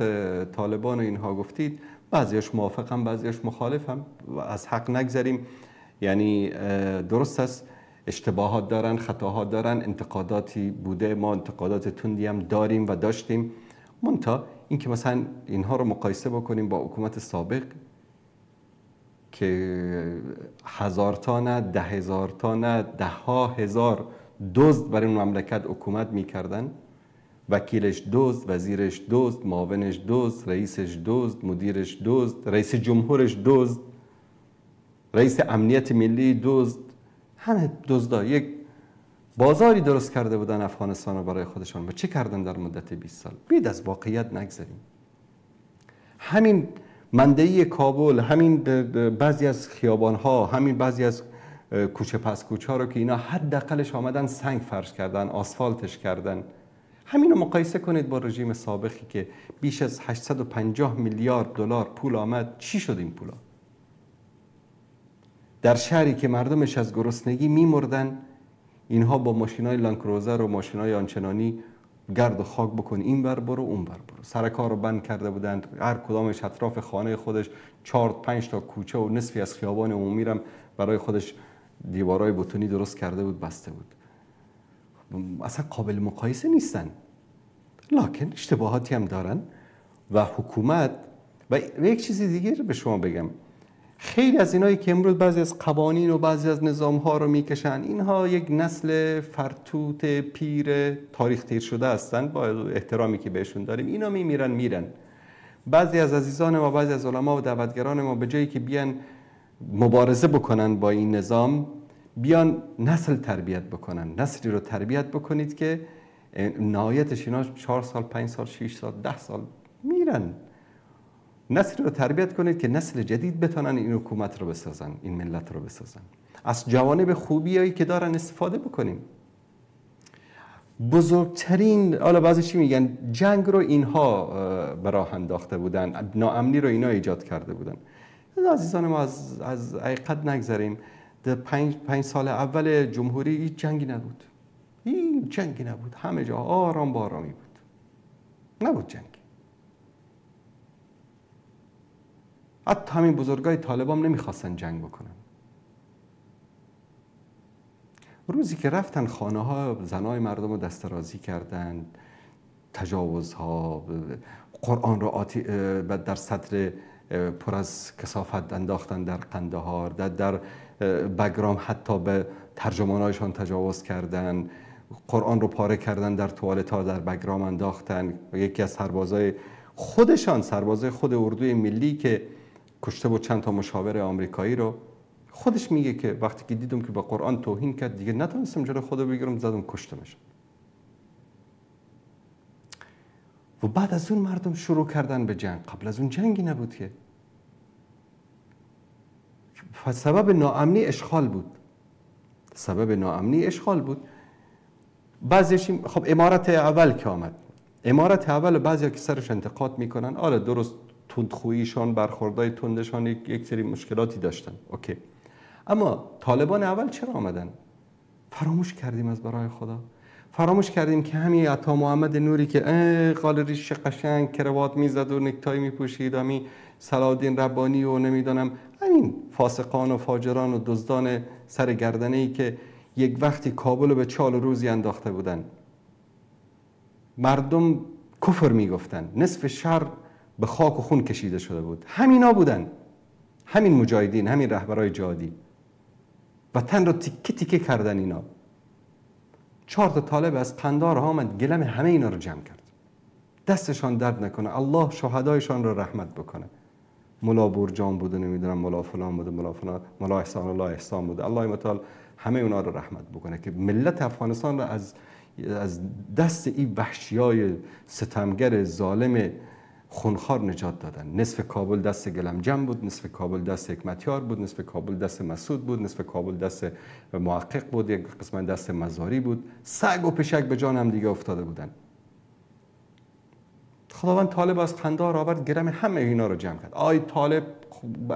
طالبان و اینها گفتید، بعضیاش موافقم، بعضیاش مخالفم، از حق نگذریم. یعنی درست است، اشتباهات دارن، خطاها دارن، انتقاداتی بوده، ما انتقادات تندی هم داریم و داشتیم. منتها اینکه مثلا اینها رو مقایسه بکنیم با حکومت سابق که که 1000 تا نه، 10,000 تا نه، 10,000 دزد برای اون مملکت حکومت میکردن. وکیلش دزد، وزیرش دزد، معاونش دزد، رئیسش دزد، مدیرش دزد، رئیس جمهورش دزد، رئیس امنیت ملی دزد، همه دزدا. یک بازاری درست کرده بودن افغانستان رو برای خودشان. و چه کردن در مدت 20 سال؟ بید از واقعیت نگذریم. همین مندهی کابل، همین بعضی از خیابان‌ها، همین بعضی از کوچه پس کوچه ها رو که اینا حداقلش آمدن سنگ فرش کردن، آسفالتش کردن، همین رو مقایسه کنید با رژیم سابقی که بیش از 850 میلیارد دلار پول آمد. چی شد این پولا؟ در شهری که مردمش از گرسنگی میمردن، اینها با ماشینای لانکروزر و ماشینای آنچنانی گرد و خاک بکن، این ور برو اون ور برو، سرکار رو بند کرده بودند، هر کدامش اطراف خانه خودش 4-5 تا کوچه و نصفی از خیابان عمومی رم برای خودش دیوارای بتونی درست کرده بود، بسته بود. اصلا قابل مقایسه نیستن، لکن اشتباهاتی هم دارن و حکومت. و یک چیز دیگه رو به شما بگم، خیلی از اینایی که امروز بعضی از قوانین و بعضی از نظام‌ها رو میکشن، اینها یک نسل فرتوت پیر تاریخ تیر شده هستند، با احترامی که بهشون داریم. اینا میمیرن میرن. بعضی از عزیزان ما، بعضی از علما و دعوتگران ما به جایی که بیان مبارزه بکنن با این نظام، بیان نسل تربیت بکنن. نسلی رو تربیت بکنید که نهایتش اینا 4 سال، 5 سال، 6 سال، 10 سال میرن. نسل رو تربیت کنید که نسل جدید بتونن این حکومت رو بسازن، این ملت رو بسازن. از جوانب خوبیایی که دارن استفاده بکنیم. بزرگترین، حالا بعضی چی میگن، جنگ رو اینها به راه انداخته بودن، ناامنی رو اینا ایجاد کرده بودن. عزیزان ما از حقیقت نگذریم. در 5 سال اول جمهوری هیچ جنگی نبود، هیچ جنگی نبود، همه جا آرام با آرامی بود، نبود جنگ. حتی همین بزرگای طالبان نمیخواستن جنگ بکنن. روزی که رفتن خانه ها زنای مردم رو دسترازی کردن، تجاوزها، قرآن رو در سطر پر از کثافت انداختن در قندهار، در بگرام حتی به ترجمانایشان تجاوز کردن، قرآن رو پاره کردن در توالت ها در بگرام انداختن. یکی از سربازای خودشان، سربازای خود اردوی ملی که کشته بود چند تا مشاور آمریکایی رو، خودش میگه که وقتی که دیدم که به قرآن توهین کرد دیگه نتونستم جلوی خودو بگیرم، زدم کشتمش. و بعد از اون مردم شروع کردن به جنگ. قبل از اون جنگی نبود که. سبب ناامنی اشغال بود، سبب ناامنی اشغال بود. بعضیش خب امارت اول که آمد، امارت اول بعضیا که سرش انتقاد میکنن، آره درست تندخوییشان، برخوردهای تندشان یک سری مشکلاتی داشتن، اوکی. اما طالبان اول چرا آمدن؟ فراموش کردیم از برای خدا، فراموش کردیم که همین عطا محمد نوری که قال ریش قشنگ کروات میزد و نکتای میپوشید، همین صلاح ربانی و نمیدانم همین فاسقان و فاجران و دزدان سر گردنه ای که یک وقتی کابل رو به چال روزی انداخته بودن، مردم کفر میگفتن، نصف شهر به خاک و خون کشیده شده بود. همینا بودن، همین مجاهدین، همین رهبرای جهادی، وطن رو تیکه تیکه کردن اینا. 4 تا طالب از قندار آمد گلم همه اینا رو جمع کرد. دستشان درد نکنه، الله شهدایشان رو رحمت بکنه. ملا برجان بوده، نمیدونم ملا فلان بوده، ملا فلان، ملا احسان الله احسان بوده، الله متعال همه اونا رو رحمت بکنه که ملت افغانستان رو از دست این وحشیای ستمگر ظالم خونخوار نجات دادن. نصف کابل دست گلمجم بود، نصف کابل دست حکمتیار بود، نصف کابل دست مسعود بود، نصف کابل دست محقق بود، یک قسمت دست مزاری بود. سگ و پشک به جان هم دیگه افتاده بودن. خداوند طالب از قندهار آورد، گرم همه اینا رو جمع کرد. آی طالب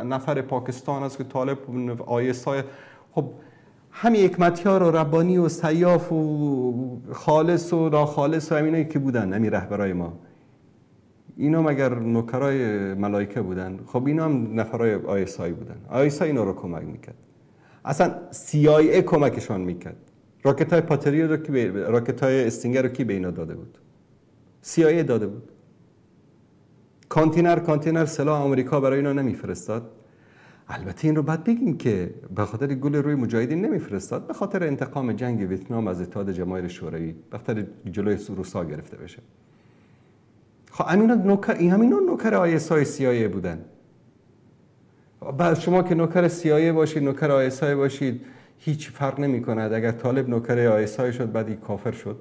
نفر پاکستان است که طالب آیسای، خب همین حکمتیار و ربانی و سیاف و خالص و ناخالص و همینایی که بودن، همین رهبرای ما، اینا مگر نوکرای ملائکه بودن؟ خب اینا هم نفرای ISI بودن. ISI اینا رو کمک میکرد، اصلا CIA کمکشان میکرد. راکت های پاتریوت رو کی راکت های استینگر رو کی به اینا داده بود؟ CIA داده بود. کانتینر کانتینر سلاح آمریکا برای اینا نمیفرستاد. البته این رو باید بگیم که به خاطر گل روی مجاهدین نمیفرستاد، به خاطر انتقام جنگ ویتنام از اتحاد جماهیر شوروی، به خاطر جلوی روسا گرفته بشه. خب همینا نوکر ISI CIA بودن. بعد شما که نوکر CIA باشید، نوکر ISI باشید، هیچ فرق نمی کند. اگر طالب نوکر ISI شد بعد این کافر شد،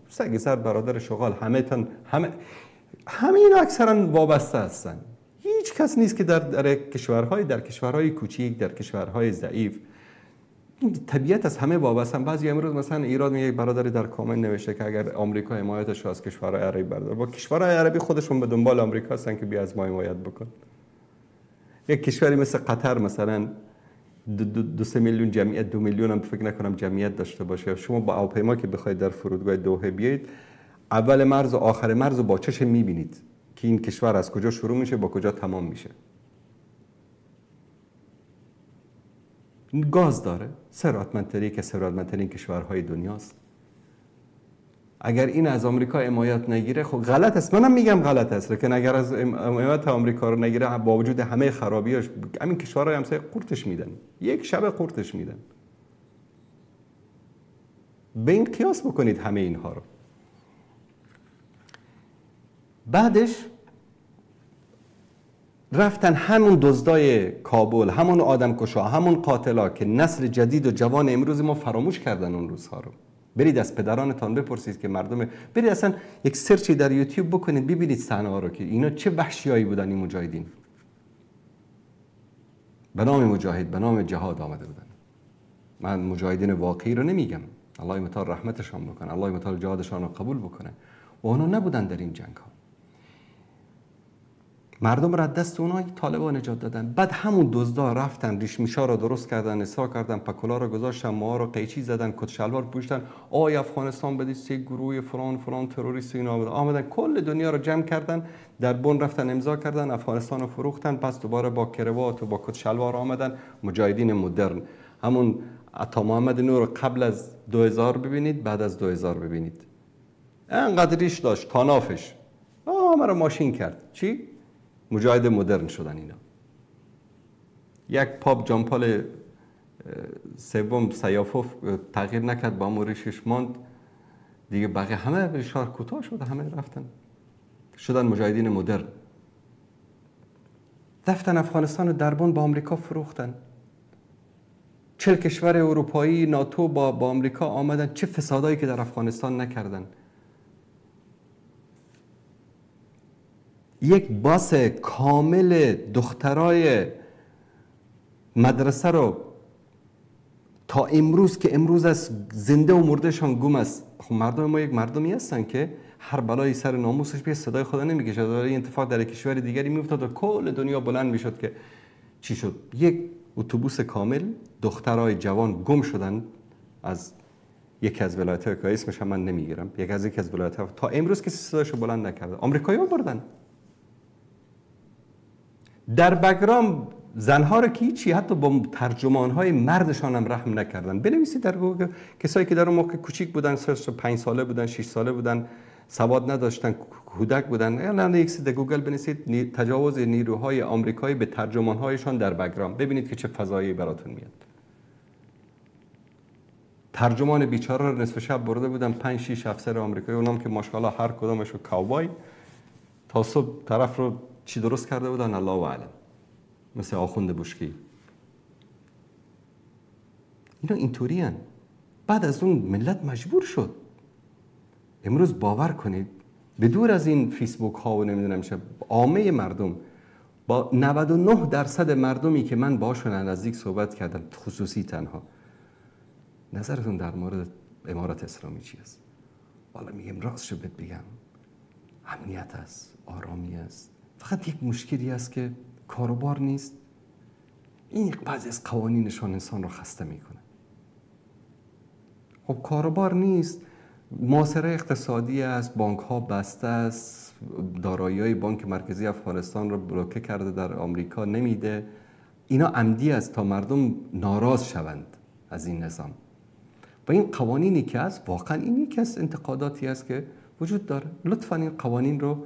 سگ سر برادر شغال، همه اینا اکثرا وابسته هستن. هیچ کس نیست که در کشورهای کوچیک، در کشورهای ضعیف، طبیعت از همه وابستن. بعضی امروز مثلا ایراد میگه، برادری در کامنت نوشته که اگر آمریکا حمایتش از کشورهای عربی برداره، با کشورهای عربی خودشون به دنبال آمریکا هستن که بیا از ما حمایت بکن. یک کشوری مثل قطر مثلا 2-3 میلیون جمعیت، 2 میلیون هم فکر نکنم جمعیت داشته باشه. شما با هواپیما که بخواید در فرودگاه دوحه بیایید، اول مرز و آخر مرز رو با چشم میبینید که این کشور از کجا شروع میشه با کجا تمام میشه. گاز داره، ثروتمندترین که ثروتمندترین کشورهای دنیاست. اگر این از آمریکا حمایت نگیره، خب غلط است، منم میگم غلط است، لیکن اگر از حمایت آمریکا رو نگیره، با وجود همه خرابیاش، همین کشورهای همسایه قورتش میدن، یک شب قورتش میدن. به این قیاس بکنید همه اینها رو. بعدش رفتن همون دزدای کابل، همون آدمکشا، همون قاتلا که نسل جدید و جوان امروز ما فراموش کردن اون روزها رو. برید از پدرانتان بپرسید که مردم، برید اصلا یک سرچی در یوتیوب بکنید ببینید صحنه ها رو که اینا چه وحشیایی بودن. این مجاهدین به نام مجاهد، به نام جهاد آمده بودن. من مجاهدین واقعی رو نمیگم، الله متعال رحمتشان بکنه، الله متعال جهادشان رو قبول بکنه، و اونا نبودن در این جنگ ها. مردم را دست اونها طالبان نجات دادن. بعد همون دزدا رفتن ریشمیشا رو درست کردن، نسا کردن، پکولا رو گذاشتن، موها رو قیچی زدن، کت شلوار پوشتن، آی افغانستان بدید سه گروه فلان فلان تروریست اینا آمدن، کل دنیا رو جمع کردن، در بن رفتن امضا کردن، افغانستان رو فروختن. پس دوباره با کروات و با کت شلوار آمدن مجاهدین مدرن. همون عطا محمد نور قبل از 2000 ببینید، بعد از 2000 ببینید، انقدر ریش داشت تانافش، آمر رو ماشین کرد. چی؟ مجاهد مدرن شدن اینا. یک پاپ جانپال سوم سیافوف تغییر نکرد، با همون ریشش ماند دیگه، بقیه همه ریشار کوتاه شد، همه رفتن شدن مجاهدین مدرن. رفتن افغانستان رو دربان با آمریکا فروختن. 40 کشور اروپایی ناتو با آمریکا آمدن، چه فسادایی که در افغانستان نکردن. یک باس کامل دخترای مدرسه رو تا امروز که امروز است زنده و مردهشان گم است. خب مردم ما یک مردمی هستن که هر بلایی سر ناموسش به صدای خدا نمیکشه. داره این اتفاق در کشور دیگری میافتاد و کل دنیا بلند میشد که چی شد. یک اتوبوس کامل دخترای جوان گم شدن از یکی از ولایت‌ها که اسمش هم من نمیگیرم، یکی از ولایت‌ها، تا امروز کسی صداشو بلند نکرده. آمریکایی‌ها بردن در بگرام زنها رو که هیچی، حتی با ترجمان‌های مردشان هم رحم نکردن. بنویسید در گوگل کسایی که در اون موقع کوچیک بودن، 5 ساله بودن، 6 ساله بودن، سواد نداشتن، کودک بودن، الان یک سید گوگل بنویسید تجاوز نیروهای آمریکایی به ترجمان‌هایشان در بگرام، ببینید که چه فضایی براتون میاد. ترجمان بیچاره رو نصف شب برده بودن 5-6 افسر آمریکایی، اونام که ماشاءالله هر کدومشو کاوبای، تا صبح طرف رو چی درست کرده بودن الله اعلم، مثل آخوند بشکی. اینا اینطوری هن. بعد از اون ملت مجبور شد. امروز باور کنید به دور از این فیسبوک ها و نمیدونم چه، عامه مردم با 99% مردمی که من باشون نزدیک صحبت کردم، خصوصی تنها، نظرتون در مورد امارت اسلامی چی است؟ والا میگم راستشو بهت بگم، امنیت است، آرامی است، فقط یک مشکلی است که کاروبار نیست. این بعضی از قوانینشان انسان رو خسته میکنه. خب کاروبار نیست، محاصره اقتصادی است، بانک ها بسته است، دارایی های بانک مرکزی افغانستان رو بلوکه کرده در آمریکا نمیده. اینا عمدی است تا مردم ناراض شوند از این نظام. و این قوانینی که هست، واقعا این یکی از انتقاداتی است که وجود داره. لطفا این قوانین رو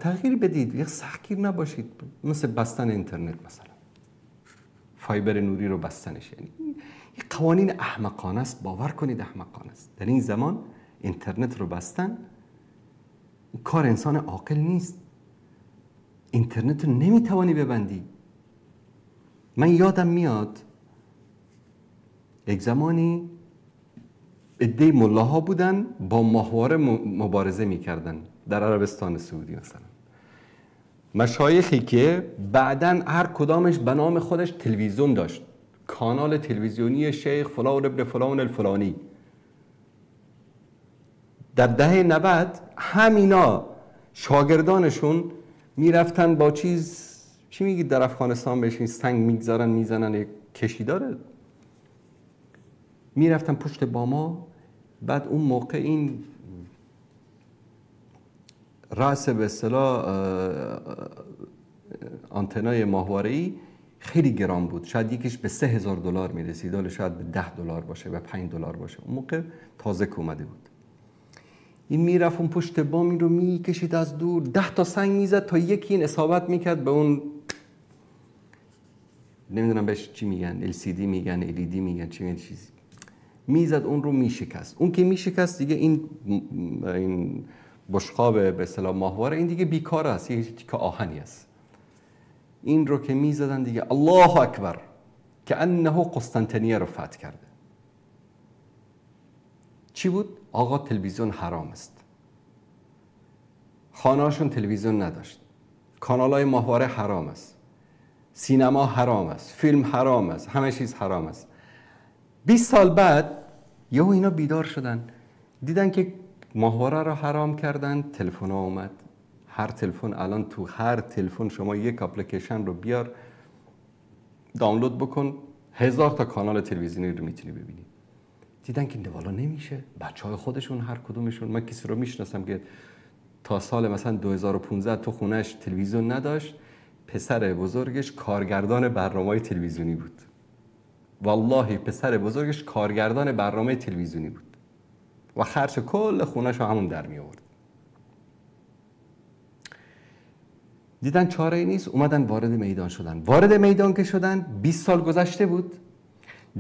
تغییر بدید، یک سختگیر نباشید، مثل بستن اینترنت مثلا. فایبر نوری رو بستنش. یعنی این قوانین احمقانه است، باور کنید احمقانه است. در این زمان اینترنت رو بستن کار انسان عاقل نیست. اینترنت رو نمیتوانی ببندی. من یادم میاد یک زمانی عده ملاها بودن با ماهواره مبارزه میکردن در عربستان سعودی مثلا. مشایخی که بعداً هر کدامش به نام خودش تلویزیون داشت، کانال تلویزیونی شیخ فلان ابن فلان الفلانی. در دهه 90 همینا شاگردانشون میرفتن با چیز، چی میگید در افغانستان بهش، سنگ میگذارن میزنن، یک کشی داره، میرفتن پشت باما. بعد اون موقع این رأس به اصطلاح آنتنای ماهواره‌ای خیلی گران بود، شاید یکیش به $3000 میرسید، حالا شاید به $10 باشه، به $5 باشه. اون موقع تازه که اومده بود. این میرفت اون پشت بام، این رو میکشید از دور، 10 تا سنگ میزد تا یکی این اصابت میکرد به اون، نمیدونم بهش چی میگن، LCD میگن، LED میگن، چی میگن، چیزی میزد اون رو میشکست. اون که میشکست دیگه این بشقاب به اصطلاح ماهواره این دیگه بیکار است، یه تیکه آهنی است. این رو که میزدن دیگه الله اکبر، که انه قسطنطنیه رو فتح کرده. چی بود؟ آقا تلویزیون حرام است. خانه‌هاشون تلویزیون نداشت، کانال‌های ماهواره حرام است، سینما حرام است، فیلم حرام است، همه چیز حرام است. 20 سال بعد یهو اینا بیدار شدن، دیدن که ماهواره رو حرام کردن، تلفن ها اومد. هر تلفن الان تو هر تلفن شما یک اپلیکیشن رو بیار دانلود بکن، 1000 تا کانال تلویزیونی رو میتونی ببینی. دیدن که والا نمیشه، بچهای خودشون هر کدومشون، من کسی رو میشناسم که تا سال مثلا 2015 تو خونش تلویزیون نداشت، پسر بزرگش کارگردان برنامه‌های تلویزیونی بود. والله پسر بزرگش کارگردان برنامه تلویزیونی بود و خرج کل خونش رو همون در می آورد. دیدن چاره ای نیست، اومدن وارد میدان شدن. وارد میدان که شدن 20 سال گذشته بود.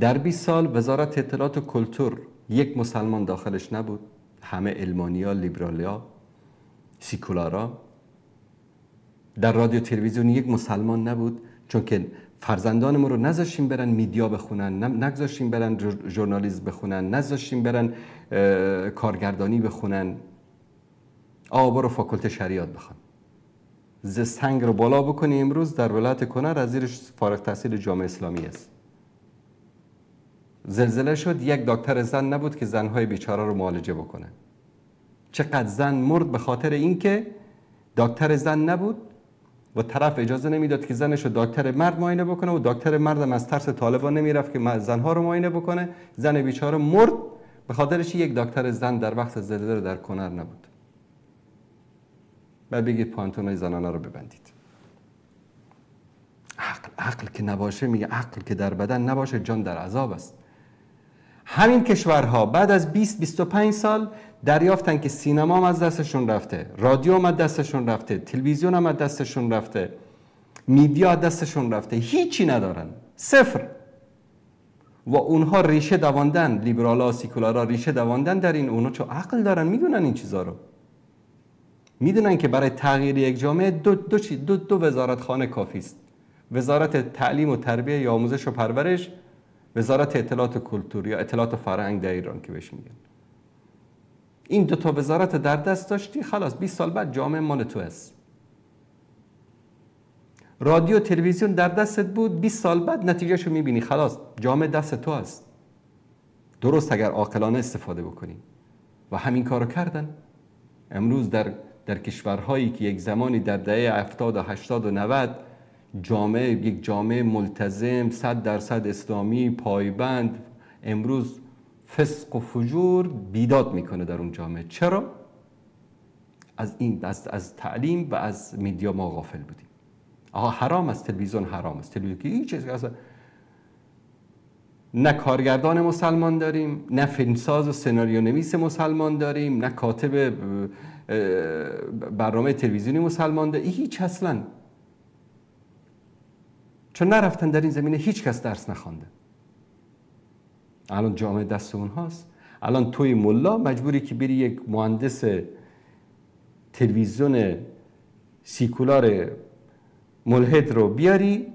در 20 سال وزارت اطلاعات و کلتور یک مسلمان داخلش نبود، همه علمانیا، لیبرالیا، سیکولارا. در رادیو تلویزیون یک مسلمان نبود، چون که فرزندان ما رو نذاشتیم برن میدیا بخونن، نذاشتیم برن ژورنالیسم بخونن، نذاشتیم برن کارگردانی بخونن. آقا برو فاکولته شریعت بخون. سنگ رو بالا بکنی امروز در ولایت کنر از زیرش فارغ تحصیل جامعه اسلامی است. زلزله شد، یک دکتر زن نبود که زنهای بیچاره رو معالجه بکنه. چقدر زن مرد به خاطر اینکه دکتر زن نبود و طرف اجازه نمیداد که زنش رو دکتر مرد معاینه بکنه و دکتر مردم از ترس طالبان نمیرفت که زنها رو معاینه بکنه. زن بیچاره مرد به خاطرش یک دکتر زن در وقت زلزله در کنر نبود. بعد بگید پانتونای زنانه رو ببندید. عقل که نباشه، میگه عقل که در بدن نباشه جان در عذاب است. همین کشورها بعد از 20-25 سال دریافتن که سینما هم از دستشون رفته، رادیو هم از دستشون رفته، تلویزیون هم از دستشون رفته، میدیا از دستشون رفته، هیچی ندارن، صفر. و اونها ریشه دواندن، لیبرالا، سیکولارا ریشه دواندن در این. اونها چون عقل دارن میدونن این چیزا رو، میدونن که برای تغییر یک جامعه دو وزارتخانه کافی است: وزارت تعلیم و تربیه یا آموزش و پرورش، وزارت اطلاعات و کلتور یا اطلاعات و فرهنگ در ایران که بهش میگن. این دو تا وزارت در دست داشتی، خلاص 20 سال بعد جامعه مال تو است. رادیو تلویزیون در دستت بود، 20 سال بعد نتیجهشو میبینی، خلاص جامعه دست تو است. درست اگر عاقلانه استفاده بکنی. و همین کارو کردن. امروز در کشورهایی که یک زمانی در دهه 70 و 80 و 90 جامعه، یک جامعه ملتزم 100% اسلامی پایبند، امروز فسق و فجور بیداد میکنه در اون جامعه. چرا؟ از تعلیم و از میدیا ما غافل بودیم. آها حرام است، تلویزیون حرام است، تلویزیون که هیچ چیز اصلا. نه کارگردان مسلمان داریم، نه فیلمساز و سناریو نویس مسلمان داریم، نه کاتب برنامه تلویزیونی مسلمان داریم، هیچ اصلا. چون نرفتن در این زمینه، هیچ کس درس نخوانده. الان جامعه دست اونهاست. الان توی ملا مجبوری که بری یک مهندس تلویزیون سیکولار ملحد رو بیاری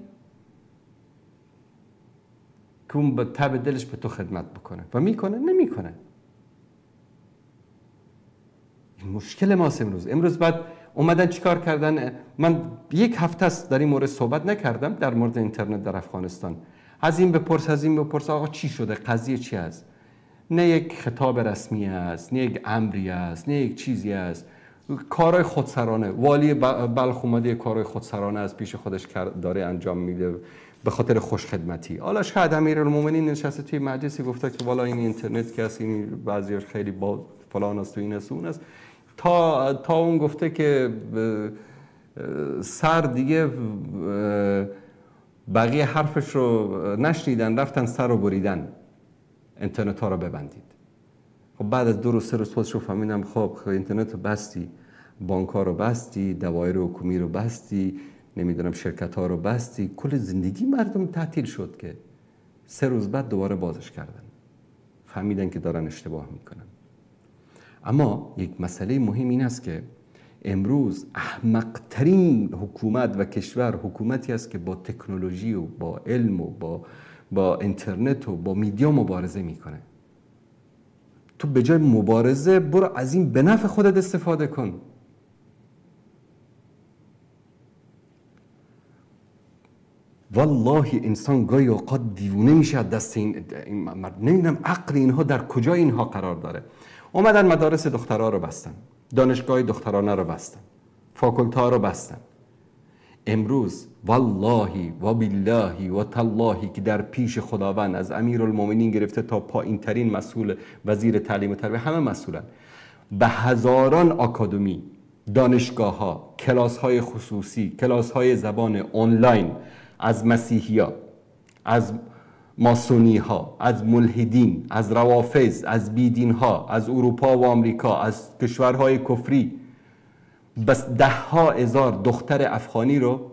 که اون به تب دلش به تو خدمت بکنه. و میکنه؟ نمیکنه. این مشکل ماست امروز. امروز بعد اومدن چیکار کردن؟ من یک هفته است در این مورد صحبت نکردم، در مورد اینترنت در افغانستان. از این بپرس، از این بپرس، آقا چی شده؟ قضیه چی است؟ نه یک خطاب رسمی است، نه یک امری است، نه یک چیزی است. کارهای خودسرانه. والی بلخ اومده کارهای خودسرانه از پیش خودش داره انجام میده به خاطر خوشخدمتی. حالا شاید امیرالمومنین نشسته توی مجلسی گفته که والا این اینترنت که هست، این بعضیاش خیلی با فلان است و این است و اون است. تا اون گفته که سر دیگه بقیه حرفش رو نشنیدن، رفتن سر رو بریدن، اینترنت ها رو ببندید. خب بعد از 2 روز 3 روز خودش رو فهمیدم، خب اینترنت رو بستی، بانک ها رو بستی، دوایر حکومی رو بستی، نمیدونم شرکت ها رو بستی، کل زندگی مردم تعطیل شد که 3 روز بعد دوباره بازش کردن. فهمیدن که دارن اشتباه میکنن. اما یک مسئله مهم این است که امروز احمقترین حکومت و کشور حکومتی است که با تکنولوژی و با علم و با اینترنت و با میدیا مبارزه میکنه. تو به جای مبارزه برو از این به نفع خودت استفاده کن. والله انسان گاهی اوقات دیوونه میشه از دست این مرد. نمیدونم عقل اینها در کجا اینها قرار داره. اومدن مدارس دخترها رو بستن، دانشگاه دخترانه رو بستن، فاکولته رو بستن. امروز والله و بالله و تالله که در پیش خداوند از امیرالمومنین گرفته تا پایین ترین مسئول وزیر تعلیم و تربیه همه مسئولن، به هزاران آکادمی، دانشگاه ها، کلاس های خصوصی، کلاس های زبان آنلاین، از مسیحی ها، از ماسونی ها، از ملحدین، از روافض، از بیدین ها، از اروپا و آمریکا، از کشورهای کفری، بس 10,000 هزار دختر افغانی رو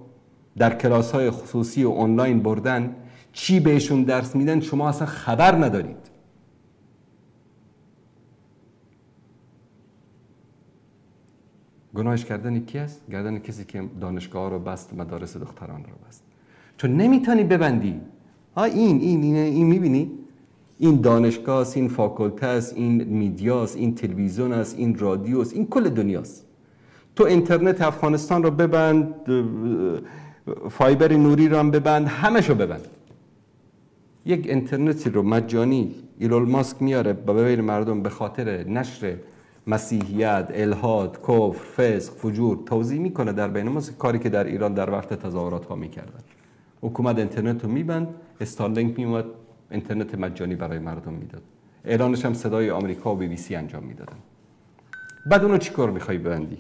در کلاس های خصوصی و آنلاین بردن. چی بهشون درس میدن شما اصلا خبر ندارید. گناهش گردن کی است؟ گردن کسی که دانشگاه رو بست، مدارس دختران رو بست. چون نمیتونی ببندی. ها این این این این میبینی؟ این دانشگاه است، این فاکولته است، این میدیاست، این تلویزیون است، این رادیو است، این کل دنیاست. تو اینترنت افغانستان رو ببند، فایبر نوری رو هم ببند، همشو ببند. یک اینترنتی رو مجانی ایلون ماسک میاره به بین مردم به خاطر نشر مسیحیت، الحاد، کفر، فسق، فجور توزیع میکنه در بین ما، کاری که در ایران در وقت تظاهرات ها میکردن. حکومت اینترنت رو میبند، استارلینک میومد اینترنت مجانی برای مردم میداد. اعلانش هم صدای آمریکا و بی بی سی انجام میدادن. بعد اونو چیکار میخوای ببندی؟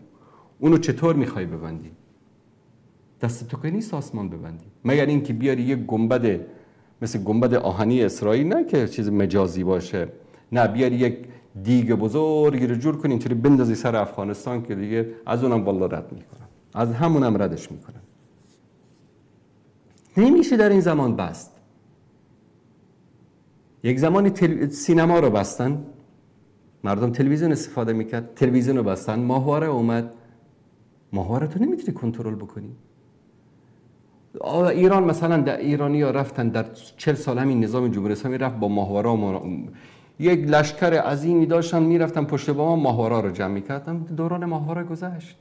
اونو چطور میخوای ببندی؟ دست تو که نیست آسمان ببندی، مگر اینکه بیاری یک گنبد مثل گنبد آهنی اسرائیل، نه که چیز مجازی باشه، نه بیاری یک دیگ بزرگی رو جور کنی اینطوری بندازی سر افغانستان که دیگه از اونم بالا رد میکنن، از همونم ردش میکنن. نمیشه در این زمان بست. یک زمانی سینما رو بستن، مردم تلویزیون استفاده میکرد، تلویزیون رو بستن، ماهواره اومد، ماهواره تو نمیتونی کنترل بکنی. ایران مثلا در ایرانی ها رفتن در 40 سال همین نظام جمهوری اسلامی رفت با ماهواره، یک لشکر عظیمی داشتن میرفتن پشت بام ماهواره رو جمع میکردن. دوران ماهواره گذشت.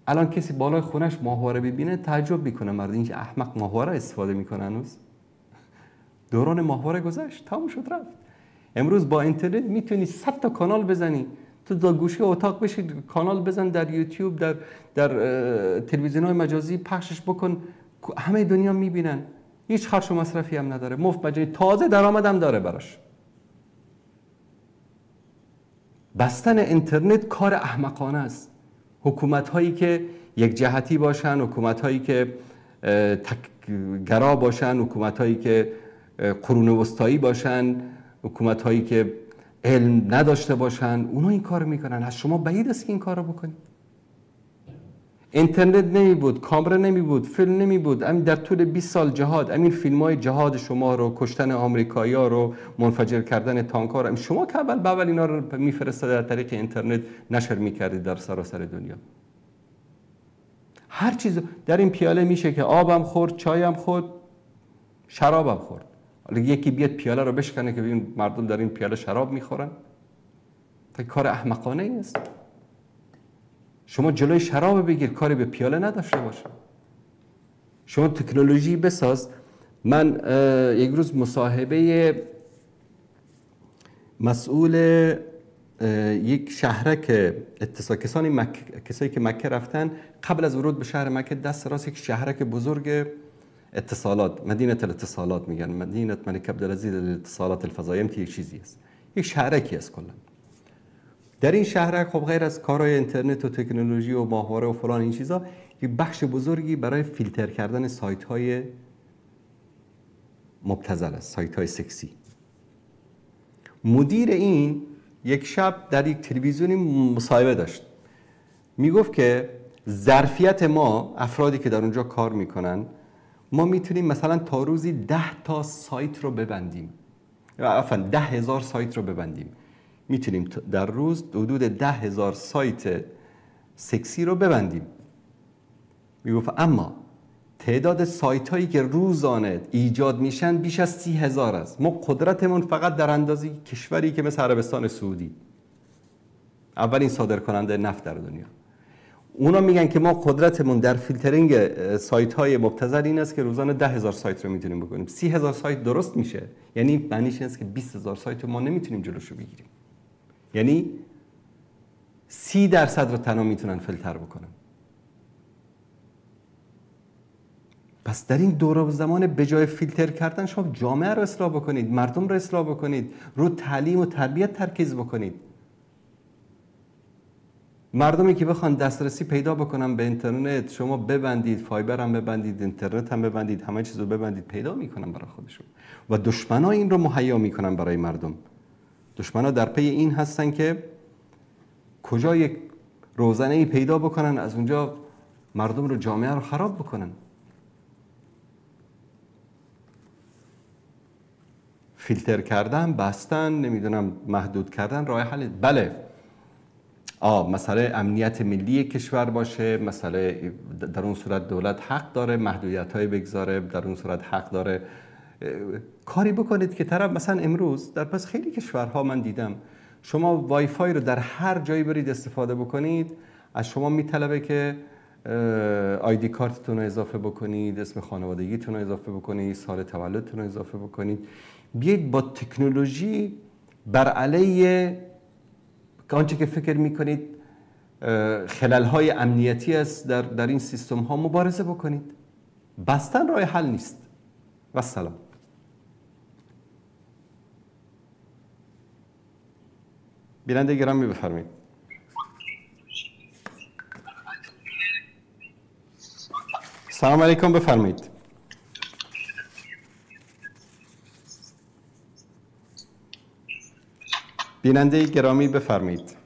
الان کسی بالای خونش ماهواره ببینه تعجب میکنه، مرد این احمق ماهواره استفاده میکنه هنوز. دوران ماهواره گذشت، تموم شد رفت. امروز با اینترنت میتونی 100 تا کانال بزنی، تو در گوشه اتاق بشی کانال بزن در یوتیوب، در تلویزیون های مجازی پخشش بکن، همه دنیا میبینن، هیچ خرج و مصرفی هم نداره، مفت مجانی، تازه درآمد هم داره براش. بستن اینترنت کار احمقانه است. حکومت هایی که یک جهتی باشن، حکومت هایی که تک‌گرا باشن، حکومت هایی که قرون وسطایی باشن، حکومت هایی که علم نداشته باشن، اونا این کار میکنن. از شما بعید است که این کار رو بکنید. اینترنت نمی بود، کامره نمی بود، فیلم نمی بود. همین در طول 20 سال جهاد، همین فیلم های جهاد شما رو، کشتن آمریکایی‌ها رو، منفجر کردن تانک‌ها رو، شما که اول به اول اینا رو میفرستاد در طریق اینترنت نشر میکردید در سراسر دنیا. هر چیز در این پیاله میشه که آبم خورد، چایم خورد، شرابم خورد. حالا یکی بیاد پیاله رو بشکنه که ببین مردم در این پیاله شراب میخورن، تا کار احمقانه ای است. شما جلوی شراب بگیر، کاری به پیاله نداشته باشه. شما تکنولوژی بساز. من یک روز مصاحبه مسئول یک شهرک اتصال، کسایی که مکه رفتن قبل از ورود به شهر مکه دست راست یک شهرک بزرگ اتصالات، مدینه الاتصالات میگن، مدینه ملک عبدالعزیز الاتصالات الفضائیه، یک چیزی است، یک شهرکی است کلا. در این شهرک خب غیر از کارهای اینترنت و تکنولوژی و ماهواره و فلان این چیزا، یک بخش بزرگی برای فیلتر کردن سایت های مبتذل است، سایت های سکسی. مدیر این یک شب در یک تلویزیونی مصاحبه داشت، میگفت که ظرفیت ما، افرادی که در اونجا کار میکنن، ما میتونیم مثلا تا روزی 10 تا سایت رو ببندیم، عفوا 10,000 سایت رو ببندیم. میتونیم در روز حدود 10,000 سایت سکسی رو ببندیم. میگفت اما تعداد سایت هایی که روزانه ایجاد میشن بیش از 30,000 است. ما قدرتمون فقط در اندازه کشوری که مثل عربستان سعودی، اولین صادر کننده نفت در دنیا، اونا میگن که ما قدرتمون در فیلترینگ سایت های مبتذل این است که روزانه 10,000 سایت رو میتونیم بکنیم. 30,000 سایت درست میشه، یعنی معنیش این است که 20,000 سایت رو ما نمیتونیم جلوشو بگیریم. یعنی 30% رو تنها میتونن فیلتر بکنن. پس در این دوره و زمان به جای فیلتر کردن شما جامعه رو اصلاح بکنید، مردم رو اصلاح بکنید، رو تعلیم و تربیت ترکیز بکنید. مردمی که بخوان دسترسی پیدا بکنن به اینترنت، شما ببندید، فایبر هم ببندید، اینترنت هم ببندید، همه چیز رو ببندید، پیدا میکنن برای خودشون. و دشمنا این رو مهیا میکنن برای مردم. دشمنا در پی این هستن که کجا یک روزنه‌ای پیدا بکنن، از اونجا مردم رو، جامعه رو خراب بکنن. فیلتر کردن، بستن، نمیدونم محدود کردن راه حل. بله، مسئله امنیت ملی کشور باشه، مسئله در اون صورت دولت حق داره محدودیت‌های بگذاره، در اون صورت حق داره کاری بکنید که طرف مثلا امروز در پس خیلی کشورها من دیدم شما وای فای رو در هر جایی برید استفاده بکنید، از شما میطلبه که آیدی کارتتون رو اضافه بکنید، اسم خانوادگیتون رو اضافه بکنید، سال تولدتون رو اضافه بکنید. بیایید با تکنولوژی بر علیه آنچه که فکر میکنید خلل‌های امنیتی است در این سیستم ها مبارزه بکنید. بستن راه حل نیست. و سلام. بیننده گرامی بفرمایید. سلام علیکم، بفرمایید. بیننده گرامی بفرمایید.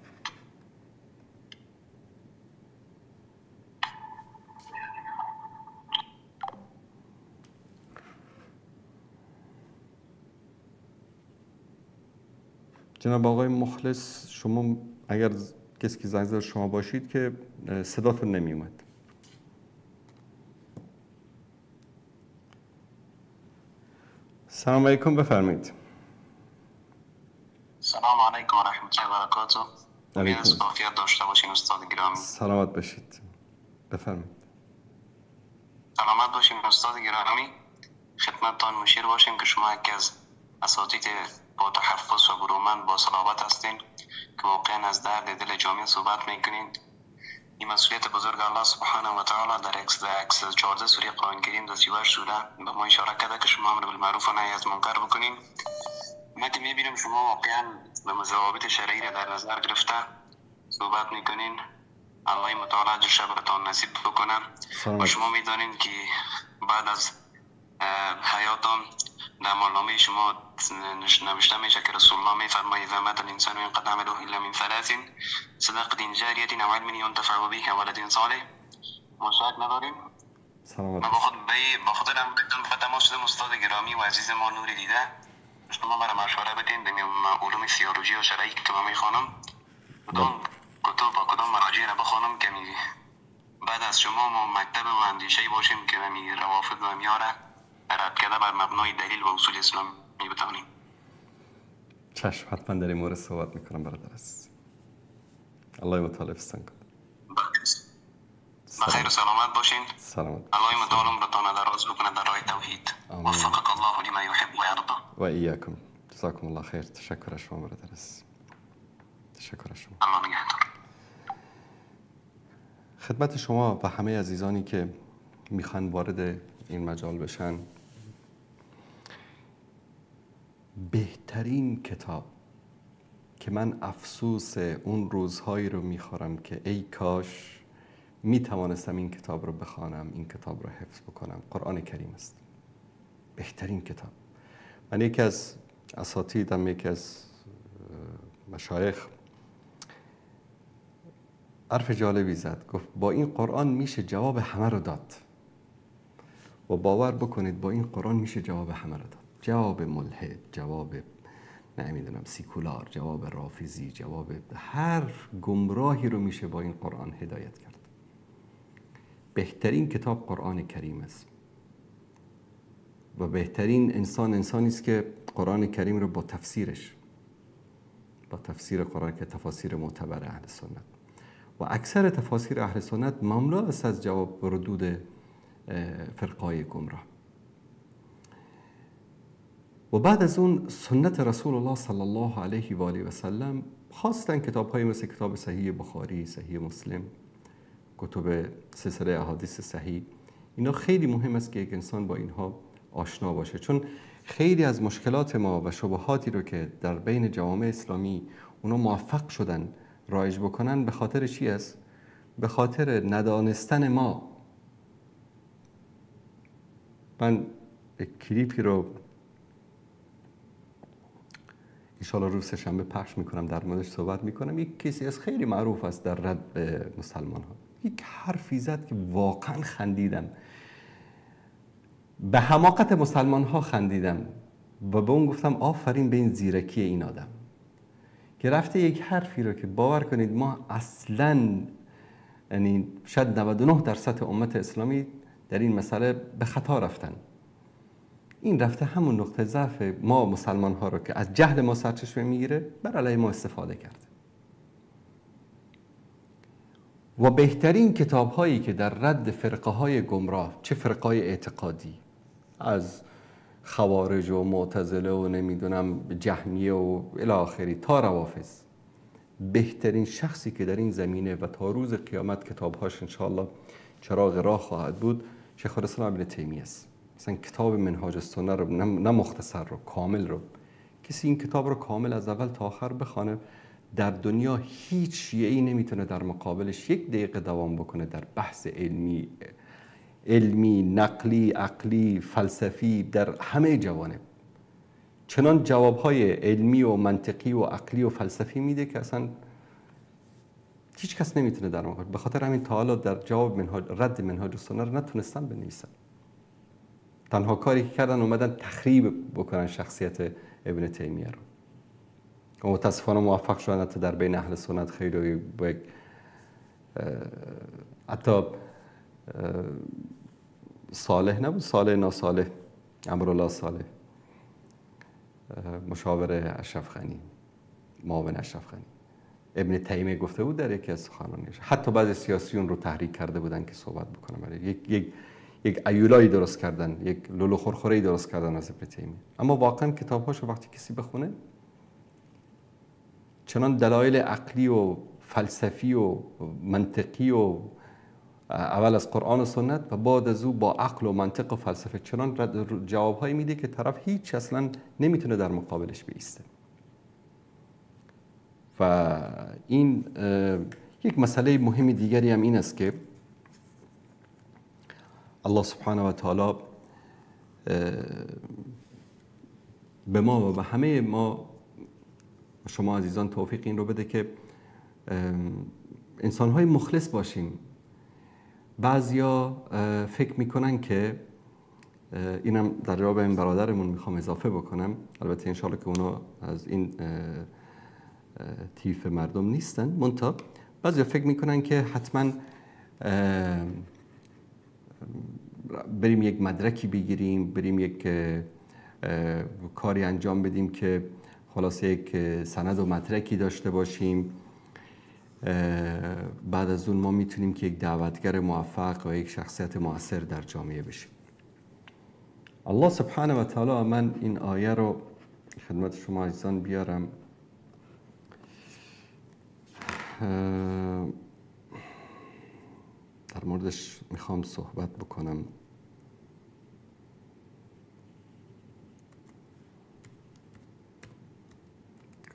جناب آقای مخلص، شما اگر کسی که زنگ زد شما باشید که صداتون نمی اومد. سلام علیکم، بفرمایید. سلام علیکم و رحمت الله و برکاته. علیکم. عافیت داشته باشین استاد گرامی. سلامت باشید. بفرمایید. سلامت باشین استاد گرامی. خدمتتان مشیر باشیم که شما یکی از اساتید با تحفظ و برومند با صلابت هستین که واقعا از درد دل جامعه صحبت میکنین. این مسئولیت بزرگ الله سبحانه و تعالی در 114 سوره قرآن کریم در 38 سوره به ما اشاره کرده که شما امر بالمعروف و نهی از منکر بکنین. من میبینم شما واقعا به ضوابط شرعی را در نظر گرفته صحبت میکنین. الله متعال اجر شبتان نصیب بکنه. و شما میدانین که بعد از حیاتم در عملنامه شما نوشته میشه که رسول الله میفرماید و مات الانسان ينقطع عمله الا من ثلاث صدقه جاریه او علم ينتفع به ولد صالح. ما شک نداریم. سلامت. ما با خاطر به تماس شدم استاد گرامی و عزیز ما نور دیده، شما برای مشوره بدین در علوم سیولوژی و شرعی که من میخوانم کدام کتب و کدام مراجع را بخوانم که بعد از شما ما مکتب و اندیشه‌ای باشیم که می روافض و میاره رد کرده بر مبنای دلیل و اصول اسلامی بتوانیم. چشم، حتما در این مورد صحبت میکنم برادر عزیز. الله متعال حفظتان کنه. بخیر و سلامت باشین. سلامت. الله متعال عمرتان دراز بکنه در راه توحید. وفقك الله لما يحب ويرضى. و ایاکم. جزاکم الله خیر. تشکر از شما برادر عزیز. تشکر از شما. الله نگهدار. خدمت شما و همه عزیزانی که میخوان وارد این مجال بشن، بهترین کتاب که من افسوس اون روزهایی رو میخورم که ای کاش میتوانستم این کتاب رو بخوانم، این کتاب رو حفظ بکنم، قرآن کریم است. بهترین کتاب. من یکی از اساتیدم، یکی از مشایخ حرف جالبی زد، گفت با این قرآن میشه جواب همه رو داد. و باور بکنید با این قرآن میشه جواب همه رو داد. جواب ملحد، جواب نمیدونم سیکولار، جواب رافضی، جواب هر گمراهی رو میشه با این قرآن هدایت کرد. بهترین کتاب قرآن کریم است و بهترین انسان انسانی است که قرآن کریم رو با تفسیرش، با تفسیر قرآن که تفاسیر معتبر اهل سنت و اکثر تفاسیر اهل سنت مملو است از جواب ردود فرقای گمراه. و بعد از اون سنت رسول الله صلی الله علیه و آله و سلم، خواستن کتاب های مثل کتاب صحیح بخاری، صحیح مسلم، کتب سلسله احادیث صحیح، اینا خیلی مهم است که یک انسان با اینها آشنا باشه، چون خیلی از مشکلات ما و شبهاتی رو که در بین جوامع اسلامی اونا موفق شدن رایج بکنن به خاطر چی است؟ به خاطر ندانستن ما. من یک کلیپی رو انشالله روز سه‌شنبه پخش میکنم، در موردش صحبت میکنم. یک کسی از خیلی معروف است در رد به مسلمان ها، یک حرفی زد که واقعا خندیدم، به حماقت مسلمان ها خندیدم و به اون گفتم آفرین به این زیرکی این آدم که رفته یک حرفی رو که باور کنید ما اصلا، یعنی شاید 99% امت اسلامی در این مسئله به خطا رفتن. این رفته همون نقطه ضعف ما مسلمان ها رو که از جهل ما سرچشمه میگیره بر علیه ما استفاده کرده. و بهترین کتاب هایی که در رد فرقه های گمراه، چه فرقه های اعتقادی از خوارج و معتزله و نمیدونم جهمیه و الی آخری تا روافض، بهترین شخصی که در این زمینه و تا روز قیامت کتابهاش انشاءالله چراغ راه خواهد بود، شیخ الاسلام ابن تیمیه است. مثلا کتاب منهاج السنه رو، نه مختصر رو، کامل رو، کسی این کتاب رو کامل از اول تا آخر بخوانه، در دنیا هیچ شیعه‌ای نمیتونه در مقابلش یک دقیقه دوام بکنه در بحث علمی، نقلی، عقلی، فلسفی، در همه جوانب. چنان جوابهای علمی و منطقی و عقلی و فلسفی میده که اصلا هیچ کس نمیتونه در مقابل. به خاطر همین تا حالا در جواب منهاج، رد منهاج السنه رو نتونستن بنویسن. تنها کاری که کردن اومدن تخریب بکنن شخصیت ابن تیمیه رو. و متاسفانه موفق شدن حتی در بین اهل سنت خیلی با یک حتی صالح نبود، صالح ناصالح، امرالله صالح، مشاور اشرف غنی، معاون اشرف غنی، ابن تیمیه گفته بود در یکی از سخنرانیش، حتی بعضی سیاسیون رو تحریک کرده بودن که صحبت بکنن، یک ایولایی درست کردن، یک لولو خورخوره‌ای درست کردن از ابن تیمیه. اما واقعا کتاب‌هاشو وقتی کسی بخونه، چنان دلایل عقلی و فلسفی و منطقی و اول از قرآن و سنت و بعد از او با عقل و منطق و فلسفه چنان جوابهایی میده که طرف هیچ اصلا نمیتونه در مقابلش بیسته. و این یک مسئله مهم دیگری هم این است که الله سبحانه و تعالی به ما و به همه ما شما عزیزان توفیق این رو بده که انسان‌های مخلص باشیم. بعضیا فکر میکنن که اینم در جواب این برادرمون میخوام اضافه بکنم، البته انشالله که اونا از این تیف مردم نیستن، منتها بعضیا فکر میکنن که حتما بریم یک مدرکی بگیریم، بریم یک کاری انجام بدیم که خلاصه یک سند و مدرکی داشته باشیم، بعد از اون ما میتونیم که یک دعوتگر موفق و یک شخصیت مؤثر در جامعه بشیم. الله سبحانه و تعالی، من این آیه رو خدمت شما عزیزان بیارم. در موردش میخوام صحبت بکنم.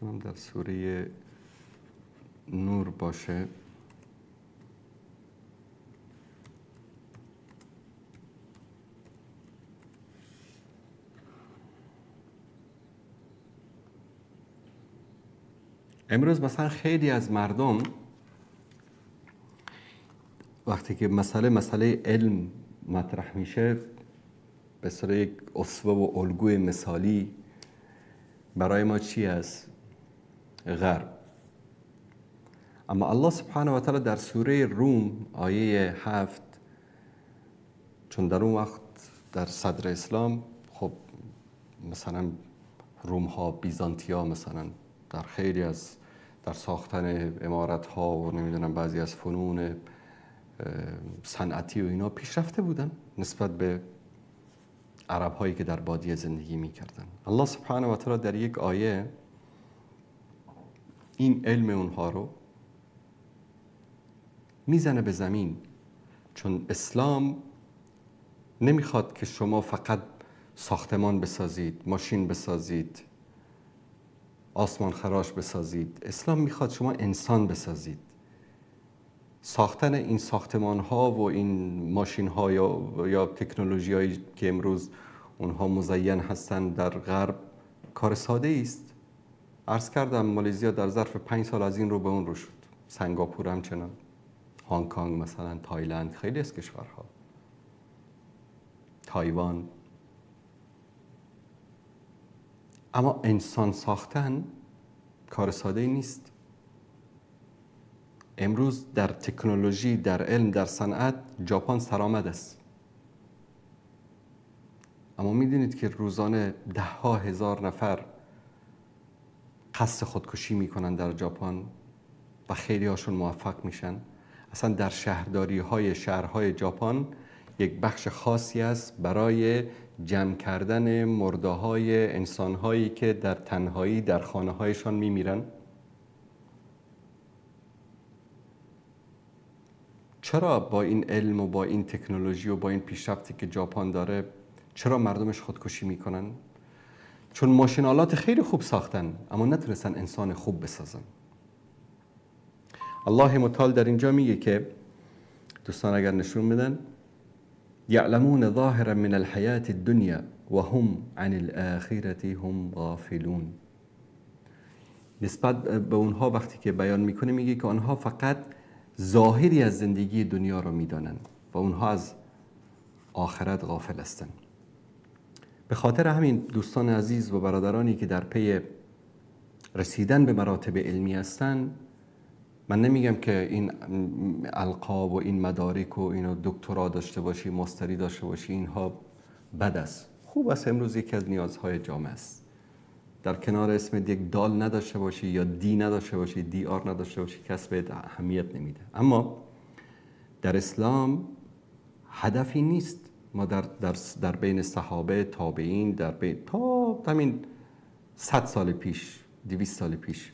کنم در سوره نور باشه. امروز مثلا خیلی از مردم وقتی که مسئله علم مطرح میشه، به صورت یک اسوه و الگوی مثالی برای ما چی است؟ غرب. اما الله سبحانه و تعالی در سوره روم آیه 7، چون در اون وقت در صدر اسلام خب مثلا روم ها، بیزانتیا مثلا در خیلی از در ساختن عمارت ها و نمیدونم بعضی از فنون صنعتی و اینا پیشرفته بودن نسبت به عرب هایی که در بادیه زندگی میکردن. الله سبحانه و تعالی در یک آیه این علم اونها رو میزنه به زمین، چون اسلام نمیخواد که شما فقط ساختمان بسازید، ماشین بسازید، آسمان خراش بسازید. اسلام میخواد شما انسان بسازید. ساختن این ساختمان ها و این ماشین ها یا تکنولوژی هایی که امروز اونها مزین هستند در غرب کار ساده است. عرض کردم مالزیا در ظرف 5 سال از این رو به اون رو شد، سنگاپور همچنان، هنگ کنگ مثلا، تایلند، خیلی از کشورها، تایوان. اما انسان ساختن کار ساده نیست. امروز در تکنولوژی، در علم، در صنعت ژاپن سرآمد است. اما میدونید که روزانه 10,000 هزار نفر قصد خودکشی میکنن در ژاپن و خیلی هاشون موفق میشن. اصلا در شهرداری های شهرهای ژاپن یک بخش خاصی است برای جمع کردن مرده های انسان هایی که در تنهایی در خانه هایشان میمیرن. چرا با این علم و با این تکنولوژی و با این پیشرفتی که ژاپن داره چرا مردمش خودکشی میکنن؟ چون ماشین‌آلات خیلی خوب ساختن اما نتونستن انسان خوب بسازن. الله متعال در اینجا میگه که دوستان اگر نشون بدن، یعلمون ظاهرا من الحیاة الدنیا و هم عن الاخرة هم غافلون. نسبت به اونها وقتی که بیان میکنه میگه که آنها فقط ظاهری از زندگی دنیا رو میدانند و اونها از آخرت غافل هستند. به خاطر همین دوستان عزیز و برادرانی که در پی رسیدن به مراتب علمی هستند، من نمیگم که این القاب و این مدارک و اینو دکترا داشته باشی، ماستری داشته باشی، اینها بد است. خوب است، امروز یکی از نیازهای جامعه است. در کنار اسم یک دال نداشته باشی یا دی نداشته باشی، دی آر نداشته باشی، کس بهت اهمیت نمیده. اما در اسلام هدفی نیست. ما در بین صحابه، تابعین، در بین تا همین 100 سال پیش، 200 سال پیش،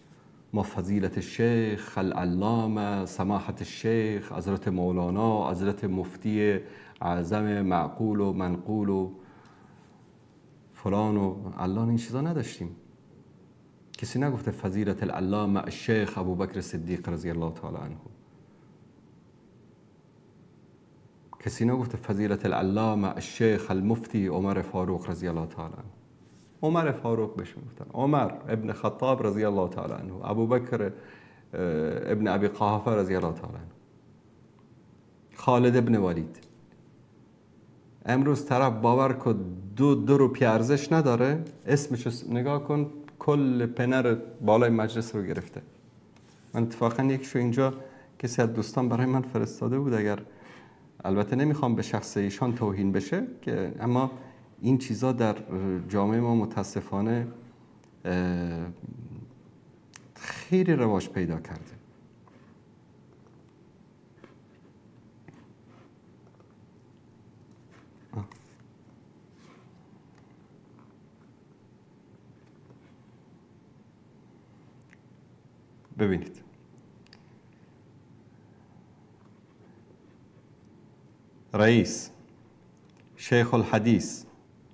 ما فضیلت شیخ العلامه، سماحت الشیخ، حضرت مولانا، حضرت مفتی اعظم معقول و منقول و فلان و علان، این چیزا نداشتیم. کسی نگفته فضیلت العلامه الشیخ ابوبکر صدیق رضی الله تعالی عنه. کسی نگفته فضیلت العلامه الشیخ المفتی عمر فاروق رضی الله تعالی عنه. عمر فاروق بهش میگفتن، عمر ابن خطاب رضی الله تعالی عنه، ابوبکر ابن ابی قحافه رضی الله تعالی عنه. خالد ابن ولید. امروز طرف باور کن دو روپی ارزش نداره، اسمش نگاه کن کل پنر بالای مجلس رو گرفته. من اتفاقا یکیشو اینجا کسی از دوستان برای من فرستاده بود، اگر البته نمیخوام به شخص ایشان توهین بشه که، اما این چیزا در جامعه ما متاسفانه خیلی رواج پیدا کرده. ببینید رئیس شیخ الحدیث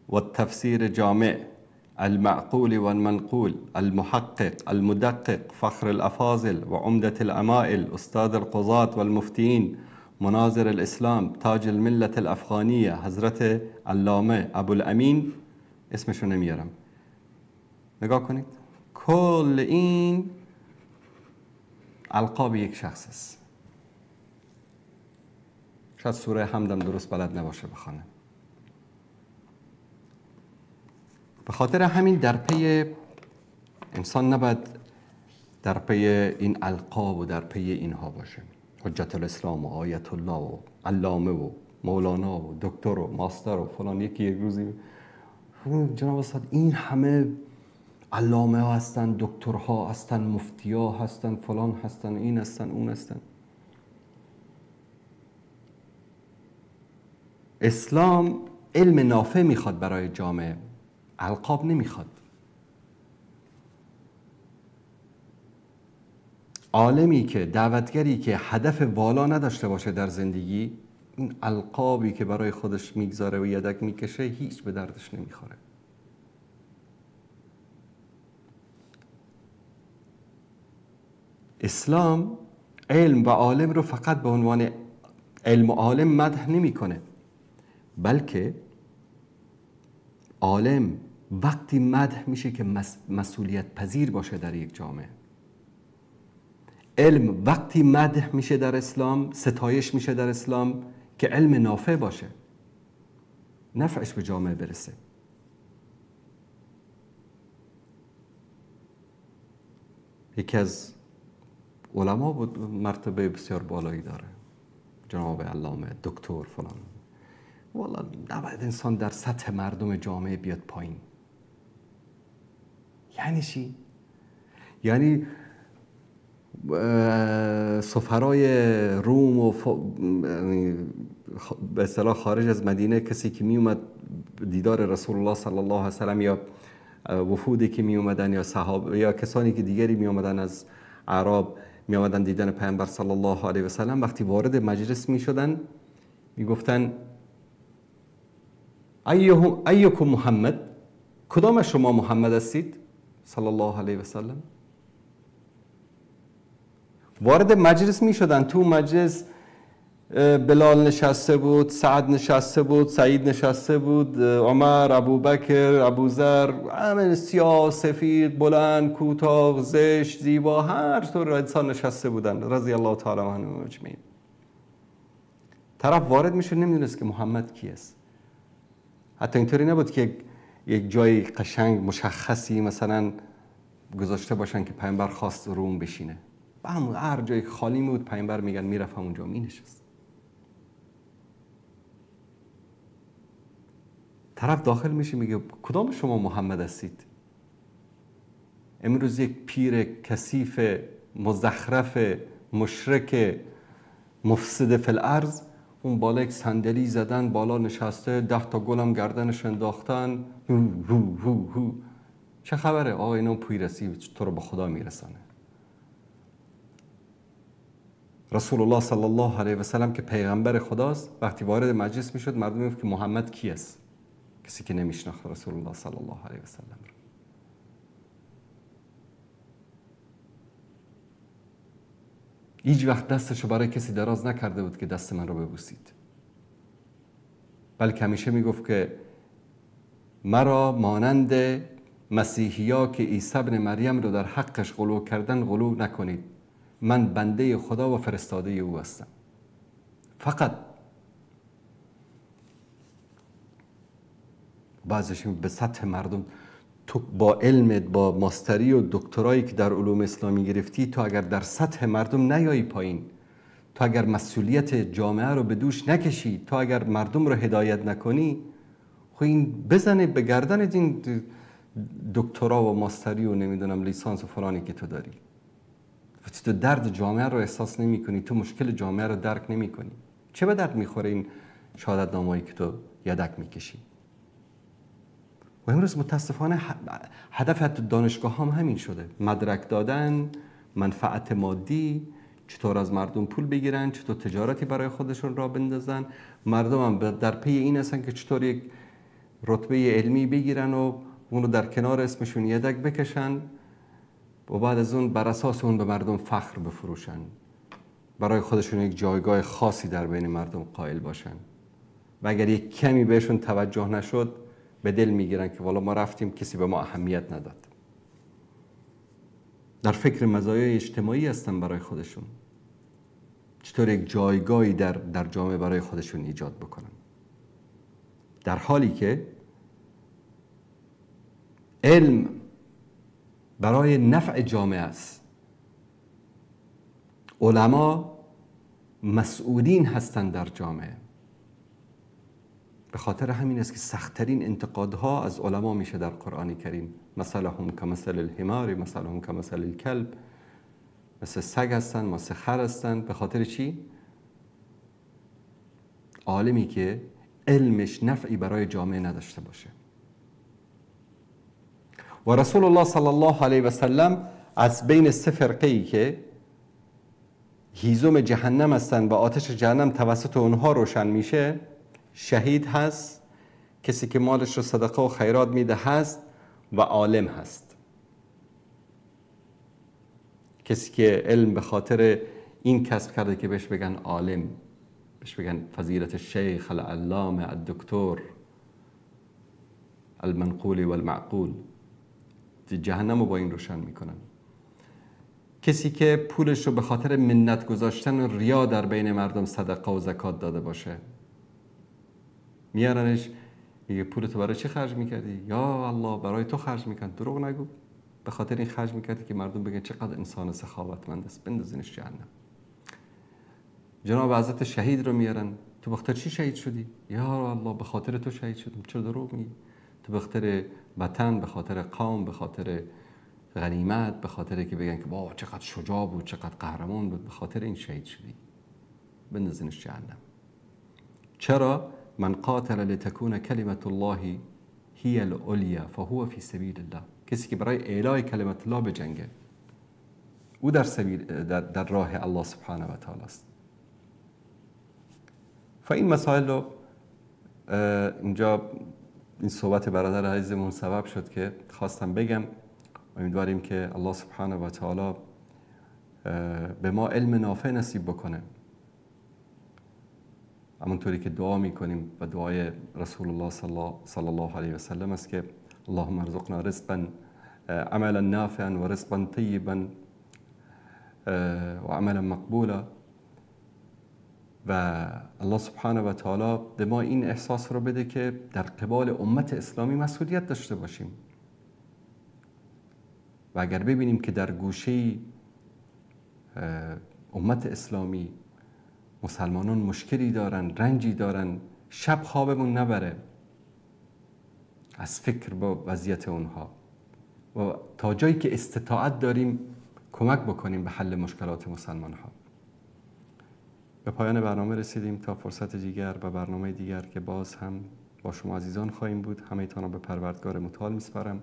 والتفسیر جامع المعقول والمنقول المحقق المدقق فخر الأفاضل وعمدة الأمائل أستاذ القضاة والمفتين مناظر الإسلام تاج الملة الأفغانية حضرت علامه ابو الامین. اسمشو نمیارم، نگاه کنید کل این القاب یک شخص است. شاید سوره حمدم درست بلد نباشه بخوانه. به خاطر همین در پی انسان نباید در پی این القاب و در پی اینها باشه، حجت الاسلام و آیت الله و علامه و مولانا و دکتر و ماستر و فلان. یکی یک روزی جناب استاد این همه علامه ها هستن، دکترها هستن، مفتی ها هستن، فلان هستن، این هستن، اون هستن. اسلام علم نافع میخواد برای جامعه، القاب نمیخواد. عالمی که دعوتگری که هدف والا نداشته باشه در زندگی، این القابی که برای خودش میگذاره و یدک میکشه هیچ به دردش نمیخوره. اسلام علم و عالم رو فقط به عنوان علم و عالم مدح نمیکنه، بلکه عالم وقتی مدح میشه که مسئولیت پذیر باشه در یک جامعه. علم وقتی مدح میشه در اسلام، ستایش میشه در اسلام که علم نافع باشه، نفعش به جامعه برسه. یکی از علما بود، مرتبه بسیار بالایی داره، جناب علامه دکتر فلان. والا نباید انسان در سطح مردم جامعه بیاد پایین. یعنی چی؟ یعنی سفرای روم و به اصطلاح خارج از مدینه، کسی که می اومد دیدار رسول الله صلی الله علیه و سلم، یا وفودی که می اومدن، یا صحابه یا کسانی که دیگری می اومدن از عرب می اومدن دیدن پیامبر صلی الله علیه و سلم، وقتی وارد مجلس می شدن می گفتن ایکم محمد، کدام شما محمد هستید صلی الله علیه و سلم؟ وارد مجلس می شدن، تو مجلس بلال نشسته بود، سعد نشسته بود، سعید نشسته بود، عمر، ابوبکر، ابوذر، همه سیاه، سفید، بلند، کوتاه، زشت، زیبا، هر طور انسان نشسته بودن رضی الله تعالی عنهم اجمعین. طرف وارد میشه نمیدونست که محمد کی است. حتی اینطوری نبود که یک جای قشنگ مشخصی مثلا گذاشته باشن که پیامبر خواست روم بشینه. همون هر جای خالی بود پیامبر میگن میرفت همونجا مینشست. طرف داخل میشه میگه کدام شما محمد هستید؟ امروز یک پیر کثیف مزخرف مشرک مفسد فی الارض اون بالا یک صندلی زدن، بالا نشسته، 10 تا گلم گردنش انداختن، هو هو هو. چه خبره؟ آقا اینا پیرسی تو رو به خدا میرسانه. رسول الله صلی الله علیه و سلم که پیغمبر خداست، وقتی وارد مجلس میشد مردم میگفت که محمد کی است؟ کسی که نمیشناخت رسول الله صلی الله علیه و سلم رو. هیچ وقت دستشو برای کسی دراز نکرده بود که دست من رو ببوسید، بلکه همیشه میگفت که مرا مانند مسیحیا که عیسی ابن مریم رو در حقش غلو کردن غلو نکنید، من بنده خدا و فرستاده او هستم. فقط. بعضیش به سطح مردم، تو با علمت، با ماستری و دکترایی که در علوم اسلامی گرفتی، تو اگر در سطح مردم نیایی پایین، تو اگر مسئولیت جامعه رو به دوش نکشی، تو اگر مردم رو هدایت نکنی، خب این بزنه به گردن این دکترا و ماستری و نمیدونم لیسانس و فلانی که تو داری. تو درد جامعه رو احساس نمی کنی، تو مشکل جامعه رو درک نمی کنی. چه به درد میخوره این شهادتنامه‌ای که تو یدک میکشی؟ و امروز متاسفانه هدف حتی دانشگاه هم همین شده، مدرک دادن، منفعت مادی، چطور از مردم پول بگیرن، چطور تجارتی برای خودشون را بندازن. مردم هم در پی این هستن که چطور یک رتبه علمی بگیرن و اون رو در کنار اسمشون یدک بکشن و بعد از اون بر اساس اون به مردم فخر بفروشن، برای خودشون یک جایگاه خاصی در بین مردم قائل باشن. و اگر یک کمی بهشون توجه نشد به دل میگیرن که والا ما رفتیم کسی به ما اهمیت نداد. در فکر مزایای اجتماعی هستن برای خودشون، چطور یک جایگاهی در جامعه برای خودشون ایجاد بکنن، در حالی که علم برای نفع جامعه است. علما مسئولین هستند در جامعه. به خاطر همین است که سخت‌ترین انتقادها از علما میشه در قرآن کریم. مثلهم کمثل الحمار، مثلهم کمثل الکلب، مثل سگ هستن، مثل خر هستن. به خاطر چی؟ عالمی که علمش نفعی برای جامعه نداشته باشه. و رسول الله صلی الله علیه و سلم از بین سه فرقه ای که هیزم جهنم هستند و آتش جهنم توسط اونها روشن میشه، شهید هست، کسی که مالش رو صدقه و خیرات میده هست، و عالم هست، کسی که علم به خاطر این کسب کرده که بهش بگن عالم، بهش بگن فضیلت الشیخ العلامه الدکتور المنقول والمعقول. جهنم رو با این روشن میکنن. کسی که پولش رو به خاطر منت گذاشتن و ریا در بین مردم صدقه و زکات داده باشه، میارنش میگه پول تو برای چی خرج میکردی؟ یا الله برای تو خرج میکرد. دروغ نگو، به خاطر این خرج میکردی که مردم بگن چقدر انسان سخاوتمند است، بندازینش جهنم. جناب حضرت شهید رو میارن، تو به خاطر چی شهید شدی؟ یا الله به خاطر تو شهید شدم. چرا دروغ میگی؟ تو به خاطر وطن، به خاطر قوم، به خاطر غنیمت، به خاطر که بگن که با چقدر شجاع بود، چقدر قهرمان بود، به خاطر این شهید شدی، بندازینش جهنم. چرا؟ من قاتل لتكون کلمت الله هی العلیا فهو فی سبیل الله. کسی که برای اعلای کلمت الله بجنگه، او در سبیل در راه الله سبحانه و تعالی است. فاین مسائل رو اینجا این صحبت برادر عزیزمون سبب شد که خواستم بگم. امیدواریم که الله سبحانه و تعالی به ما علم نافع نصیب بکنه، همونطوری که دعا میکنیم و دعای رسول الله صلی الله علیه و سلم است که اللهم ارزقنا رزقا عملا نافعا و رزقا طیبا و عملا مقبولا. و الله سبحانه و تعالی به ما این احساس رو بده که در قبال امت اسلامی مسئولیت داشته باشیم و اگر ببینیم که در گوشه امت اسلامی مسلمانان مشکلی دارن، رنجی دارن، شب خوابمون نبره از فکر با وضعیت اونها و تا جایی که استطاعت داریم کمک بکنیم به حل مشکلات مسلمان ها. به پایان برنامه رسیدیم. تا فرصت دیگر و برنامه دیگر که باز هم با شما عزیزان خواهیم بود، همه تان را به پروردگار متعال میسپارم.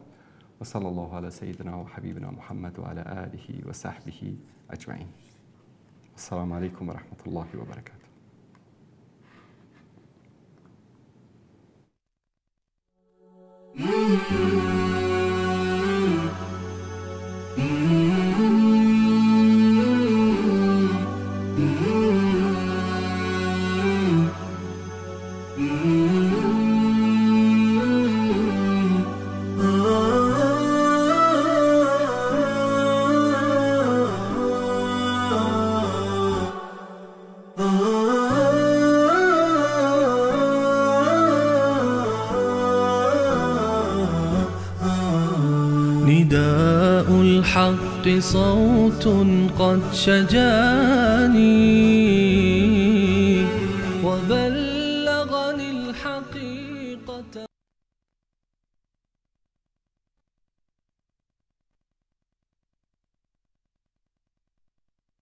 و صلی الله علی سیدنا و حبیبنا محمد و علی آله و صحبه اجمعین. السلام علیکم و رحمت الله و برکاته. Oh. نداء الحق صوت قد شجاني وبلغني الحقيقة.